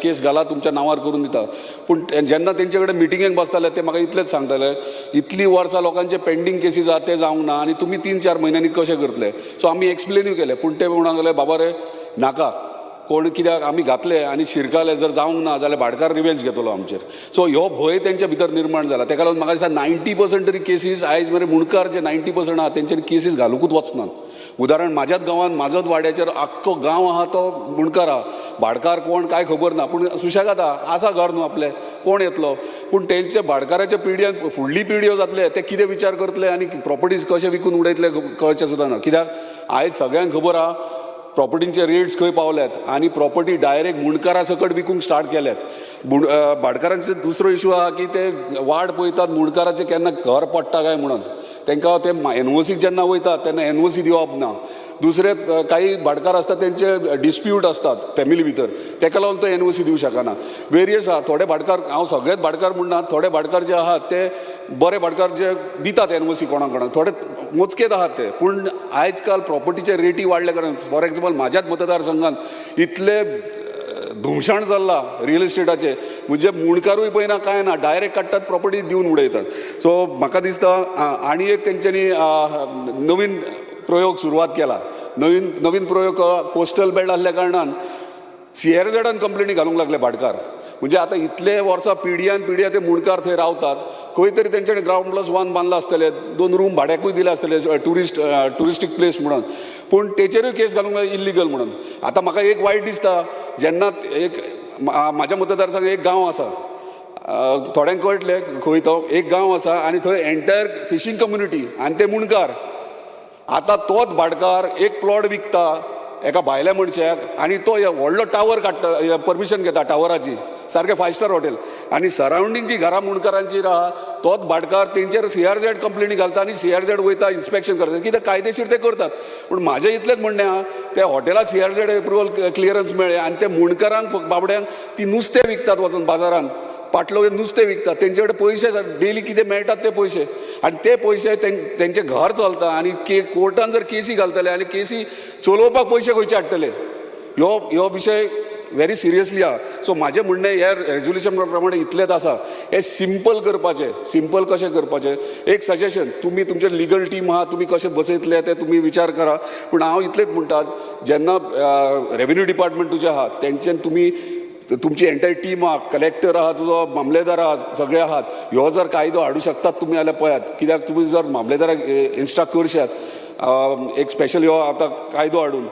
केस घाला तुमच्या नांवार करून दिता. पूण जेन्ना तेंचे कडेन मिटिंगेक बसताले ते म्हाका इतलेंच सांगताले, इतलीं वर्सां लोकांचे पेंडींग केसीस आहात ते जावंक ना आनी तुमी 3-4 म्हयन्यांनी कशें करतले. सो आमी एक्सप्लेनूय केलें, पूण ते म्हणूंक लागले बाबा रे नाका, कोण कित्याक आमी घातले आनी शिरकाले जर जावंक ना जाल्यार भाटकार रिवेंज घेतलो आमचेर. सो ह्यो भंय तेंच्या भितर निर्माण जाला. तेका लागून म्हाका दिसता 90% तरी केसीस आयज मेरेन मुंडकार जे 90% आहा तेंच्यानी केसीस घालुंकूच वचनात. उदाहरण म्हाज्याच गांवांत म्हाजोच वाड्याचेर आख्खो गांव आहा तो मुंडकार आहा, भाटकार कोण काय खबर ना, पूण सुशेगाद आहा, आसा घर न्हू आपलें, कोण येतलो. पूण तेंचे भाटकाराच्या पिढयेन फुडली पिढयो जातले ते कितें विचार करतले आनी प्रॉपर्टीज कशे विकून उडयतले कळचें सुद्दां ना. कित्याक आयज सगळ्यांक खबर आहा प्रॉपर्टींचे रेट्स खंय पावल्यात आनी प्रॉपर्टी डायरेक्ट मुंडकारा सकट विकूंक स्टार्ट केल्यात. भाटकारांचे दुसरो इशू आहा की ते वाट पळयतात मुंडकाराचें केन्ना घर पडटा काय म्हणून. तांकां ते एनओसीक जेन्ना वयतात तेन्ना एनओसी दिवप ना. दुसरे काही भाटकार आसतात तेंचे डिस्प्यूट आसतात फॅमिली भितर, तेका लागून तो एनओसी दिवं शकना. वेरियस आहा थोडे भाटकार, हांव सगळेच भाटकार म्हणना, थोडे भाटकार जे आहात ते बरे भाटकार जे दितात एनओसी कोणाक कोणाक, थोडे मोजकेच आहात ते. पूण आयज काल प्रॉपर्टीचे रेटी वाडल्या कारणान फॉर एक्झाम्पल म्हाज्याच मतदारसंघात इतले धुमशण चल्ला रियल इस्टेटाचे, म्हणजे मुंडकारूय पळयना कांय ना, डायरेक्ट काडटात प्रॉपर्टी दिवन उडयतात. सो म्हाका दिसता आनी एक तेंच्यांनी नवीन प्रयोग सुरवात केला. नवीन नवीन प्रयोग कोस्टल बेल्ट आसल्या कारणान सीआरझेडान कंप्लेनी घालूंक लागले भाटकार. म्हणजे आतां इतले वर्सां पिढयान पिढया ते मुंडकार थंय रावतात, खंय तरी तेंच्यांनी ग्रावंड +1 बांदला आसतले, 2 रूम भाड्याकूय दिले आसतले ट्युरिस्टीक प्लेस म्हणून, पूण तेचेरूय केस घालूंक लागले इल्लिगल म्हणून. आतां म्हाका एक वायट दिसता, जेन्ना एक म्हाज्या मतदारसंघात एक गांव आसा, थोड्यांक कळटलें खंय तो एक गांव आसा आनी थंय एंटायर फिशींग कम्युनिटी आनी ते मुंडकार. आतां तोच भाटकार एक प्लॉट विकता एका भायल्या मनशाक आनी तो व्हडलो टावर काडटा, परमिशन घेता टावराची, सारकें 5 स्टार हॉटेल, आनी सरावंडींग जी घरां मुंडकारांची आहा तोच भाटकार तेंचेर सीआरझेड कंप्लेनी घालता आनी सीआरझेड वयता इन्स्पेक्शन करता. कित्याक कायदेशीर ते करतात. पूण म्हाजें इतलेंच म्हणणें आहा, त्या हॉटेलाक सीआरझेड एप्रुवल क्लियरन्स मेळ्ळें आनी ते मुंडकारांक बाबड्यांक ती नुस्तें विकतात वचून बाजारान, पाटलो नुस्तें विकतात, तेंचे कडेन पयशे डेली कितें मेळटात ते पयशे, आनी ते पयशे तेंचें घर चलता. आनी कोर्टान जर केसी घालतले आनी केसी चलोवपाक पयशे खंयचे हाडटले, ह्यो ह्यो विशय व्हेरी सिरियसली आहा. सो म्हाजें म्हणणें ह्या रेजोल्युशन प्रमाणे इतलेंच आसा, हें सिंपल करपाचें. सिंपल कशें करपाचें, एक सजेशन, तुमी तुमचें लिगल टीम आहा, तुमी कशें बसयतले तें तुमी विचार करा. पूण हांव इतलेंच म्हणटा, जेन्ना रेवेन्यू डिपार्टमेंट तुजें आहा तेंच्यान तुमी तुमची एंटायर टीम आहा, कलेक्टर आहा, तुजो मामलेदार आहा, सगळे आहात, ह्यो जर कायदो हाडूं शकतात तुमी जाल्यार पळयात. कित्याक तुमी जर मामलेदाराक इन्स्ट्रक्ट करशात एक स्पेशल ह्यो आतां कायदो हाडून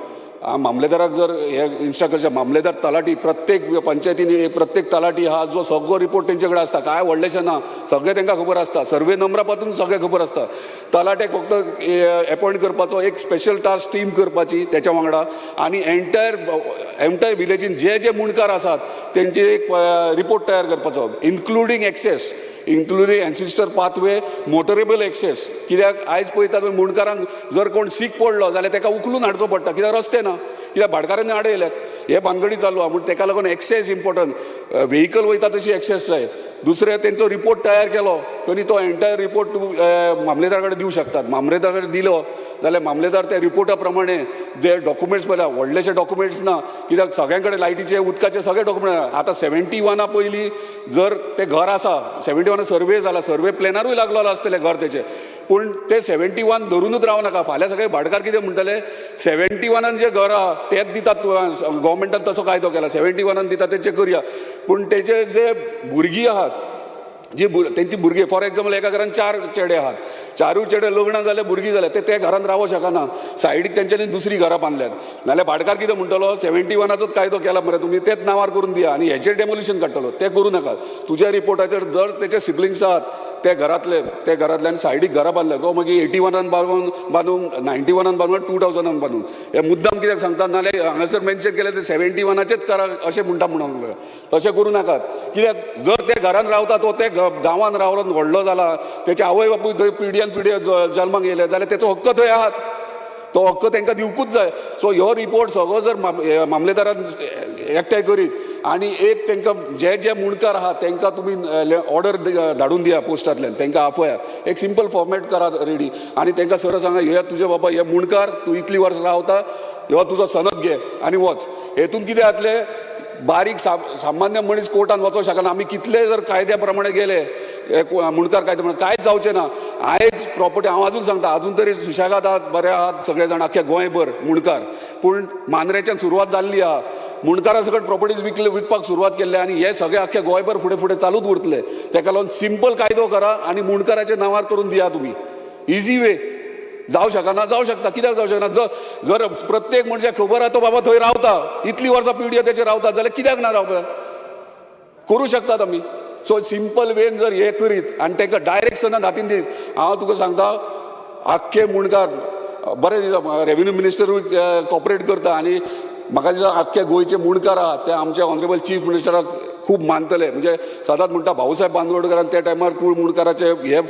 मामलेदाराक जर हे इन्स्ट्रक्ट करशात, मामलेदार तलाठी प्रत्येक पंचायतींनी प्रत्येक तलाठी आहा जो सगळो रिपोर्ट तेंचे कडेन आसता, कांय व्हडलेशें ना, सगळें तांकां खबर आसता, सर्वे नंबरा पासून सगळें खबर आसता. तलाट्याक फक्त एपॉयंट करपाचो, एक स्पेशल टास्क टीम करपाची तेच्या वांगडा, आनी एंटायर विलेजीन जे जे मुंडकार आसात तेंचे एक रिपोर्ट तयार करपाचो, including access, including ancestor pathway, motorable access. कित्याक आयज पळयतात मुंडकारांक जर कोण सीक पडलो जाल्यार ताका उखलून हाडचो पडटा, कित्याक रस्ते ना, कित्याक भाटकारांनी आडयल्यात, हे भानगडी चालू आहा. म्हूण ताका लागून एक्सेस इम्पॉर्टंट, व्हेकल वयता तशी एक्सेस जाय. दुसरें तेंचो रिपोर्ट तयार केलो तरी तो एंटायर रिपोर्ट तूं मामलेदारा कडेन दिवं शकतात. मामलेदारा कडेन दिलो जाल्यार मामलेदार त्या रिपोर्टा प्रमाणे जे डॉक्युमेंट्स पळयल्या, व्हडलेशे डॉक्युमेंट्स ना, कित्याक सगळ्यां कडेन लायटीचे उदकाचे सगळे डॉक्युमेंट. आतां 71 पयलीं जर तें घर आसा, 71 सर्वे जाला, सर्वे प्लॅनारूय लागलेलो आसतलें घर तेचें, पूण ते 71 धरुनूच रावं नाका. फाल्यां सगळे भाटकार कितें म्हणटले, 71 जें घर आहा तेंच दितात, गव्हर्मेंटान तसो कायदो केला, 71 दितात तेचें करया. पूण तेचे जे भुरगीं आहात, जी तेंची भुरगीं, फॉर एक्झाम्पल एका घरान 4 चेडे आहात, 4 चेडे लग्न जाले, भुरगीं जाल्या, ते त्या घरान रावोंक शकना, सायडीक तेंच्यांनी दुसरीं घरां बांदल्यात. नाल्यार भाटकार कितें म्हणटलो, 71 कायदो केला मरे तुमी, तेच नांवार करून दिया आनी हेचेर डेमोलिशन काडटलो. तें करूं नाका. तुज्या रिपोर्टाचेर जर तेचे सिबलिंग्स आहात ते घरांतले, ते घरांतल्यान सायडीक घरां बांदल्या, गो मागीर 81 बांदून 91 बांदून 2000 बांदून, हे मुद्दाम कित्याक सांगता, नाल्यार हांगासर मेन्शन केलें ते 71चेच करा अशें म्हणटा म्हणून. तशें करूं नाकात, कित्याक जर ते घरान रावता तो ते गांवान रावन व्हडलो जाला, तेचे आवय बापूय थंय पिढयान पिढया जल्माक येयले जाल्यार तेचो हक्क थंय आहात, तो हक्क तांकां दिवकूच जाय. सो ह्यो रिपोर्ट सगळो जर मामलेदारान एकठांय करीत आनी एक तांकां जे जे मुंडकार आहात तांकां तुमी ऑर्डर धाडून दिया पोस्टांतल्यान, तांकां आफया, एक सिंपल फॉर्मेट करात रेडी आनी तांकां सरळ सांगा, हे तुजे बाबा हे मुंडकार, तूं इतलीं वर्सां रावता, ह्यो तुजो सनद घे आनी वच. हेतून कितें जातलें, बारीक सामान्य मनीस कोर्टान वचोंक शकना. आमी कितले जर कायद्या प्रमाणे गेले, मुंडकार कायद्या प्रमाणे कांयच जावचें ना. आयज प्रॉपर्टी हांव अजून सांगता, अजून तरी सुशेगाद आहात, बरे आहात सगळे जाण आख्या गोंयभर मुंडकार, पूण मांद्रेच्यान सुरवात जाल्ली आहा. मुंडकारा सकट प्रॉपर्टीज विकपाक सुरवात केल्ली आनी हे सगळे आख्या गोंयभर फुडें फुडें चालूच उरतले. तेका लागून सिंपल कायदो करा आनी मुंडकाराच्या नांवार करून दिया तुमी. Easy way. जावं शकना, जावं शकता. कित्याक जावं शकना? जर प्रत्येक मनशाक खबर आहा तो बाबा थंय रावता, इतली वर्सां पिढी तेचेर रावता, जाल्यार कित्याक ना रावपा? करूं शकतात आमी. सो सिंपल वेन जर हे करीत आनी तांकां डायरेक्ट सनद हातीन दीत, हांव तुका सांगता आख्खे मुंडकार बरें दिसता. रेवेन्यू मिनिस्टरूय कॉपरेट करता आनी म्हाका दिसता आख्खे गोंयचे मुंडकार आहात ते आमचे ऑनरेबल चीफ मिनिस्टराक खूब मानतले. म्हणजे सदांच म्हणटा भाऊसाहेब बांदोडकरान त्या टायमार कूळ मुंडकाराचे हे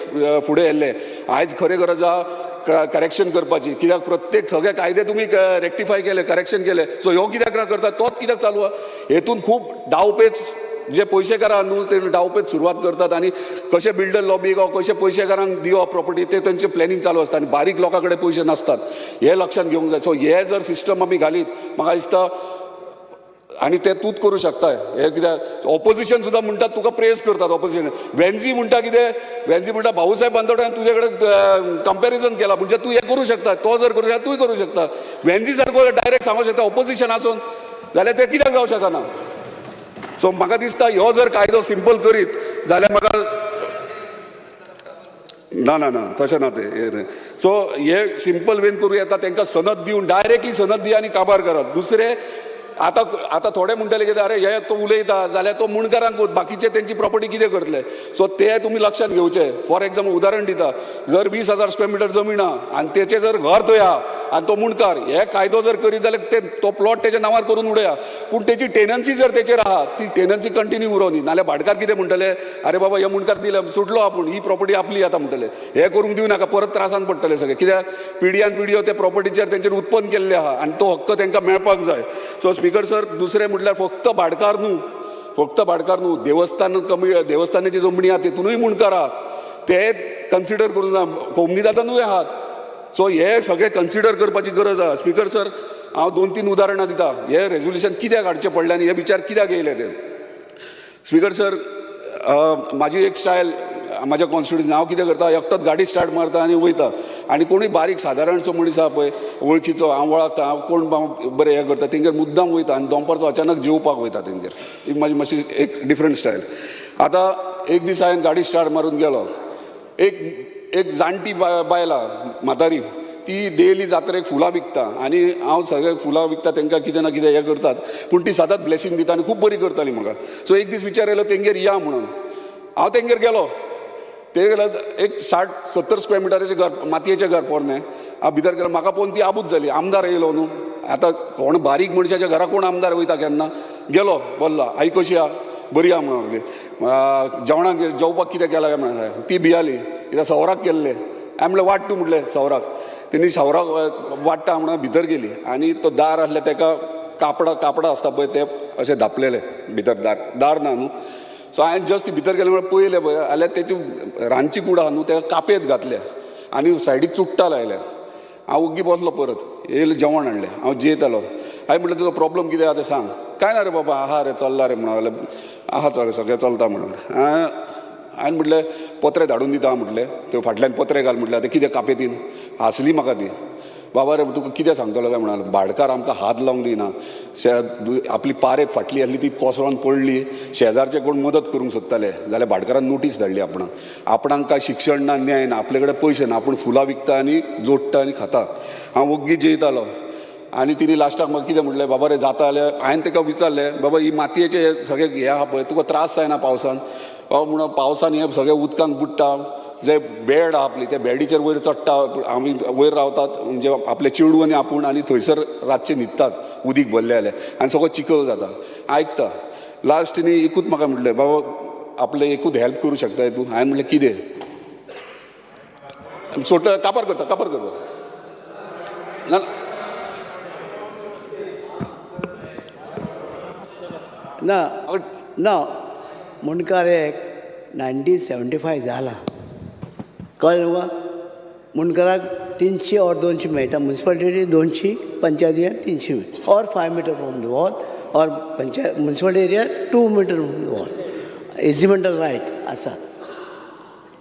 फुडें येयल्ले. आयज खरें गरज आहा करेक्शन करपाची, कित्याक प्रत्येक सगळे कायदे तुमी रेक्टिफाय केले, करेक्शन केले. सो ह्यो कित्याक ना करता, तोच कित्याक चालू आहा? हेतून खूब डावपेच जे पयशेकारां न्हू ते डावपेच सुरवात करतात आनी कशें बिल्डर लॉबीक कशें पयशेकारांक दिवप प्रॉपर्टी ते तेंचें प्लॅनिंग चालू आसता आनी बारीक लोकां कडेन पयशे नासतात, हें लक्षांत घेवंक जाय. सो हे जर सिस्टम आमी घालीत म्हाका दिसता आनी ते तूंच करूं शकता. हें कित्याक ऑपोजिशन सुद्दां म्हणटात तुका प्रेज करतात. ऑपोजिशन वेन्झी म्हणटा कितें, वेन्झी म्हणटा भाऊसाहेब बांदोडकरान तुजे कडेन कंपॅरिजन केला, म्हणजे तूं हें करूं शकता, तो जर करूं शकता तूंय करूं शकता. वेन्झी सारको डायरेक्ट सांगूंक शकता ऑपोजिशन आसून, जाल्यार तें कित्याक जावं शकना? सो म्हाका दिसता ह्यो जर कायदो सिंपल करीत जाल्यार म्हाका ना ना ना तशें ना तें. सो हे सिंपल वेन करूं येता, तांकां सनद दिवन डायरेक्टली सनद दिया आनी काबार करात. दुसरें आतां आतां थोडे म्हणटले कितें, अरे हे तो उलयता जाल्यार तो मुंडकारांक बाकीचे तेंची प्रॉपर्टी कितें करतले? सो ते तुमी लक्षांत घेवचे. फॉर एग्जाम्पल उदाहरण दिता, जर 20,000 स्क्वेअर मिटर जमीन आहा आनी तेचें जर घर थंय आहा आनी तो मुंडकार हे कायदो जर करीत जाल्यार ते तो प्लॉट तेच्या नांवार करून उडया, पूण तेची टेनन्सी जर तेचेर आहा ती टेनन्सी कंटिन्यू उरोनी, नाल्यार भाटकार कितें म्हणटले, अरे बाबा हे मुंडकार दिले सुटलो आपूण, ही प्रॉपर्टी आपली आतां म्हणटले. हे करूंक दिवं नाका, परत त्रासान पडटले सगळे. कित्याक पिढयान पिढयो ते प्रॉपर्टीचेर तेंचेर उत्पन्न केल्ले आहा आनी तो हक्क तांकां मेळपाक जाय. सो स्पीकर सर, दुसरें म्हटल्यार फक्त भाटकार न्हू, फक्त भाटकार न्हू, देवस्थान कमी देवस्थानाची जमणी आहा तेतूनय मुंडकार आहात, ते कन्सिडर करूंक जाय. कोमनिदादानूय आहात. सो हे सगळे कन्सिडर करपाची गरज आहा. स्पीकर सर, हांव 2-3 उदाहरणां दिता, हे रेजोल्युशन कित्याक हाडचें पडलें आनी हे विचार कित्याक येयले ते. स्पीकर सर, म्हाजी एक स्टायल म्हाज्या कॉन्स्टिट्युन्सी, हांव कितें करता, एकटोच गाडी स्टार्ट मारता आनी वयता आनी कोणूय बारीक सादारणसो मनीस आहा पळय वळखीचो, हांव वळखता, हांव कोण बरें हें करता तेंगेर मुद्दाम वयता आनी दनपारचो अचानक जेवपाक वयता तेंगेर. ही म्हाजी मातशी एक डिफरंट स्टायल. आतां एक दीस हांवें गाडी स्टार्ट मारून गेलो, एक जाणटी बायला म्हातारी, ती डेली जात्रेक फुलां विकता आनी हांव सगळे फुलां विकता तांकां कितें ना कितें हें करतात, पूण ती सदांच ब्लेसींग दिता आनी खूब बरी करताली म्हाका. सो एक दीस विचार येयलो तेंगेर या म्हणून, हांव तेंगेर गेलो. ते गेल्यार एक 60-70 स्क्वेअर मिटराचें घर, मातयेचें घर पोरणें. हांव भितर गेलो, म्हाका पळोवन ती आबूज जाली. आमदार येयलो न्हू, आतां कोण बारीक मनशाच्या घरा कोण आमदार वयता केन्ना. गेलो, बोल्ला, आई कशी आहा, बरी आहा म्हणून लागली. जेवणाक जेवपाक कितें केलां काय म्हणून ती भियाली, कित्याक सवराक केल्लें. हांवें म्हणलें वाडटू म्हटलें सवराक. तेणी सवराक वाडटा म्हणून भितर गेली आनी तो दार आसलें ताका कापडां आसता पळय ते अशें धापलेले भितर, दार ना न्हू. सो हांवें जस्ट ती भितर गेलें म्हळ्यार पळयलें पळय जाल्यार तेची रांदची कूड आहा न्हू ताका कापेत घातल्या आनी सायडीक चुट्टां लायल्या. हांव ओग्गी बसलो, परत येयलें जेवण हाडलें, हांव जेयतालो. हांवें म्हटलें तुजो प्रॉब्लम कितें आहा तें सांग. कांय ना रे बाबा, आहा रे चल्ला रे म्हणून लागलें, आहा चल सगळें चलता म्हणून. हांवें म्हटलें पत्रे धाडून दिता म्हटलें, त्यो फाटल्यान पत्रे घाल म्हटलें. आतां कितें कापेतीन हांसली म्हाका ती. बाबा रे तुका कितें सांगतलो काय म्हणालो, भाटकार आमकां हात लावंक दिना, आपली पारेत फाटली आसली ती कोसळोन पडली, शेजारचे कोण मदत करूंक सोदताले जाल्यार भाटकारान नोटीस धाडली आपणाक. आपणाक काय शिक्षण ना, न्याय ना, आपले कडेन पयशे ना, आपूण फुलां विकता आनी जोडटा आनी खाता. हांव ओग्गी जेयतालो आनी तिणी लास्टाक म्हाका कितें म्हटलें, बाबा रे जाता जाल्यार हांवें ताका विचारलें, बाबा ही मातयेचे हे सगळे हे आहा पळय तुका त्रास जायना पावसान? बाबा म्हणून पावसान हे सगळे उदकान बुडटा, जे बेड आहा आपली त्या बेडीचेर वयर चडटा, आमी वयर रावतात म्हणजे आपले चेडू आनी आपूण, आनी थंयसर रातचे न्हिदतात उदीक भरलें जाल्यार आनी सगळो चिखल जाता. आयकता लास्ट तिणी एकूच म्हाका म्हटलें, बाबा आपलें एकूच हेल्प करूं शकता तूं. हांवें म्हटलें कितें? सोडटा कापार करता, कापार करता ना ना ना. मुंडकार एक्ट 1975 जाला, कळ्ळें तुका? मुंडकाराक 300 or 200 मेळटा, मुन्सिपालिटी 200, पंचायतीक 300 or 5 metre from the wall. or panchayat municipal area 2 meter wall. Easemental right आसा.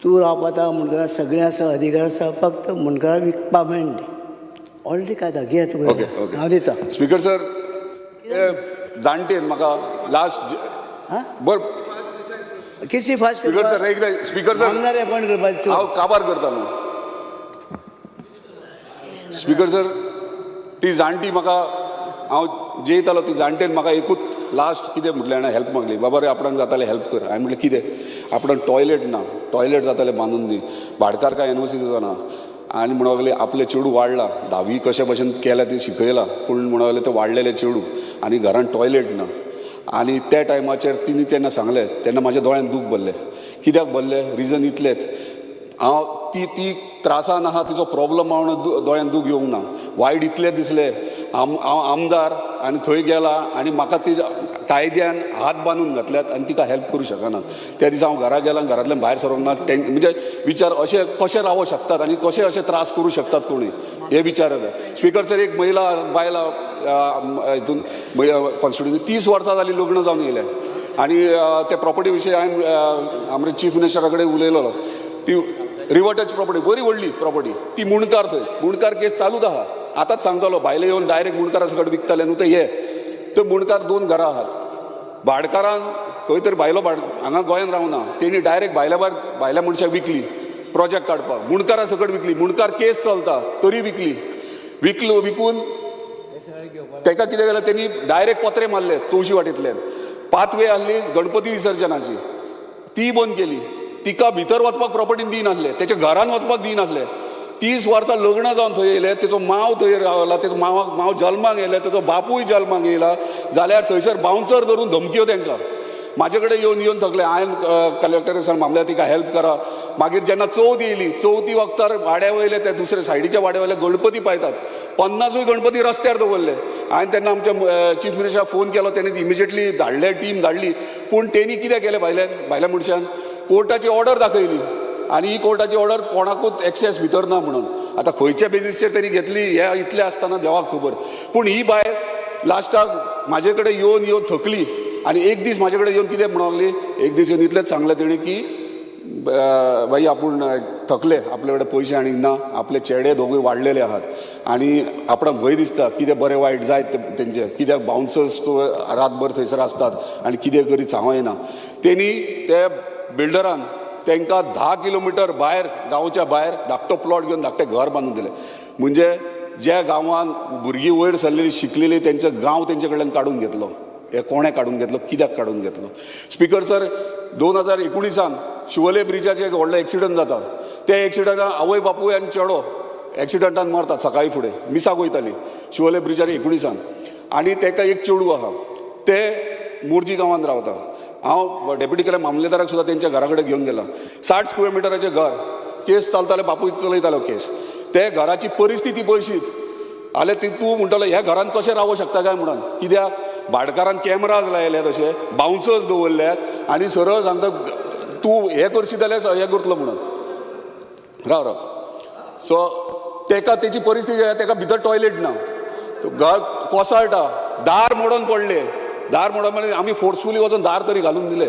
तूं रावपाता मुंडकरा सगळें आसा, अधिकार आसा, फक्त मुंडकरा विकपा मेळना. ऑलरेडी कायदा घे तुका ओके. हांव दिता. स्पीकर सर, जाणटेन म्हाका लास्ट बर केसी फास्ट. स्पीकर सर, एकदा स्पीकर सर, आमदार अपॉयंट करपाचो हांव काबार करता न्हू. स्पीकर सर, ती जाणटी म्हाका हांव जेयतालो, ती जाणटेन म्हाका एकूच लास्ट कितें म्हटलें जाणा, हेल्प मागली. बाबा रे, आपणाक जातालें हेल्प कर. हांवें म्हटलें कितें? आपणाक टॉयलेट ना, टॉयलेट जातालें बांदून दी, भाटकार काय एनओसी दिवचो ना. आनी म्हणूंक लागली आपलें चेडूं वाडलां, धावी कशे भशेन केल्या ती शिकयलां, पूण म्हणूंक लागलें तें वाडलेलें चेडूं आनी घरान टॉयलेट ना. आनी त्या टायमाचेर तिणी तेन्ना सांगलें, तेन्ना म्हाज्या दोळ्यान दूख भरलें. कित्याक भरलें? रिजन इतलेंच, हांव ती ती त्रासान आहा, तिचो प्रॉब्लम हांव दोळ्यान दूख येवंक ना, वायट इतलें दिसलें. हांव आमदार आनी थंय गेला आनी म्हाका ती कायद्यान हात बांदून घातल्यात आनी तिका हेल्प करूं शकना. त्या दिसा हांव घरा गेला, घरांतल्यान भायर सरोंक ना. म्हणजे विचार अशे कशे रावोंक शकतात आनी कशे अशे त्रास करूं शकतात कोणी, हे विचार येता. स्पीकर सर, एक महिला बायला हितून कॉन्स्टिट्युन्सी 30 वर्सां जालीं लग्न जावन येयल्या आनी त्या प्रॉपर्टी विशयी हांवें आमच्या चीफ मिनिस्टरा कडेन उलयलेलो. ती रिवर टच प्रॉपर्टी, बरी व्हडली प्रॉपर्टी, ती मुंडकार, थंय मुंडकार केस चालूच आहा. आतांच सांगतालो, भायले येवन डायरेक्ट मुंडकारा सकट विकताले न्हू ते. हे ते मुंडकार 2 घरां आहात, भाटकारान खंय तरी भायलो हांगा गोंयांत रावना, तेणी डायरेक्ट भायल्या भायर भायल्या मनशाक विकली प्रोजेक्ट काडपाक, मुंडकारा सकट विकली. मुंडकार केस चलता तरी विकली. विकलो, विकून तेका कितें केलें, तेणी डायरेक्ट पत्रे मारले चौशी वाटेंतल्यान. पाथवे आहली गणपती विसर्जनाची, ती बंद केली. तिका भितर वचपाक प्रॉपर्टीन दिनासले, तेच्या घरान वचपाक दिनासले. 30 वर्सां लग्न जावन थंय येयले, तेचो माव थंय रावला, तेचो माव जल्माक येयले, तेचो बापूय जल्माक येयला, जाल्यार थंयसर बाउन्सर धरून धमक्यो तेंकां. म्हाजे कडेन येवन येवन थकले. हांवें कलेक्टराक सांगलें, मामल्यार तिका हेल्प करा. मागीर जेन्ना चवथ येयली, चवथी वखतार वाड्या वयले, ते दुसरे सायडीच्या वाड्या वयले गणपती पायतात, 50 गणपती रस्त्यार दवरले. हांवें तेन्ना आमच्या चीफ मिनिस्टराक फोन केलो, तेणी इमिजिएटली धाडले, टीम धाडली. पूण तेणी कितें केलें, भायल्या मनशान कोर्टाची ऑर्डर दाखयली आनी ही कोर्टाची ऑर्डर कोणाकूच एक्सेस भितर ना म्हणून. आतां खंयच्या बेजीसचेर तेणी घेतली हे इतलें आसतना देवाक खबर. पूण ही बायल लास्टाक म्हाजे कडेन येवन येवन थकली आनी एक दीस म्हाजे कडेन येवन कितें म्हणूंक लागली, एक दीस येवन इतलेंच सांगलें तेणी की बाई आपूण थकले, आपले कडेन पयशे आनी ना, आपले चेडे दोगूय वाडलेले आहात आनी आपणाक भंय दिसता कितें बरें वायट जायत तेंचे, कित्याक बाउन्सर्स रातभर थंयसर आसतात आनी कितें करीत सांगो येना. तेणी ते बिल्डरान तांकां 10 किलोमिटर भायर, गांवच्या भायर धाकटो प्लॉट घेवन धाकटें घर बांदून दिलें. म्हणजे ज्या गांवान भुरगीं वयर सरलेली शिकलेली, तेंचो गांव तेंचे कडल्यान काडून घेतलो. हे कोणें काडून घेतलो, कित्याक काडून घेतलो? स्पीकर सर, 2019 शिवोले ब्रिजाचेर एक व्हडलो एक्सिडंट जाता. त्या एक्सिडंटान आवय बापूय आनी चेडो एक्सिडंटान मरतात. सकाळी फुडें मिसाक वयताली शिवोले ब्रिजार 19 आनी तेका एक चेडूं आहा, ते मोरजी गांवांत रावता. हांव डेप्युटी कलेक्टर मामलेदाराक सुद्दां तेंच्या घरा कडेन घेवन गेला. 60 स्क्वेअर मिटराचें घर, केस चलताले, बापूय चलयतालो केस. ते घराची परिस्थिती पळयशीत जाल्यार ती तूं म्हणटलो ह्या घरान कशें रावंक शकता काय म्हणून. कित्याक भाटकारान कॅमराज लायले, तशे बाउन्सर्स दवरल्यात आनी सरळ सांगता तूं हें करशीत जाल्यार हें करतलो म्हणून. राव राव. सो तेका तेची परिस्थिती, तेका भितर टॉयलेट ना, घर कोसळटा, दार मोडून पडले, दार मोडून म्हणजे आमी फोर्सफुली वचून दार तरी घालून दिले.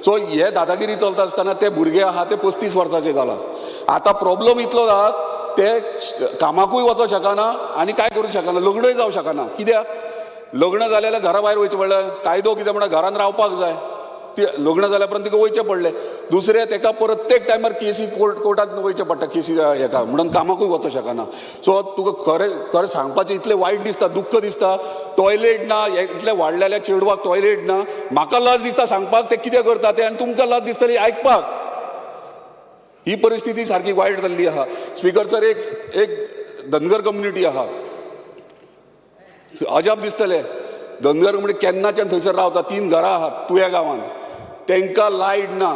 सो हे दादागिरी चलता आसतना ते भुरगे आहा ते 35 वर्साचे जाला. आतां प्रॉब्लम इतलो जाला ते कामाकूय वचोंक शकना आनी काय करूं शकना, लग्नय जावं शकना. कित्याक लग्न जालें जाल्यार घरा भायर वयचें पडलें, कायदो कितें म्हणटा घरान रावपाक जाय, ती लग्न जाल्या उपरांत तिका वयचें पडलें. दुसरें तेका प्रत्येक टायमार केसी कोर्टांत वयचें पडटा, केसी हेका म्हणून कामाकूय वचोंक शकना. सो तुका खरें खरें सांगपाचें इतलें वायट दिसता, दुख्ख दिसता. टॉयलेट ना, इतलें वाडलेल्या चेडवाक टॉयलेट ना, म्हाका लज दिसता सांगपाक ते कितें करता ते, आनी तुमकां लज दिसतली आयकपाक. ही परिस्थिती सारकी वायट जाल्ली आहा. स्पीकर सर, एक एक धनगर कम्युनिटी आहा, अजाप दिसतलें. धनगर म्हणजे केन्नाच्यान थंयसर रावता, 3 घरां आहात तुया गांवांत, तांकां लायट ना,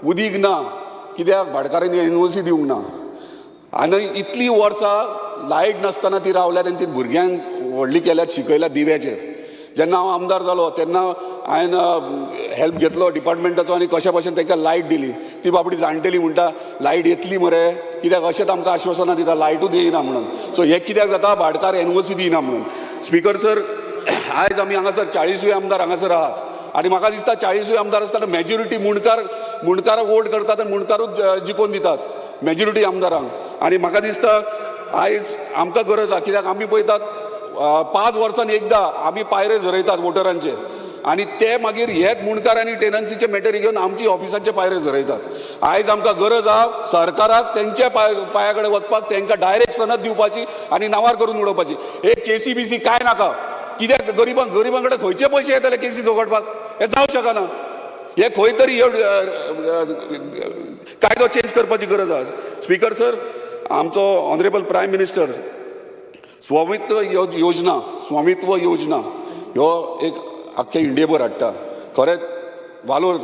उदीक ना, कित्याक भाटकारांनी एनओसी दिवंक ना. आनी इतलीं वर्सां लायट नासतना ती रावल्यात आनी ती भुरग्यांक व्हडली केल्यात, शिकयल्यात दिव्याचेर. जेन्ना हांव आमदार जालो तेन्ना हांवें हेल्प घेतलो डिपार्टमेंटाचो आनी कशा भशेन तांकां लायट दिली. ती बाबडी जाणटेली म्हणटा लायट येतली मरे, कित्याक अशेंच आमकां आश्वासनां दिता, लायटूच येयना म्हणून. सो हें कित्याक जाता, भाटकार एनओसी दिना म्हणून. स्पीकर सर, आयज आमी हांगासर 40 आमदार हांगासर आहात आनी म्हाका दिसता 40 आमदार आसतना मॅजॉरिटी मुंडकाराक वोट करतात आनी मुंडकारूच जिखोवन दितात मॅजॉरिटी आमदारांक. आनी म्हाका दिसता आयज आमकां गरज आसा, कित्याक आमी पळयतात 5 वर्सांनी एकदां आमी पायरे झरयतात वोटरांचे आनी ते मागीर हेच मुंडकार आनी टेनन्सीचे मॅटरी घेवन आमची ऑफिसांचे पायरे झरयतात. आयज आमकां गरज आसा सरकाराक तेंच्या पांया कडेन वचपाक, तेंकां डायरेक्ट सनद दिवपाची आनी नांवार करून उडोवपाची. एक KCBC काय नाका, कित्याक गरिबां कडेन खंयचे पयशे येतले केसी झगडपाक? हें जावंक शकना. हे खंय तरी कायदो चेंज करपाची गरज आसा. स्पीकर सर, आमचो ऑनरेबल प्रायम मिनिस्टर स्वामित्व योजना ह्यो एक आख्खे इंडियेभर हाडटा. खरेंच वालोर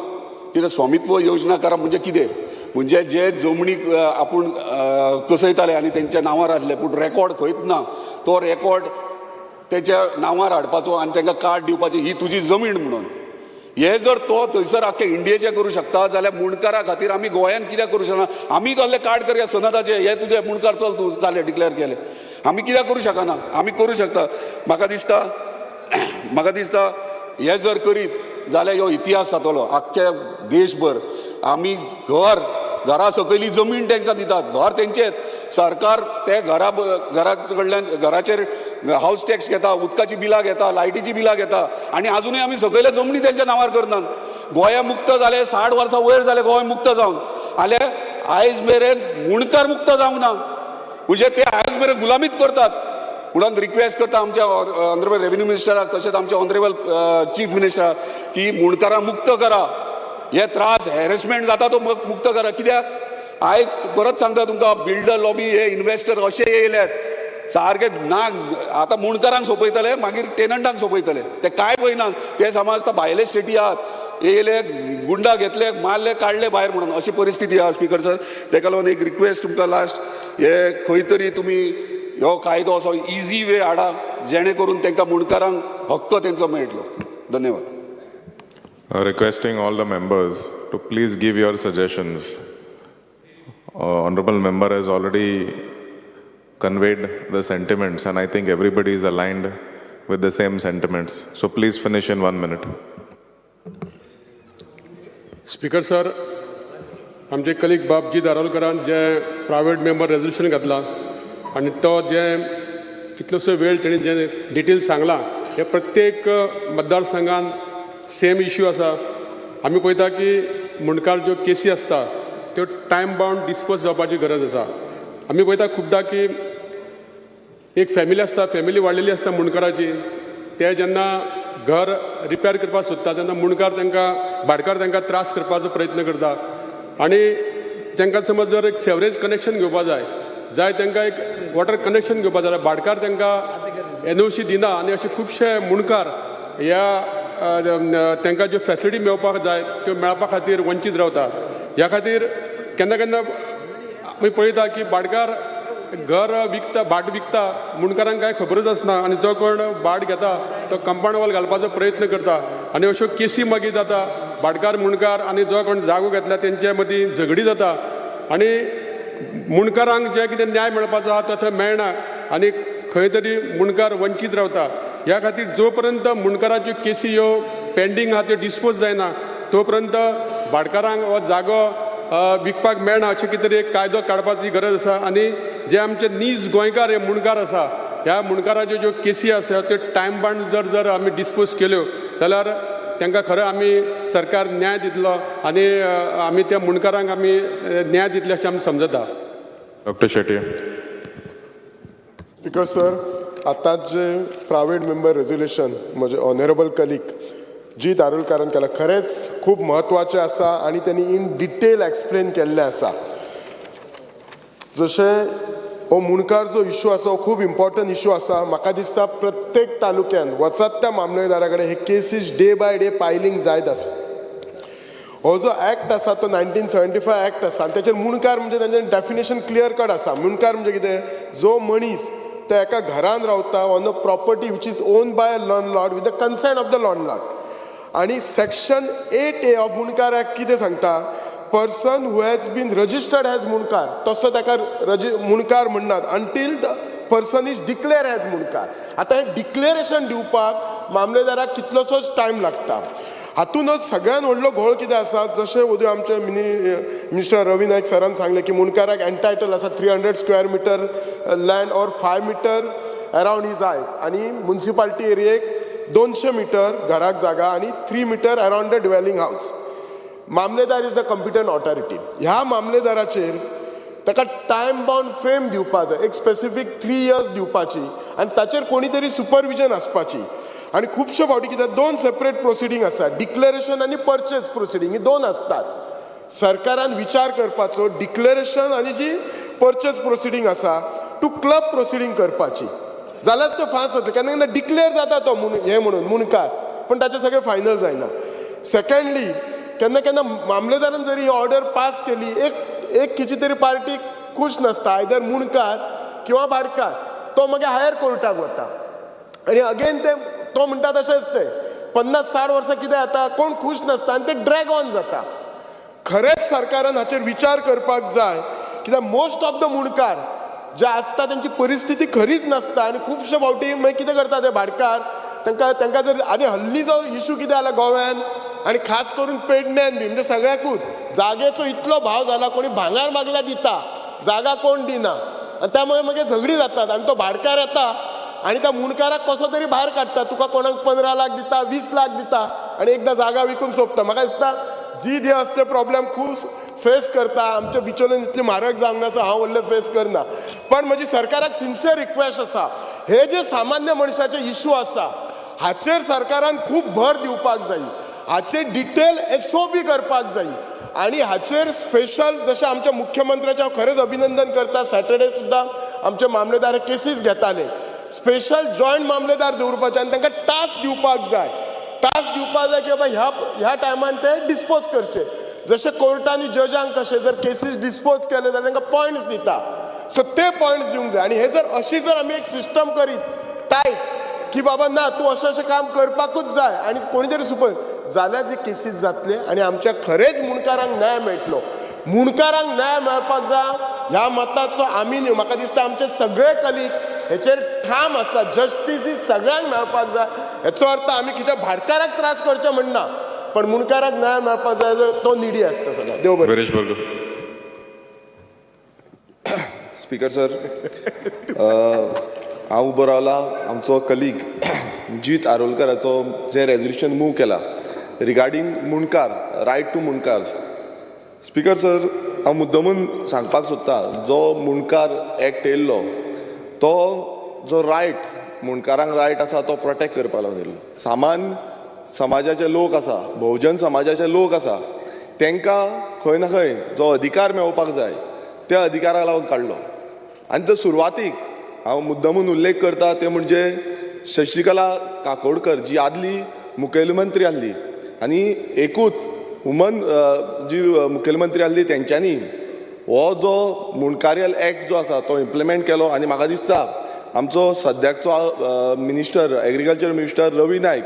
कितें स्वामित्व योजना करप म्हणजे कितें, म्हणजे जे जमनीक आपूण कसयताले आनी तेंच्या नांवार आसले पूण रेकॉर्ड खंयच ना, तो रेकॉर्ड तेच्या नांवार हाडपाचो आनी तांकां कार्ड दिवपाचें ही तुजी जमीन म्हणून. हे जर तो थंयसर आख्खे इंडियेचे करूं शकता जाल्यार मुंडकारा खातीर आमी गोंयान कित्याक करूं शकना? आमी कसले कार्ड करया सनदाचे, हे तुजे मुंडकार चल तूं जाले डिक्लेअर केले, आमी कित्याक करूं शकना? आमी करूं शकता. म्हाका दिसता हे जर करीत जाल्यार ह्यो इतिहास जातलो आख्खे देशभर. आमी घरा सकयली जमीन तांकां दितात, घर तेंचेच, सरकार ते घरा कडल्यान घराचेर हावस टॅक्स घेता, उदकाची बिलां घेता, लायटीची बिलां घेता आनी आजुनूय आमी सकयल्या जमनी तेंच्या नांवार करनात. गोंया मुक्त जाले 60 वर्सां वयर जाले गोंय मुक्त जावन, जाल्यार आयज मेरेन मुंडकार मुक्त जावंक ना, म्हणजे ते आयज मेरेन गुलामीत करतात. म्हणून रिक्वेस्ट करता आमच्या ऑनरेबल रेव्हेन्यू मिनिस्टराक तशेंच आमच्या ऑनरेबल चीफ मिनिस्टराक की मुंडकारां मुक्त करा, हे त्रास हॅरेसमेंट जाता तो मुक्त करा. कित्याक आयज परत सांगता तुमकां, बिल्डर लॉबी हे इन्वेस्टर अशे येयल्यात सारके ना, आतां मुंडकारांक सोंपयतले मागीर टेनंटांक सोंपयतले, ते कांय पळयनात. ते समजता भायले स्टेटी आहात, येयले गुंडा घेतले मारले काडले भायर म्हणून, अशी परिस्थिती आहा. स्पीकर सर, तेका लागून एक रिक्वेस्ट तुमकां लास्ट, हे खंय तरी तुमी ह्यो कायदो असो इजी वे हाडा जेणे करून तांकां मुंडकारांक हक्क तेंचो मेळटलो. धन्यवाद. Requesting all the members to please give your suggestions. Honorable member has already conveyed the sentiments and I think everybody is aligned with the same sentiments. So please finish in 1 minute. Speaker sir, आमचे colleague बाब जी दारोलकरान जे private member resolution घातला आनी तो जे कितलोसो वेळ तेणी जे details सांगला, हे प्रत्येक मतदारसंघान सेम इश्यू आसा. आमी पळयता की मुंडकार ज्यो केसी आसता त्यो टायम बावंड डिस्पोज जावपाची गरज आसा. आमी पळयता खुबदां की एक फॅमिली आसता, फॅमिली वाडलेली आसता मुंडकाराची, ते जेन्ना घर रिपेर करपाक सोदता तेन्ना मुंडकार तांकां भाटकार तांकां त्रास करपाचो प्रयत्न करता आनी तांकां समज जर एक सेवरेज कनेक्शन घेवपा जाय तांकां एक वॉटर कनेक्शन घेवपा जाय, भाटकार तांकां NOC दिना आनी अशे खुबशे मुंडकार ह्या तांकां ज्यो फॅसिलिटी मेळपाक जाय त्यो मेळपा खातीर वंचीत रावता. ह्या खातीर केन्ना केन्ना आमी पळयता की भाटकार घर विकता, भाट विकता, मुंडकारांक कांय खबरूच आसना आनी जो कोण भाट घेता तो कंपाउंड वॉल घालपाचो प्रयत्न करता आनी अश्यो केसी मागीर जाता. भाटकार मुंडकार आनी जो कोण जागो घेतला तेंचे मदीं झगडी जाता आनी मुंडकारांक जे कितें न्याय मेळपाचो आसा तो थंय मेळना आनी खंय तरी मुंडकार वंचीत रावता. ह्या खातीर जो पर्यंत मुंडकाराच्यो केसी ह्यो पेंडींग आहा त्यो डिस्पोज जायना तो पर्यंत भाटकारांक हो जागो विकपाक मेळना अशें कितें तरी एक कायदो काडपाची गरज आसा. आनी जे आमचे नीज गोंयकार हे मुंडकार आसा, ह्या मुंडकाराच्यो ज्यो केसी आसा त्यो टायम बाउंड जर आमी डिस्पोज केल्यो जाल्यार तांकां खरें आमी सरकार न्याय दितलो आनी आमी त्या मुंडकारांक आमी न्याय दितले अशें आमी समजता. डॉक्टर शेट्टी. स्पीकर सर, आतांच जे प्रायवेट मेंबर रेजोल्युशन म्हजे ऑनरेबल कलीग जी दारुलकारान केला खरेंच खूब म्हत्वाचें आसा आनी त्यांनी इन डिटेल एक्सप्लेन केल्लें आसा. जशें हो मुंडकार जो इशू आसा हो खूब इम्पॉर्टंट इशू आसा. म्हाका दिसता प्रत्येक तालुक्यान वचत त्या मामलेदारा कडेन हे cases day by day piling जायत आसा. हो जो एक्ट आसा तो 1975 एक्ट आसा आनी तेचेर मुंडकार म्हणजे तांचें डेफिनेशन क्लियर कट आसा. मुंडकार म्हणजे कितें, जो मनीस ते एका घरान रावता on a property which is own by a landlord with the consent of the landlord. आनी section 8A of Mundkar act कितें सांगता, person who has been registered as Mundkar, तसो ताका मुंडकार म्हणनात until the person is declare as Mundkar. आतां हें declaration दिवपाक मामलेदाराक कितलोसोच टायम लागता. हातूनच सगळ्यान व्हडलो घोळ कितें आसा, जशें उद्या आमचे मिनिस्टर रवी नायक सरान सांगलें की मुंडकाराक एन्टायटल आसा 300 square meter land or 5 meter around his eyes, आनी मुन्सिपाल्टी एरियेक 200 मिटर घराक जागा आनी 3 meter around the dwelling house. Mamledar is the competent authority. ह्या मामलेदाराचेर ताका टायम बाउंड फ्रेम दिवपा जाय, एक स्पेसिफीक 3 इयर्स दिवपाची आनी ताचेर कोणी तरी सुपरविजन आसपाची. आनी खुबशे फावटी कितें 2 सेपरेट प्रोसिडींग आसा, डिक्लेरेशन आनी परचेज प्रोसिडींग, ही 2 आसतात. सरकारान विचार करपाचो डिक्लेरेशन आनी जी परचेज प्रोसिडींग आसा टू क्लब प्रोसिडींग करपाची, जाल्यार तो फास्ट जातलो. केन्ना केन्ना डिक्लेर जाता तो हें म्हणून मुंडकार, पूण ताचें सगळें फायनल जायना. सेकंडली, केन्ना केन्ना मामलेदारान जरी ही ऑर्डर पास केली, एक खंयची तरी पार्टी खूश नासता, आयदर मुंडकार किंवा भाटकार, तो मागीर हायर कोर्टाक वता आनी अगेन ते तो म्हणटा तशेंच ते 50-60 वर्सां कितें जाता, कोण खूश नासता आनी ते ड्रॅग ऑन जाता. खरेंच सरकारान हाचेर विचार करपाक जाय, कित्याक मोस्ट ऑफ the मुंडकार जे आसता तेंची परिस्थिती खरीच नासता आनी खुबशे फावटी मागीर कितें करता ते भाटकार तांकां जर, आनी हल्ली जो इशू कितें जाला गोव्यान आनी खास करून पेडण्यान बी, म्हणजे सगळ्याकूच जागेचो इतलो भाव जाला, कोणी भांगार मागल्या दिता, जागा कोण दिना, आनी त्यामुळे मागीर झगडी जातात आनी तो भाटकार येता आनी त्या मुंडकाराक कसो तरी भायर काडटा, तुका कोणाक 15 लाख दिता, 20 लाख दिता आनी एकदां जागा विकून सोंपता. म्हाका दिसता जी जे असले प्रॉब्लेम खूब फेस करता, आमच्या बिचोलेन इतली म्हारग जावंक ना, सो हांव व्हडलें फेस करना, पण म्हजी सरकाराक सिन्सियर रिक्वेस्ट आसा, हे जे सामान्य मनशाचे इशू आसा हाचेर सरकारान खूब भर दिवपाक जाय, हाचेर डिटेल SOP करपाक जाय आनी हाचेर स्पेशल, जशें आमच्या मुख्यमंत्र्याचें हांव खरेंच अभिनंदन करता, सॅटर्डे सुद्दां आमचे मामलेदार केसीस घेताले, स्पेशल जॉयंट मामलेदार दवरपाचे आनी तांकां टास्क दिवपाक जाय, टास्क दिवपाक जाय की बाबा ह्या टायमान ते डिस्पोज करचे. जशें कोर्टांनी जजांक कशें जर केसीस डिस्पोज केले जाल्यार तांकां पॉयंट्स दिता, सो ते पॉयंट्स दिवंक जाय. आनी हे जर अशी जर आमी एक सिस्टम करीत टायट की बाबा ना तूं अशें अशें काम करपाकूच जाय आनी कोणी तरी सुपर जाल्यार जे केसीस जातले आनी आमच्या खरेंच मुंडकारांक न्याय मेळटलो. मुंडकारांक न्याय मेळपाक जाय ह्या मताचो आमी न्हय, म्हाका दिसता आमचे सगळे कलीग हेचेर ठाम आसा, जस्टीस ही सगळ्यांक मेळपाक जाय. हेचो अर्थ आमी खंयच्या भाटकाराक त्रास करचे म्हणना, पण मुंडकाराक न्याय मेळपाक जाय, तो निडी आसता सगळ्या. देव बरें. स्पीकर सर, हांव उबो रावला आमचो कलीग जीत आरोलकराचो जें रेजोल्युशन मूव केला regarding Mundkar, right to Mundkars. Speaker sir, हांव मुद्दमून सांगपाक सोदता, जो मुंडकार एक्ट येयल्लो तो जो रायट मुंडकारांक रायट आसा तो प्रोटेक्ट करपाक लागून येयल्लो. सामान्य समाजाचे लोक आसा, भोवजन समाजाचे लोक आसा, तांकां खंय ना खंय जो अधिकार मेळोवपाक जाय त्या अधिकाराक लागून काडलो. आनी तो सुरवातीक हांव मुद्दमून उल्लेख करता ते म्हणजे शशिकला काकोडकर जी आदली मुखेलमंत्री आसली आनी एकूच वुमन जी मुखेलमंत्री आसली, तेंच्यांनी हो जो मुंडकारियल एक्ट जो आसा तो इम्प्लिमेंट केलो. आनी म्हाका दिसता आमचो सद्याकचो minister, agriculture minister Ravi Naik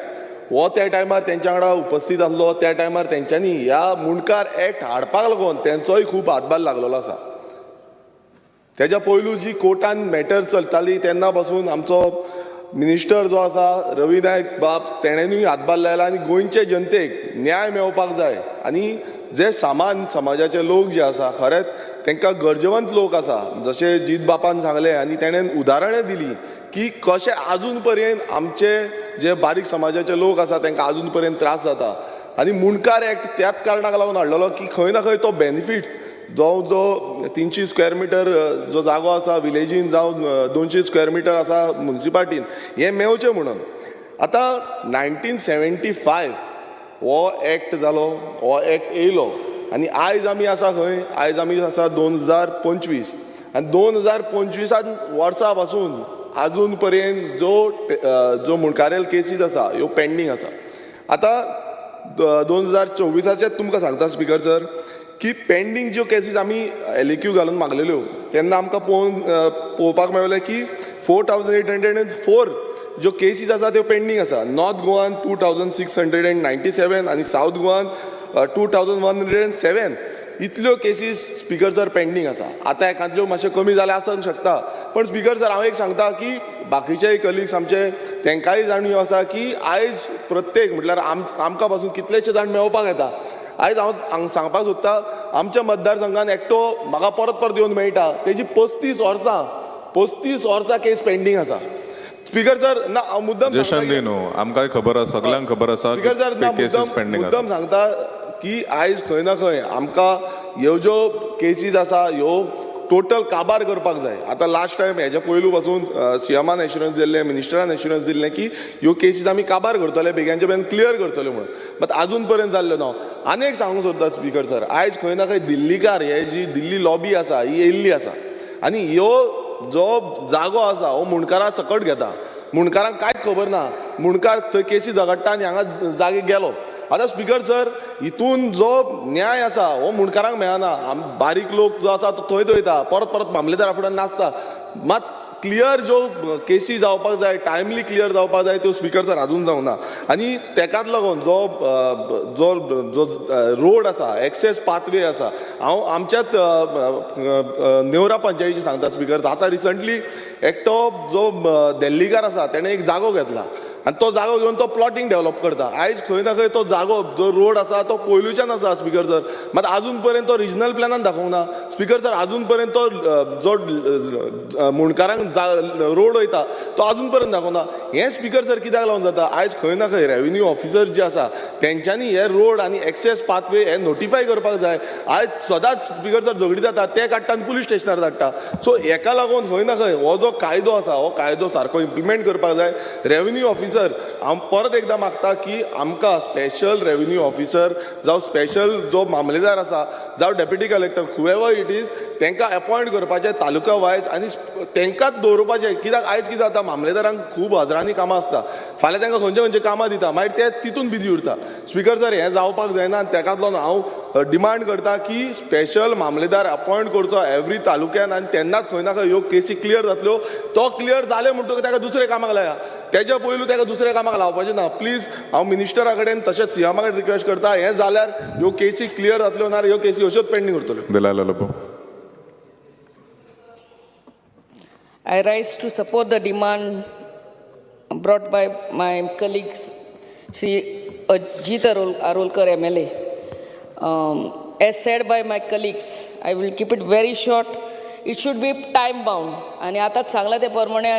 हो त्या टायमार तेंच्या वांगडा उपस्थीत आसलो. त्या टायमार तेंच्यांनी ह्या मुंडकार एक्ट हाडपाक लागून तेंचोय खूब हातभार लागलेलो आसा. तेज्या पयलू जी कोर्टान मॅटर चलताली तेन्ना पासून आमचो मिनिस्टर जो आसा रवी नायक बाब तेणेनूय हातभार लायला आनी गोंयचे जनतेक न्याय मेळोवपाक जाय आनी जे सामान्य समाजाचे लोक जे आसा खरेंच तांकां गरजेवंत लोक आसा, जशें जीत बापान सांगलें आनी तेणेन उदाहरणां दिली की कशें आजून पर्यंत आमचे जे बारीक समाजाचे लोक आसा तांकां आजून पर्यंत त्रास जाता. आनी मुंडकार एक्ट त्याच कारणाक लागून हाडलेलो की खंय ना खंय तो बेनिफीट जो जो 300 स्क्वेअर मिटर जो जागो आसा विलेजीन जावं 200 स्क्वेअर मिटर आसा मुन्सिपाल्टीन हें मेवचें म्हणून. आतां 1975 हो एक्ट जालो, हो एक्ट येयलो आनी आयज आमी आसा खंय, आयज आमी आसा 2025 आनी 2025 वर्सा पासून आजून पर्यंत जो जो मुंडकारेल केसीस आसा ह्यो पेंडींग आसा. आतां 2024 तुमकां सांगता स्पीकर सर की पेंडींग ज्यो केसीस आमी LAQ घालून मागलेल्यो तेन्ना आमकां पळोवपाक मेळलें की 4804 ज्यो केसीस आसा त्यो पेंडींग आसा. नॉर्थ गोवान 2697 आनी सावथ गोवान 2107 इतल्यो केसीस स्पीकर सर पेंडींग आसा. आतां एकादल्यो मातश्यो कमी जाल्या आसूंक शकता, पण स्पीकर सर हांव एक सांगता की बाकीचे कलिग्स आमचे तेंकांय जाणीव आसा की आयज प्रत्येक म्हटल्यार आमकां पासून कितलेशे जाण मेळपाक येता. आयज हांव सांगपाक सोदता आमच्या मतदारसंघान एकटो म्हाका परत परत येवन मेळटा, तेजी 35 वर्सां केस पेंडींग आसा. स्पीकर सर ना हांव मुद्दम जशन दी न्हू, आमकांय खबर आसा, सगल्यांक खबर आसा. स्पीकर सर ना मुद्दम सांगता की आयज खंय ना खंय आमकां ह्यो ज्यो केसीस आसा ह्यो टोटल काबार करपाक जाय. आतां लास्ट टायम हेज्या पयलू पासून सीएमान एश्युरन्स दिल्लें, मिनिस्टरान एश्युरन्स दिल्लें की ह्यो केसीस आमी काबार करतले, बेग्यांचे बेगीन क्लियर करतले म्हणून, बट आजून पर्यंत जाल्ल्यो ना. आनी एक सांगूंक सोदता स्पीकर सर, आयज खंय ना खंय दिल्लीकार हे जी दिल्ली लॉबी आसा ही येयल्ली आसा आनी ह्यो जो जागो आसा हो मुंडकारा सकट घेता. मुंडकारांक कांयच खबर ना, मुंडकार थंय केसी झगडटा आनी हांगा जागे गेलो. आतां स्पीकर सर हितून जो न्याय आसा हो मुंडकारांक मेळना. बारीक लोक जो आसा तो थंय वयता, परत परत मामलेदारा फुड्यान नाचता. मात क्लियर ज्यो केसी जावपाक जाय, टायमली क्लियर जावपाक जाय, त्यो स्पीकर सर आजून जावंक ना. आनी तेकाच लागून जो जो जो रोड आसा, एक्सेस पाथवे आसा, हांव आमच्याच नेवरा पंचायतीची सांगता स्पीकर. आतां रिसंटली एकटो जो दिल्लीकार आसा तेणें एक जागो घेतला आनी तो जागो घेवन तो प्लॉटींग डेवलप करता. आयज खंय ना खंय तो जागो जो रोड आसा तो पयलूच्यान आसा स्पीकर सर, मात आजून पर्यंत तो रिजनल प्लॅनान दाखोवंक ना. स्पीकर सर आजून पर्यंत तो जो मुंडकारांक रोड वयता तो आजून पर्यंत दाखोवंक ना. हें स्पीकर सर कित्याक लागून जाता? आयज खंय ना खंय रेवेन्यू ऑफिसर जे आसा तेंच्यांनी हे रोड आनी एक्सेस पाथवे हे नोटिफाय करपाक जाय. आयज सदांच स्पीकर सर झगडी जाता, ते काडटा आनी पुलीस स्टेशनार धाडटा. सो हेका लागून खंय ना खंय हो जो कायदो आसा हो कायदो सारको इम्प्लिमेंट करपाक जाय. रेवेन्यू ऑफिसर हांव परत एकदां मागता की आमकां स्पेशल रेवेन्यू ऑफिसर जावं स्पेशल जो मामलेदार आसा जावं deputy collector whoever it is तांकां अपॉयंट करपाचें तालुका वायज आनी तांकांच दवरपाचें. कित्याक आयज कितें जाता, मामलेदारांक खूब हजरांनी कामां आसता, फाल्यां तांकां खंयचे खंयचे कामां दिता, मागीर ते तितून बिजी उरता. स्पीकर सर हें जावपाक जायना आनी तेकाच लागून हांव डिमांड करता की स्पेशल मामलेदार अपॉयंट करचो एवरी तालुक्यान आनी तेन्नाच खंय ना खंय ह्यो केसी क्लियर जातल्यो. तो क्लियर जाले म्हणटकच ताका दुसऱ्या कामाक लाया, तेज्या पयलू ताका दुसऱ्या कामाक लावपाचें ना. प्लीज हांव मिनिस्टरा कडेन तशेंच सीएमा कडेन रिक्वेस्ट करता, हें जाल्यार ह्यो केसी क्लियर जातल्यो, ना ह्यो केसी अश्योच पेंडींग उरतल्यो. Delilah Lobo. I rise to support the demand brought by my colleagues Shri Ajit Arolkar MLA. As said by my colleagues, I will keep it very short. It should be time bound. आनी आतांच सांगलां ते प्रमाणे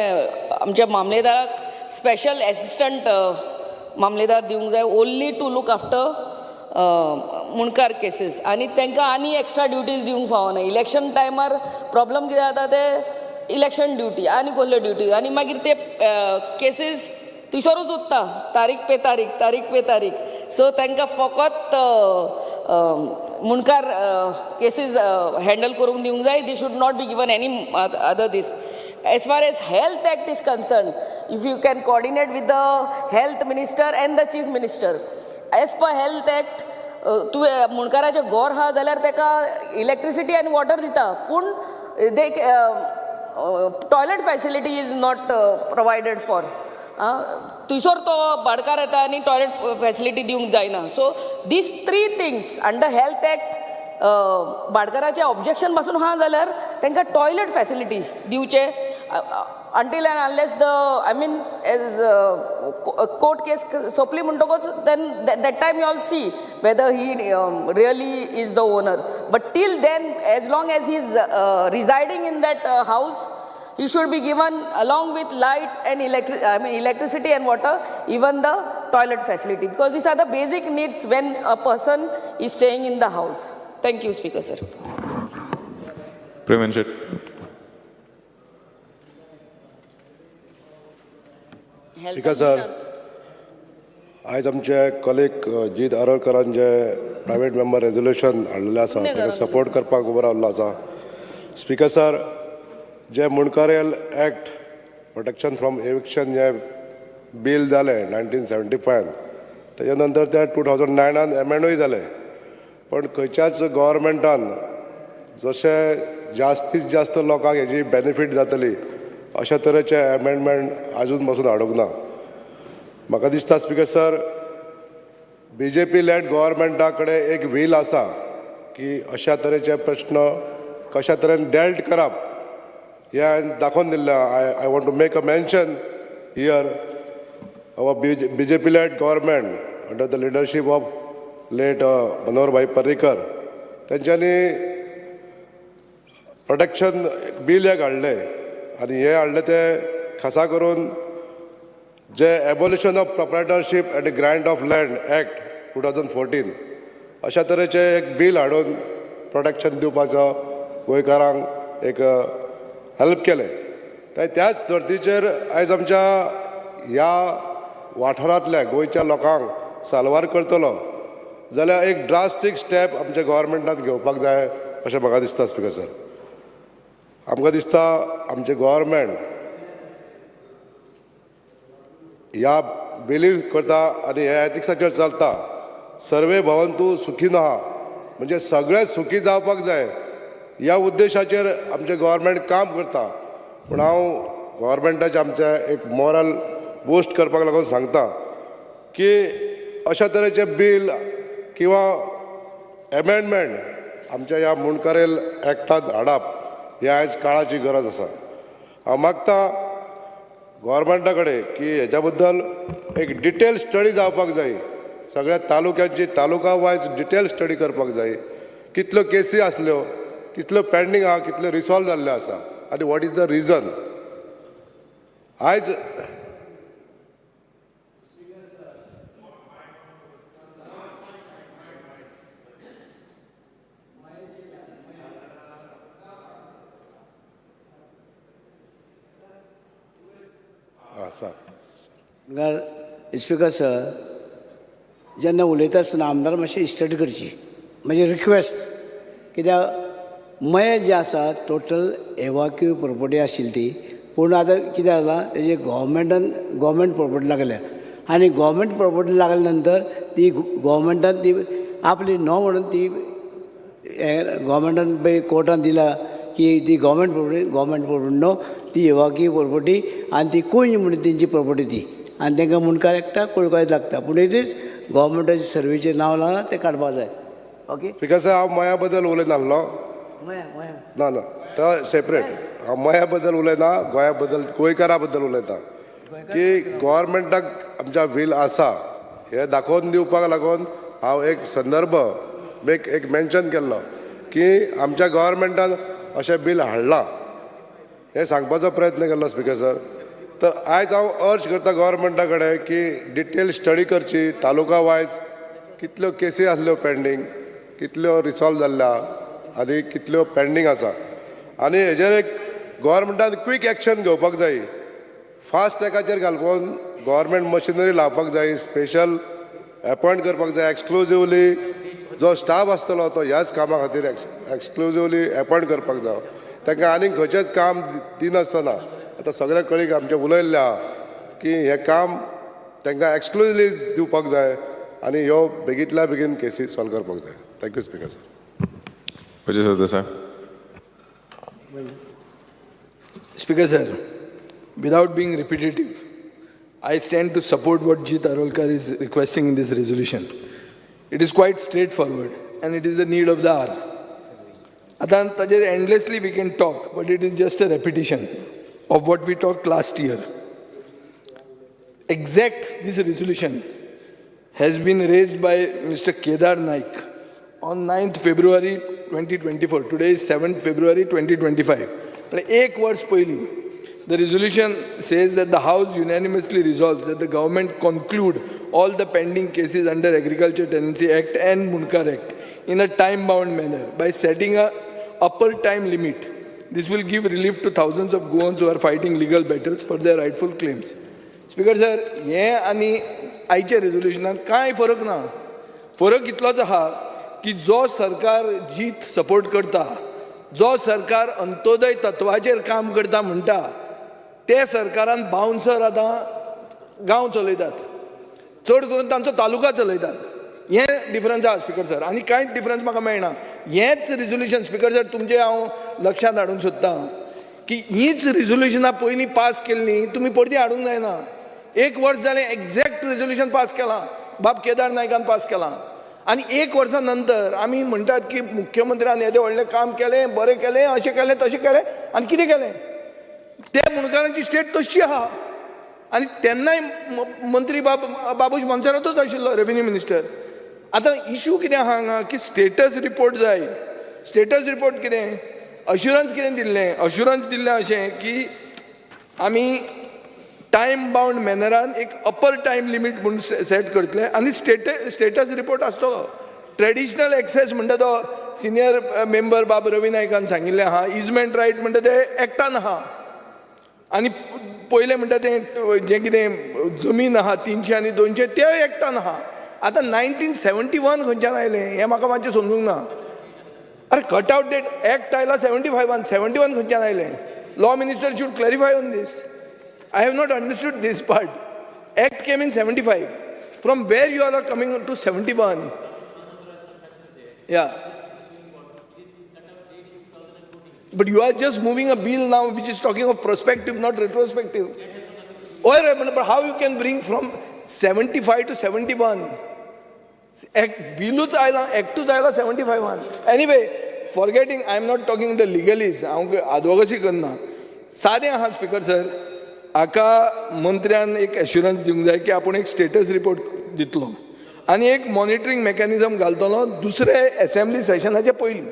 आमच्या मामलेदाराक special assistant मामलेदार दिवंक जाय, only to look after Mundkar cases. आनी तांकां आनी एक्स्ट्रा ड्युटीज दिवंक फावना. इलेक्शन टायमार प्रॉब्लम कितें जाता ते इलेक्शन ड्युटी आनी कसल्यो ड्युटी आनी मागीर ते केसीस थंयसरूच उरता, तारीख पे तारीख, तारीख पे तारीख. सो तांकां फकत मुंडकार केसीस हँडल करूंक दिवंक जाय. They should not be given any other this. As far as health act is concern, if you can coordinate with the health minister and the chief minister. As per health act तुवें मुंडकाराचें घर आहा जाल्यार ताका electricity आनी water दिता, पूण they toilet facility is not provided for. थंयसर तो भाडकार येता आनी टॉयलेट फॅसिलिटी दिवंक जायना. So these three things under health act भाडकाराचें objection पासून आहा जाल्यार तांकां टॉयलेट फॅसिलिटी दिवचें until and unless the I mean as court case सोंपली म्हणटकूच then that time you all see whether he really is the owner. But till then, as long as he is residing in that house, he should be given along with light and electricity and water, even the toilet facility, because these are the basic needs when a person is staying in the house. Thank you, Speaker sir. Prem Shet. Speaker sir, आयज आमचे colleague जीत आरोलकरान जे private member resolution हाडलेलें आसा ताका support करपाक उबो रावल्लो आसा. Speaker sir, J Mundkarial act protection from eviction J bill जालें 1975, तेच्या नंतर ते 2009 एमेंडूय जालें, पण खंयच्याच गव्हर्मेंटान जशें जास्तीत जास्त लोकांक हेजी बेनिफीट जातली अशा तरेचे एमेंडमेंट आजून पासून हाडूंक ना. म्हाका दिसता स्पीकर सर, BJP led गव्हर्मेंटा कडेन एक व्हील आसा की अशा तरेचे प्रश्न कशा तरेन डेल्ट करप हें हांवें दाखोवन दिल्लें. I want to make a mention here, our BJP led government under the leadership of late Manohar Bhai Parrikar तेंच्यांनी प्रोटेक्शन बील एक हाडलें आनी हें हाडलें तें खासा करून जे abolition of proprietorship and grant of land act 2014 अशा तरेचें एक बील हाडून प्रोटेक्शन दिवपाचो गोंयकारांक एक हेल्प केलें. त्याच धर्तीचेर आयज आमच्या ह्या वाठारांतल्या गोंयच्या लोकांक साल्वार करतलो जाल्यार एक ड्रास्टीक स्टेप आमच्या गव्हर्मेंटान घेवपाक जाय अशें म्हाका दिसता. स्पिकर सर, आमकां दिसता आमचें गव्हर्मेंट ह्या बिलीव करता आनी ह्या एथिक्साचेर चलता. सर्वे भवंतु सुखी नहा, म्हणजे सगळे सुखी जावपाक जाय ह्या उद्देशाचेर आमचें गव्हर्मेंट काम करता. पूण हांव गव्हर्मेंटाचें आमचें एक मॉरल बूस्ट करपाक लागून सांगता की अशा तरेचें बील किंवा एमेंडमेंट आमच्या ह्या मुंडकारेल एक्टांत हाडप हें आयज काळाची गरज आसा. हांव मागता गव्हर्मेंटा कडेन की हेच्या बद्दल एक डिटेल स्टडी जावपाक जाय. सगळ्या तालुक्यांची तालुका वायज डिटेल स्टडी करपाक जाय. कितल्यो केसी आसल्यो, कितल्यो पेंडींग आहा, कितल्यो रिसॉल्व जाल्ल्यो आसा आनी what is the reason. आयज स्पीकर सर, जेन्ना उलयता आसतना आमदार मातशें स्टडी करची, म्हजी रिक्वेस्ट. कित्याक मये जे आसा टोटल एवाक्यू प्रोपर्टी आशिल्ली ती, पूण आतां कितें जालां तेजे गव्हर्मेंटान गव्हर्मेंट प्रोपर्टी लागल्या आनी गव्हर्मेंट प्रोपर्टी लागल्या नंतर ती गव्हर्मेंटान ती आपली न्हू म्हणून ती गव्हर्मेंटान पळय कोर्टान दिला की ती गव्हर्मेंट प्रोपर्टी, गव्हर्मेंट प्रोपर्टी न्हू, ती एवाक्यू प्रोपर्टी आनी ती कुंय म्हणून तेंची प्रोपर्टी ती आनी तांकां मुंडकार एकट्याक कुळकायत लागता. पूण it is गव्हर्मेंटाचे सर्वेचेर नांव लागलां तें काडपाक जाय. ओके because हांव मया बद्दल उलयनासलो. ना ना, तो सेपरेट. हांव मया बद्दल उलयना, गोंया बद्दल, गोंयकारा बद्दल उलयता की गव्हर्मेंटाक आमच्या व्हील आसा हें दाखोवन दिवपाक लागून हांव एक संदर्भ एक मेन्शन केल्लो की आमच्या गव्हर्मेंटान अशें बील हाडलां हें सांगपाचो प्रयत्न केल्लो. स्पिकर सर, तर आयज हांव अर्ज करता गव्हर्मेंटा कडेन की डिटेल स्टडी करची तालुका वायज कितल्यो केसी आसल्यो पेंडींग, कितल्यो रिसॉल्व जाल्ल्या आनी कितल्यो पेंडींग आसा आनी हेजेर एक गव्हर्मेंटान क्वीक एक्शन घेवपाक जाय. फास्ट ट्रॅकाचेर घालपून गव्हर्मेंट मशिनरी लावपाक जाय, स्पेशल एपॉयंट करपाक जाय. एक्सक्लुजिवली जो स्टाफ आसतलो तो ह्याच कामा खातीर एक्सक्लुजिवली एपॉयंट करपाक जाय. तांकां आनीक खंयचेंच काम दिनासतना आतां सगळे कळीक आमचें उलयल्लें आहा की हें काम तांकां एक्सक्लुजिवली दिवपाक जाय आनी ह्यो बेगींतल्या बेगीन केसी सॉल्व करपाक जाय. Thank you speaker sir. Vijay Sardesai. Speaker sir, without being repetitive, I stand to support what Jeet Arolkar is requesting in this resolution. It is quite straightforward and it is the need of the hour. आतां ताजेर endlessly we can talk, but it is just a repetition of what we talked last year. Exact this resolution has been raised by Mr. Kedar Naik on 9th February 2024. Today is 7th February 2025. पण एक वर्स पयलीं the resolution says that the House unanimously resolves that the government conclude all the pending cases under Agriculture Tenancy Act and Mundkar Act in a time-bound manner by setting a upper time limit. This will give relief to thousands of Goans who are fighting legal battles for their rightful claims. Speaker sir, हें आनी आयच्या रेजोल्युशनान कांय फरक ना. फरक इतलोच आहा की जो सरकार जीत सपोर्ट करता, जो सरकार अंत्योदय तत्वाचेर काम करता म्हणटा, ते सरकारान बाउन्सर आतां गांव चलयतात, चड करून तांचो तालुका चलयतात. हें डिफरन्स आहा स्पीकर सर, आनी कांयच डिफरन्स म्हाका मेळना. हेंच रिजोल्युशन स्पीकर सर तुमचें हांव लक्षांत हाडूंक सोदतां की हीच रिजोल्युशनां पयलीं पास केल्लीं तुमी परती हाडूंक जायना. एक वर्स जालें एक्झॅक्ट रिजोल्युशन पास केलां, बाब केदार नायकान पास केलां. आनी एक वर्सा नंतर आमी म्हणटात की मुख्यमंत्र्यान येदें व्हडलें काम केलें, बरें केलें, अशें केलें, तशें केलें, आनी कितें केलें? ते मुणकारांची स्टेट तशी आहा. आनी तेन्नाय मंत्री बाबूश मोन्सेरातूच आशिल्लो रेवेन्यू मिनिस्टर. आतां इशू कितें आहा हांगा की स्टेटस रिपोर्ट जाय. स्टेटस रिपोर्ट कितें, अश्युरन्स कितें दिल्लें? अश्युरन्स दिल्लें अशें की आमी टायम बावंड मॅनरान एक अपर टायम लिमीट म्हूण सेट करतले आनी स्टेटस रिपोर्ट आसतलो. ट्रेडिशनल एक्सेस म्हणटा तो सिनियर मेंबर बाब रवी नायकान सांगिल्लें आहा. इजमेंट रायट म्हणटा ते एक्टान आहा. आनी पयलें म्हणटा तें जें कितें जमीन आहा 300 आनी 200 तेय एक्टान आहा. आतां 1971 खंयच्यान आयलें हें म्हाका मातशें समजूंक ना. अरे कट आवट डेट एक्ट आयला 75, 71 खंयच्यान आयलें? Law minister should clarify on this. I have not understood this part. Act came in 75. From where you are coming to 71? Yeah. But you are just moving a bill now which is talking of prospective, not retrospective. But how you can bring from 75 to 71? Act bill act aila 75. Anyway, forgetting, I am not talking the legalese. Advocacy karna. सादें आहा speaker sir, हाका मंत्र्यान एक assurance दिवंक जाय की आपूण एक स्टेटस रिपोर्ट दितलो आनी एक मॉनिटरींग मॅकॅनिजम घालतलो दुसरे एसेंब्ली सेशनाचे पयलीं.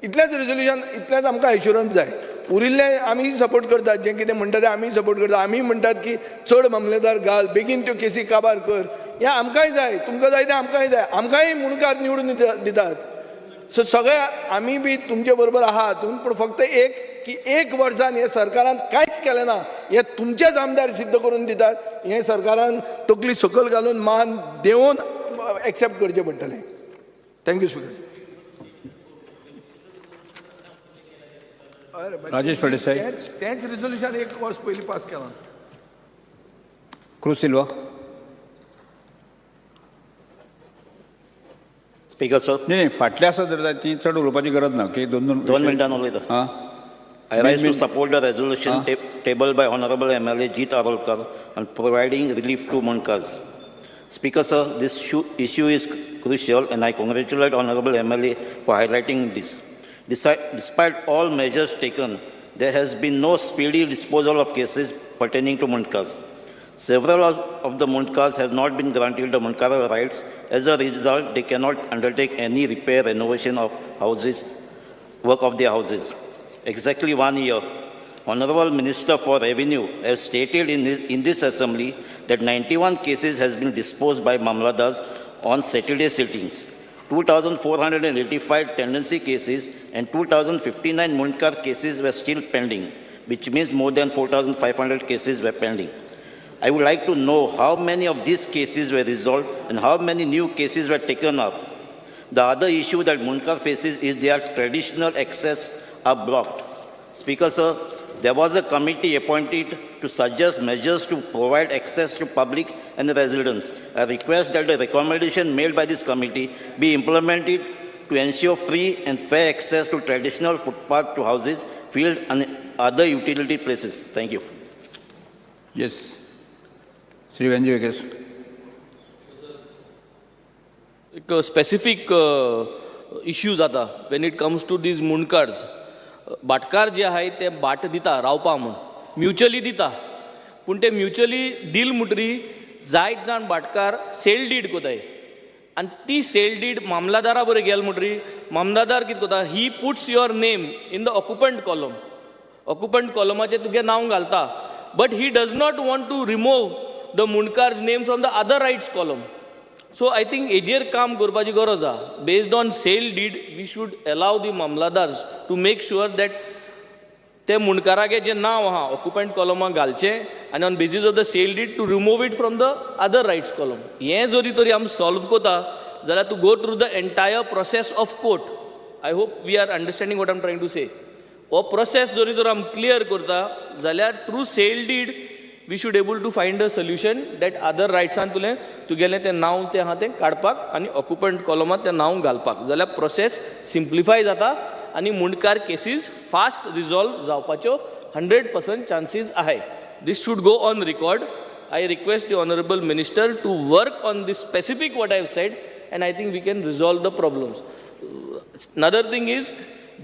इतलेंच रेजोल्युशन, इतलेंच आमकां एश्युरन्स जाय. उरिल्लें आमी सपोर्ट करतात, जें कितें म्हणटा तें आमी सपोर्ट करतात. आमी म्हणटात की चड मामलेदार घाल, बेगीन त्यो केसी काबार कर, हें आमकांय जाय. तुमकां जाय तें आमकांय जाय. आमकांय मुणकार निवडून दितात. सो सगळे आमी बी तुमचे बरोबर आहा हातून, पूण फक्त एक की एक वर्सान हे सरकारान कांयच केलें ना हें तुमचेच आमदार सिद्ध करून दितात. हें सरकारान तकली सकयल घालून मान देंवोवन एक्सेप्ट करचें पडटलें. Thank you speaker. Rajesh Phaldesai. तेंच रेजोल्युशन एक वर्स पयलीं पास केलां. क्रूज सिल्वा. स्पीकर सर, न्ही फाटले आसा जर ती चड उलोवपाची गरज ना की दोन दोन मिनटां उलयता. हां. I rise to support the resolution tabled by Honorable MLA Jeet Arolkar on providing relief to Mundkars. Speaker sir, this issue is crucial and I congratulate Honorable MLA for highlighting this. Despite all measures taken, there has been no speedy disposal of cases pertaining to Mundkars. Several of the Mundkars have not been granted the Mundkara rights. As a result, they cannot undertake any repair, renovation of houses, work of their houses. Exactly 1 year, Honorable Minister for Revenue has stated in this assembly that 91 cases has been disposed by Mamlatdars on Saturday sittings, 2,485 tenancy cases and 2,059 Mundkar cases were still pending, which means more than 4,500 cases were pending. I would like to know how many of these cases were resolved and how many new cases were taken up. The other issue that Mundkar faces is their traditional access are blocked. Speaker sir, there was a committee appointed to suggest measures to provide access to public and residents. I request that the recommendation made by this committee be implemented to ensure free and fair access to traditional footpath to houses, field and other utility places. Thank you. Yes. Shri Venzy Viegas. एक specific issue जाता when it comes to these Mundkars. भाटकार जे आहाय ते भाट दिता रावपा म्हूण, mutually दिता, पूण ते म्युच्युअली दिल म्हणटरी जायत जाण भाटकार सेल डीड कोताय आनी ती सेल डीड मामलादारा बरोबर गेल म्हणटरी मामलादार कितें कोता, he puts your name in the occupant column. Occupant कॉलमाचेर तुगें नांव घालता, but he does not want to remove the Mundkar's name from the other rights column. So I think हेजेर काम करपाची गरज आहा. Based on sale deed we should allow the mamlatdars to make sure that ते मुंडकारागे जें नांव आहा ऑक्युपंट कॉलमाक घालचें आनी on basis of the sale deed to remove it from the other rights column. हें जरी तरी आमी सॉल्व कोता जाल्यार to go through the entire process of court. I hope we are understanding what am trying to say. हो process जरी तर आमी क्लियर करता जाल्यार through sale deed we should able to find a solution that other रायट्सान तुलें तुगेलें तें नांव तें आहा तें काडपाक आनी ऑक्युपंट कॉलमांत तें नांव घालपाक, जाल्यार प्रोसेस सिम्प्लिफाय जाता आनी मुंडकार केसीस फास्ट रिजॉल्व जावपाच्यो 100% चान्सीस आहाय. This should go on record. I request the honourable minister to work on this specific what I have said and I think we can resolve the problems. Another thing is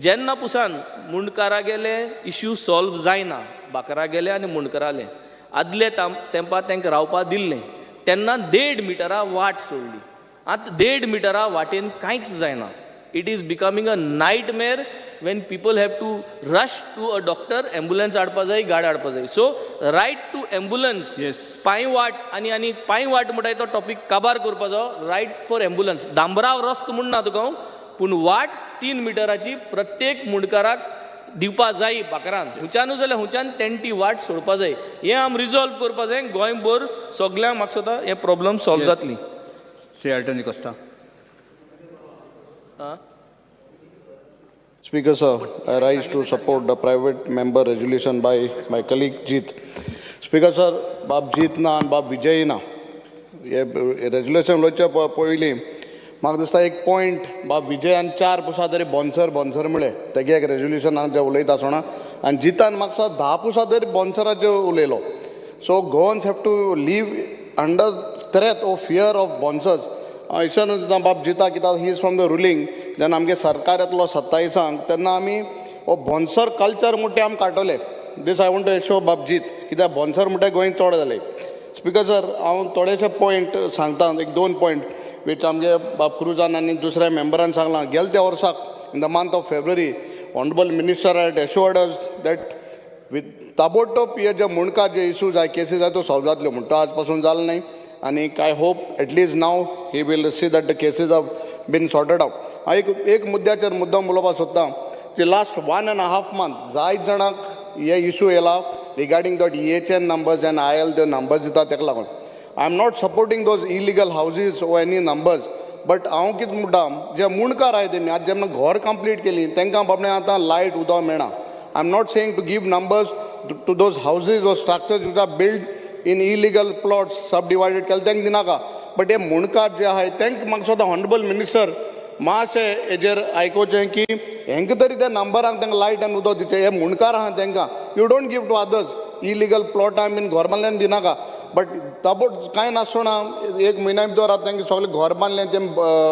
जेन्ना Pusan मुंडकारा गेले issue solve जायना, baccarat गेले आनी मुंडकराले आदले तेंपार तांकां रावपा दिल्लें तेन्ना 1.5 मिटरा वाट सोडली. आतां 1.5 मिटरा वाटेन कांयच जायना. It is becoming a nightmare when people have to rush to a doctor, ambulance हाडपा जाय, गाडी हाडपा जाय. सो रायट टू एम्बुलन्स, पांय वाट आनी आनी पांय वाट म्हणटा तो टॉपीक काबार करपा जायो. रायट फॉर एम्बुलन्स डांबराव रस्तो म्हूण ना तुका हांव, पूण वाट 3 मिटराची प्रत्येक मुंडकाराक दिवपा जाय. बाकरान हुंच्यानू जाल्यार हुंच्यान तेणटी वाट सोडपा जाय. हें आम रिजॉल्व करपा जाय. गोंयभर सगल्यांक म्हाका दिसता हें प्रॉब्लम सॉल्व जातली. Shri Elton D'Costa. Speaker sir, I rise to support the private member resolution by my colleague Jeet. Speaker sir, बाब जीत ना आनी बाब विजय ना हे रेजोल्युशन उलोवच्या पयलीं म्हाका दिसता एक पॉयंट बाब विजयान 4 पुसा तरी बॉन्सर बॉन्सर म्हळें तेगे एक रेजोल्युशन हांव जें उलयता आसतना, आनी जितान म्हाका दिसता 10 पुसा तरी बॉन्सराचेर उलयलो. So Goans have to live under threat or fear of bouncers. अशें बाब जिता कित्याक he is from the ruling. जेन्ना आमगे सरकार येतलो 27 तेन्ना आमी हो बॉन्सर कल्चर म्हणटा तें आमी काडटले. This I want to assure बाब जीत, कित्याक बॉन्सर म्हणटा गोंय चड जाले. स्पिकर सर, हांव थोडेशे पॉयंट सांगता, एक 2 पॉयंट which आमगे बाब क्रुजान आनी दुसऱ्या मेंबरान सांगलां. गेले त्या वर्साक in the month of February honourable minister had assured us that with ताबडतोब हे जे मुंडकार जे इशूज आहाय, केसीस आहाय, त्यो सॉल्व जातल्यो म्हण. तो आज पासून जालें न्हय आनी I hope at least now he will see that the cases have been sorted out. हांव एक मुद्द्याचेर मुद्दम उलोवपाक सोदता की लास्ट 1.5 मंथ जायत जाणांक हे इशू येयला regarding that EHN numbers and IL त्यो नंबर्स दिता तेका लागून. I am not supporting those illegal houses or any numbers, but हांव कितें म्हणटा, जे मुंडकार आहाय तेमी आतां जेन्ना घर कंप्लीट केली तांकां बाबडे आतां लायट उदक मेळना. I am not saying to give numbers to those houses or structures which are build in illegal plots sub divided केले तांकां दिनाका, बट हे मुंडकार जे आहाय तांकां म्हाका दिसता ऑनरेबल मिनिस्टर मातशें हेजेर आयकुचें की हेंकां तरी त्या नंबरांक तांकां लायट आनी उदक दिवचें. हे मुंडकार आहा तांकां you don't give to others. Illegal प्लॉटां बीन घर बांदल्यान दिनाका, बट ताबोट कांय नासतना 1 म्हयन्या भितर आतां तांकां सगळें घर बांदलें, तें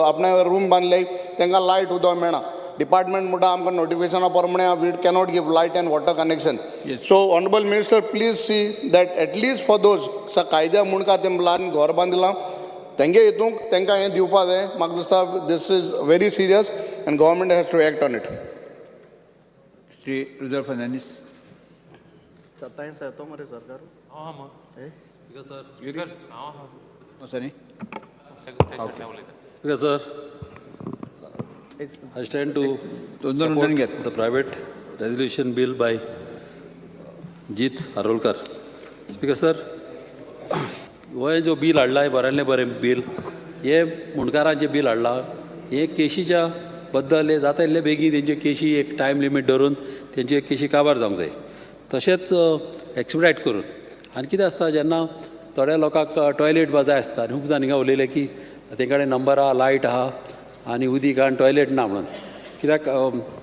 आपणें रूम बांदले, तांकां लायट उदक मेळना. डिपार्टमेंट म्हणटा आमकां नोटिफिकेशना प्रमाणे we cannot give light and water connection. So honourable minister please see that at least for those कायद्या मुंडकार ते ल्हान घर बांदलां तेंगे हितूंक तांकां हें दिवपा जाय. म्हाका दिसता this is very serious and government has to act on it. Shri Rudra Fernandes. 27 येतो मरे सरकार. Speaker sir, I stand to support the private resolution bill by Jeet Arolkar. Speaker sir, हो जो बील हाडला बऱ्यांतलें बरें बील, हे मुंडकारांचें bill हाडलां, हे केशीच्या बद्दल हे जाता इतले बेगीन तेंच्यो केशी एक टायम लिमीट धरून तेंच्यो केशी काबार जावंक जाय, तशेंच एक्सपिडायट करून. आनी कितें आसता जेन्ना थोड्या लोकांक टॉयलेट बा जाय आसता आनी खूब जाण हिंगा उलयले की तेंचे कडेन नंबर आहा, लायट आहा आनी उदीक आनी टॉयलेट ना म्हणून. कित्याक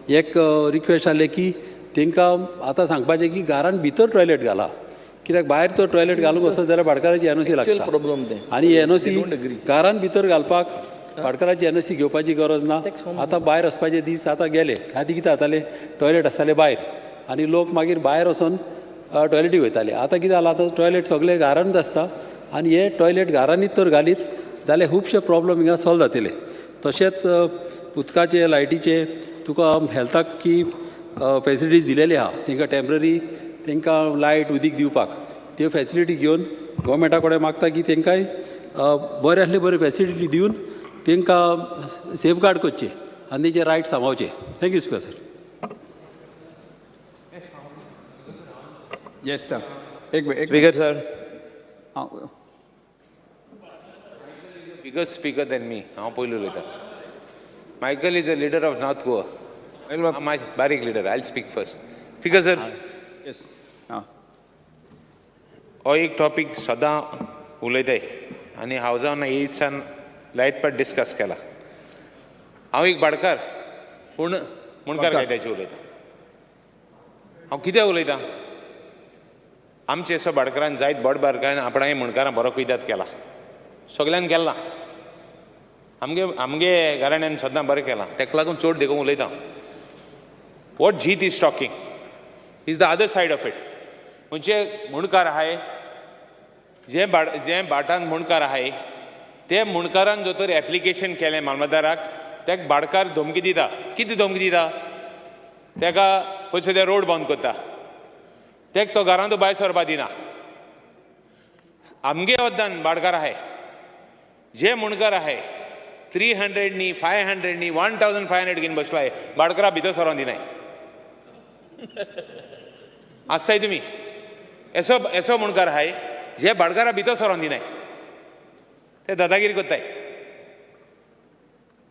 एक रिक्वेस्ट आहलें की तांकां आतां सांगपाचें की घरान भितर टॉयलेट घाला, कित्याक भायर तर टॉयलेट घालूंक वचत जाल्यार भाटकाराची एनओसी लागता आनी एनओसी घरान भितर घालपाक भाटकाराची एनओसी घेवपाची गरज ना. आतां भायर वचपाचे दीस आतां गेले. आदी कितें जातालें, टॉयलेट आसताले भायर आनी लोक मागीर भायर वचून टॉयलेटी वयताले. आतां कितें जालां, आतां टॉयलेट सगळे घरानूच आसता आनी हे टॉयलेट घरांनीच तर घालीत जाल्यार खुबशे प्रॉब्लम हिंगा सॉल्व जातले. तशेंच उदकाचे, लायटीचे तुका हेल्थाक की फेसिलिटीज दिलेली आहा, तांकां टेंपररी तांकां लायट उदीक दिवपाक त्यो फेसिलिटी घेवन गोवोरमेंटा कडेन मागता की तांकांय बरें आसले बरी फेसिलिटी दिवन तांकां सेफगार्ड करचें आनी तेंचे right सांबाळचे. Thank you speaker sir. Yes sir. एक speaker sir, bigger speaker than me. हांव पयलीं उलयता. Michael is a leader of North Goa. बारीक leader. I speak first. Speaker sir, yes, हो एक टॉपीक सदां उलयताय आनी हावजान एट्सान लायट पाट डिस्कस केला. हांव एक भाटकार पूण मुंडकार कायद्याचेर उलयता. हांव कित्याक उलयता, आमचे असो भाटकारान जायत बोट भाटकारान आपणाय मुंडकारां बरो कुयदाद केला, सगळ्यान केला. आमगे आमगे घराण्यान सदां बरें केलां, तेका लागून चड देखून उलयता. What Jeet is talking is the other side of it. म्हणजे मुणकार आहाय, जे जे भाटान मुणकार आहाय ते मुणकारान जो तर एप्लिकेशन केलें मामलेदाराक, तेका भाटकार धमकी दिता. कितें धमकी दिता? तेका पयशे ते रोड बंद करता, तेका तो घरांत भायर सरपा दिना. आमगे वद्दान भाटकार आहाय, जे मुणकार आहाय 300 न्ही, 500 न्ही, 1500 घेवन बसलाय, भाटकारा भितर सरोन दिनाय. आसताय तुमी एसो एसो मुणकार आहाय जे भाटकारा भितर सरोन दिनाय, ते दादागिरी करताय.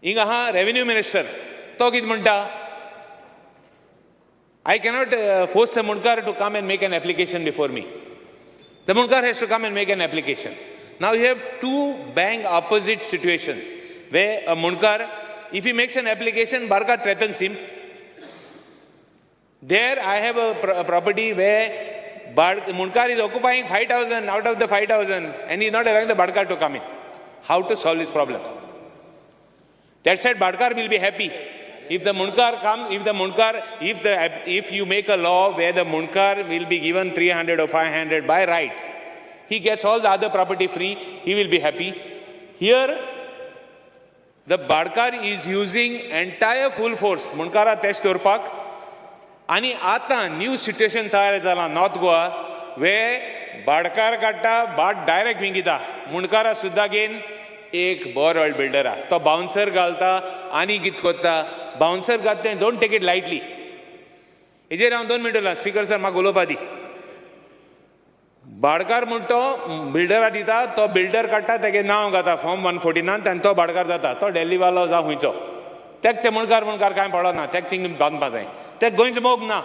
हिंगा आहा रेवेन्यू मिनिस्टर, तो कितें म्हणटा, I cannot force the Mundkar to come and make an application before me. The Mundkar has to come and make an application. Now you have two bang opposite situations where a Mundkar, if he makes an application, Barka threatens him. There I have a property where Mundkar is occupying 5,000 out of the 5,000 and he is not allowing the Barkar to come in. How to solve this problem? That said, Barkar will be happy. If the Mundkar come, if the Mundkar, if you make a law where the Mundkar will be given 300 or 500 by right, he gets all the other property free, he will be happy. Here, the Barkar is using entire full force. Mundkara तेच दवरपाक. आनी आतां new situation तयार जाला north Goa, वे भाटकार काडटा, भाट direct विंगिता. मुंडकारा सुद्दां घेवन एक बरो बिल्डर आहा, तो बाउन्सर घालता आनी कितें करता. बाउन्सर घालता तें don't take it lightly. हेजेर हांव 2 मिनट उरलां. स्पिकर सर, म्हाका उलोवपा दी. भाटकार म्हण तो बिल्डरा दिता, तो बिल्डर काडटा, तेगे नांव घाता फॉर्म 149 आनी तो भाटकार जाता. तो डेल्लीवालो जावं खंयचो, तेक ते मुणकार मुणकार कांय पडना, तेक थिंग बांदपा जाय, तेक गोंयचो मोग ना.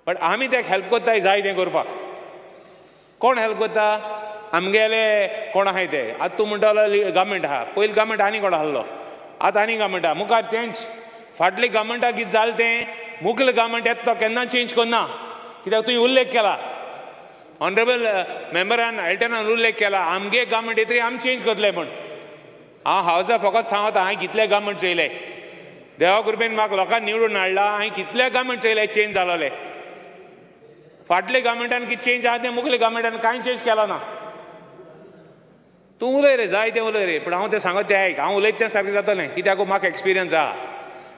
बट आमी तेक हेल्प करताय जाय तें करपाक. कोण हेल्प करता? आमगेले कोण आहाय ते. आतां तूं म्हणटालो गव्हर्मेंट आहा, पयलीं गव्हर्मेंट आनी कोण आहलो, आतां आनी गव्हर्मेंट आहा मुखार तेंच. फाटले गव्हर्मेंटाक कितें जालें तें मुखले गव्हर्मेंट येता तो केन्ना चेंज करना. कित्याक तुवें उल्लेख केला, ऑनरेबल मेंबरान एल्टनान उल्लेख केला, आमगे गव्हर्मेंट येतरी आमी चेंज करतले म्हूण. हांव हावजा फकत सांगता, हांवें कितले गव्हर्मेंट चोयले, देवा कृपेन म्हाका लोकांक निवडून हाडला, हांवें कितले गव्हर्मेंट चोयले चेंज जालोले. फाटले गव्हर्मेंटान कितें चेंज आहा तें मुखले गव्हर्मेंटान कांय चेंज केला ना. तूं उलय रे, जाय तें उलय रे, पूण हांव तें सांगत तें आयक. हांव उलयत तें सारकें जातलें, कित्याक म्हाका एक्सपिरियन्स आहा.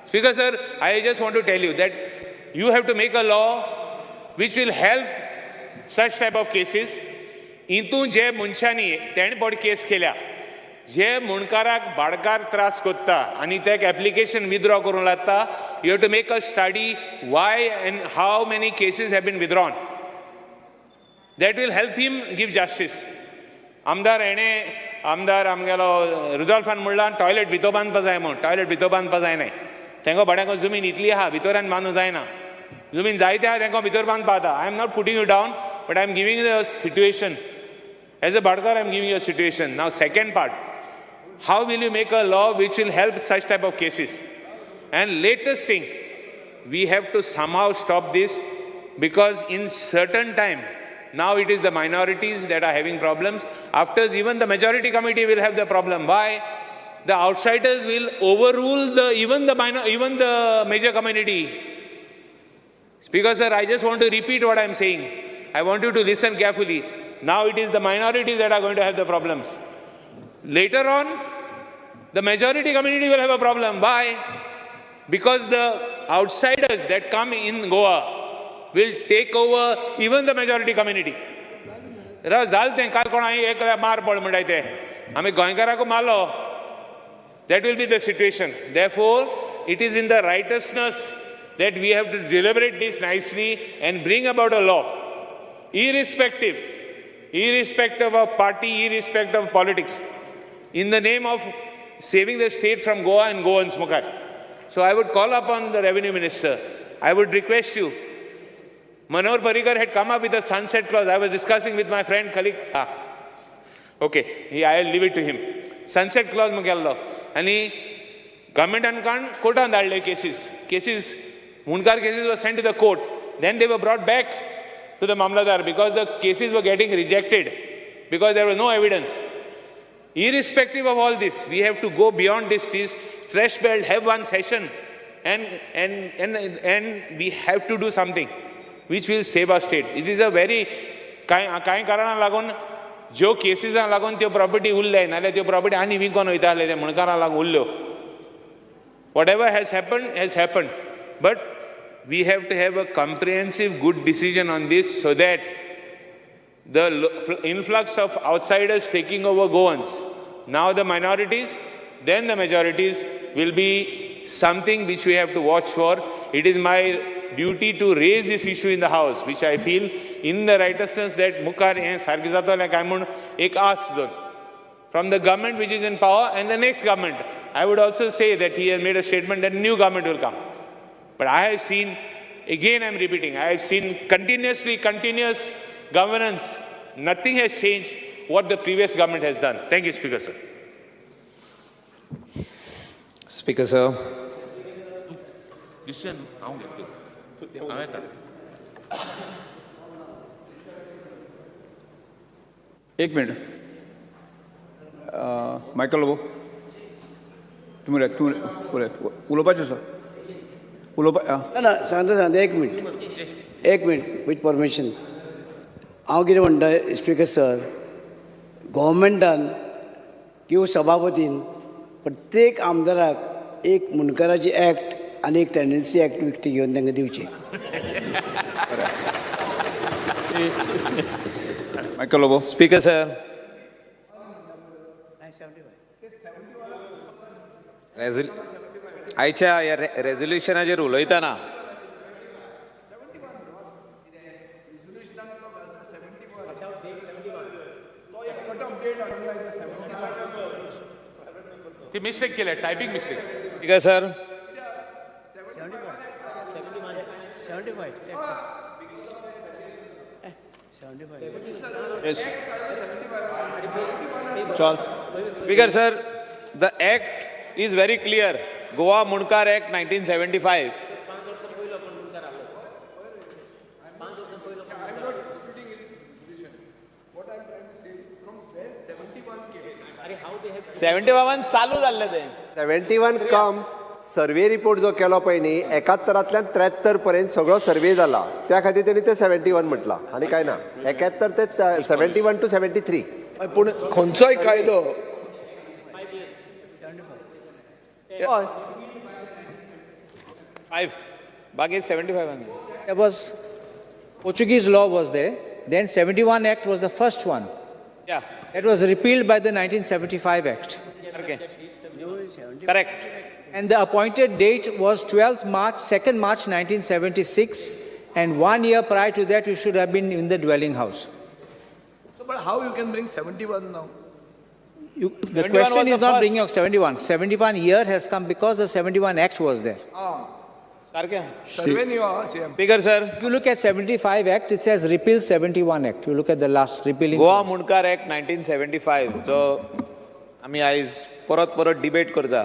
Speaker sir, I just want to tell you that you have to make a law which will help such type of cases. हितून जे मनशांनी तेणें पड केस केल्या, जे मुणकाराक भाटकार त्रास करता आनी तेका एप्लिकेशन विथड्रॉ करूंक लागता, you have to make a study why and how many cases have been withdrawn. That will help him give justice. आमदार हेणें, आमदार आमगेलो रुदोल्फान म्हणलां टॉयलेट भितर बांदपा जाय म्हूण. टॉयलेट भितर बांदपा जायना, तेंको भाड्यांको जमीन इतली आहा, भितरान बांदूंक जायना. जमीन जायते आहा, तेंको भितर बांदपा जाता. I am not putting you down, but I am giving the situation. As a Bhatkar, I am giving you a situation. Now second part, how will you make a law which will help such type of cases? And latest thing, we have to somehow stop this, because in certain time, now it is the minorities that are having problems. After even the majority committee will have the problem. Why? The outsiders will overrule the even the major community. Speaker sir, I just want to repeat what I am saying. I want you to listen carefully. Now it is the minorities that are going to have the problems. Later on, the majority community will have a problem. Why? Because the outsiders that come in Goa will take over even the majority community. जालें तें, काल कोण एक मार पड म्हणटाय ते, आमी गोंयकाराक मारलो. That will be the situation. Therefore, it is in the righteousness that we have to deliberate this nicely and bring about a law, irrespective of party, irrespective of politics, in the name of saving the state from Goa and Goans Mukhar. So I would call upon the revenue minister. I would request you. Manohar Parrikar had come up with a sunset clause. I was discussing with my friend colleague. Okay, I will leave it to him. Sunset clause मुखेल्लो आनी गव्हर्मेंटान काण कोर्टान धाडले cases. Cases, Mundkar cases were sent to the court. Then they were brought back to the Mamlatdar because the cases were getting rejected because there was no evidence. Irrespective of all this, we have to go beyond this trash belt, have one session, and and and and we have to do something which will save our state. It is a very कांय कांय कारणां लागून ज्यो केसीसां लागून त्यो property उरले, नाल्यार त्यो प्रॉपर्टी आनी विकून वयता आसले, ते मुणकारां लागून उरल्यो. Whatever has happened has happened, but we have to have a comprehensive good decision on this so that the influx of outsiders taking over Goans, now the minorities, then the majorities, will be something which we have to watch for. It is my duty to raise this issue in the house, which I feel in the righteousness that मुखार हें सारकें जातलें काय म्हूण एक आस दोन from the government which is in power and the next government. I would also say that he has made a statement that new government will come. But I have seen, again I am repeating, I have seen continuously, continuous governance. Nothing has changed what the previous government has done. Thank you, Speaker, sir. Speaker, sir. Decision, हांव घेतलो. हांव येता. एक minute. Michael Lobo, तुमी उलयात, तुमी उलयात, उलोवपाचें आसा, उलोवपा. ना ना, सांगता सांगता, एक मिनट, एक मिनट, विथ परमिशन. हांव कितें म्हणटा स्पीकर सर, गोवोरमेंटान किंवा सभापतीन प्रत्येक आमदाराक एक मुंडकाराची एक्ट आनी एक टेंडन्सी एक्ट विकती घेवन तांकां दिवची. Michael Lobo. Speaker sir, आयच्या ह्या रेजोल्युशनाचेर उलयतना ती मिस्टेक केल्या, typing mistake. Speaker sir, 75. Yes, चल. Speaker sir, the act is very clear. Goa Mundkar Act 1975. 71 चालू जाल्लें तें. 71 comes survey report जो केलो पळय न्ही, 71तल्यान 73 पर्यंत सगळो सर्वे जाला, त्या खातीर तेणी ते 71 म्हटलां आनी कांय ना. 71 ते 71 टू 73. पूण खंयचोय कायदो हय 5 बाकी 75. There was Portuguese law was there. Then 71 Act was the first one. Yeah. That was repealed by the 1975 Act. Okay. Correct. And the appointed date was 12th March, 2nd March 1976, and 1 year prior to that, you should have been in the dwelling house. So, but how you can bring 71 now? The question is not bringing of 71. 71 year has come because the 71 Act was there. Survey न्ही हो, CM. Speaker sir, If you look at 75 Act, it says repeal 71 Act. You look at the last repealing Goa clause. Mundkar Act 1975 जो आमी आयज परत परत debate करता,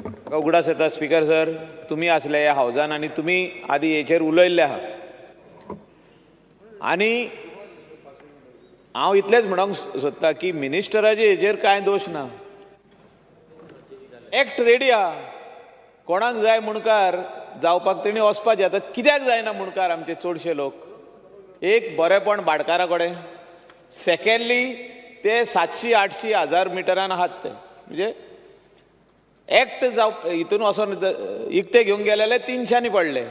म्हाका उगडास येता स्पीकर सर, तुमी आसले ह्या हावजान आनी तुमी आदी हेचेर उलयल्ले आहा. आनी हांव इतलेंच म्हणूंक सोदता की मिनिस्टराचे हेचेर कांय दोश ना. एक्ट रेडी आहा, कोणाक जाय मुणकार जावपाक तेणी वचपाचें. आतां कित्याक जायना मुणकार आमचे चडशे लोक? एक बरेपण भाटकारा कडेन, सेकेंडली ते 700 800 1000 मिटरान आहात ते, म्हणजे एक्ट जाव हितून वचोन इकते घेवंक गेले जाल्यार 300 पडले,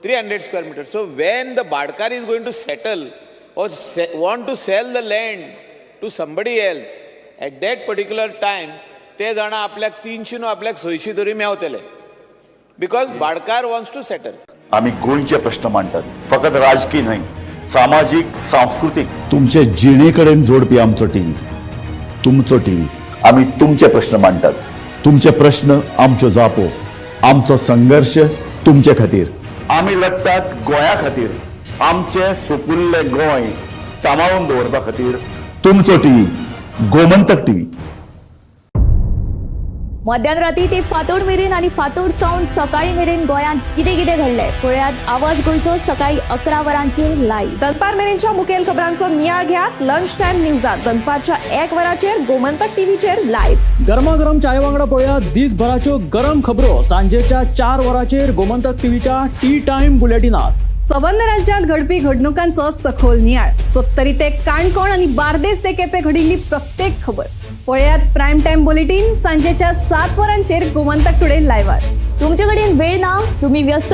300 square meter. So when the भाटकार is going to settle or want to sell the land to somebody else at that particular time, ते जाणा आपल्याक 300 न्हू आपल्याक 600 तरी मेवतले, because भाटकार वॉन्ट्स टू सेटल. आमी गोंयचे प्रश्न मांडटात, फकत राजकीय न्हय, सामाजीक, सांस्कृतीक, तुमचे जिणे कडेन जोडपी आमचो टीव्ही, तुमचो टीव्ही. आमी तुमचे प्रश्न मांडटात, तुमचे प्रश्न आमच्यो जापो, आमचो संघर्श तुमचे खातीर. आमी लढटात गोंया खातीर, आमचें सुपुल्लें गोंय सांबाळून दवरपा खातीर. तुमचो टीव्ही, गोमंतक टीव्ही. मध्यान राती ते फांतोड मेरेन आनी फांतोड सावन सकाळी मेरेन गोंयांत कितें कितें घडलें पळयात आवाज गोंयचो सकाळी 11 वरांचेर लायव्ह. दनपार मेरेनच्या मुखेल खबरांचो नियाळ घेयात लंच टायम न्यूजात दनपारच्या 1 वराचेर गोमंतक टीव्हीचेर लायव्ह. गरमागरम चाय वांगडा पळयात दिसभराच्यो गरम खबरो सांजेच्या 4 वरांचेर गोमंतक टीव्हीच्या टी टायम बुलेटिनात. सबंद राज्यांत घडपी घडणुकांचो सखोल नियाळ सत्तरी ते काणकोण आनी बार्देस ते केपें घडिल्ली प्रत्येक खबर पळयात प्रायम टायम बुलेटीन सांजेच्या 7 वरांचेर गोमंतक टुडे लायव्हार. तुमचे कडेन वेळ ना, तुम्ही व्यस्त.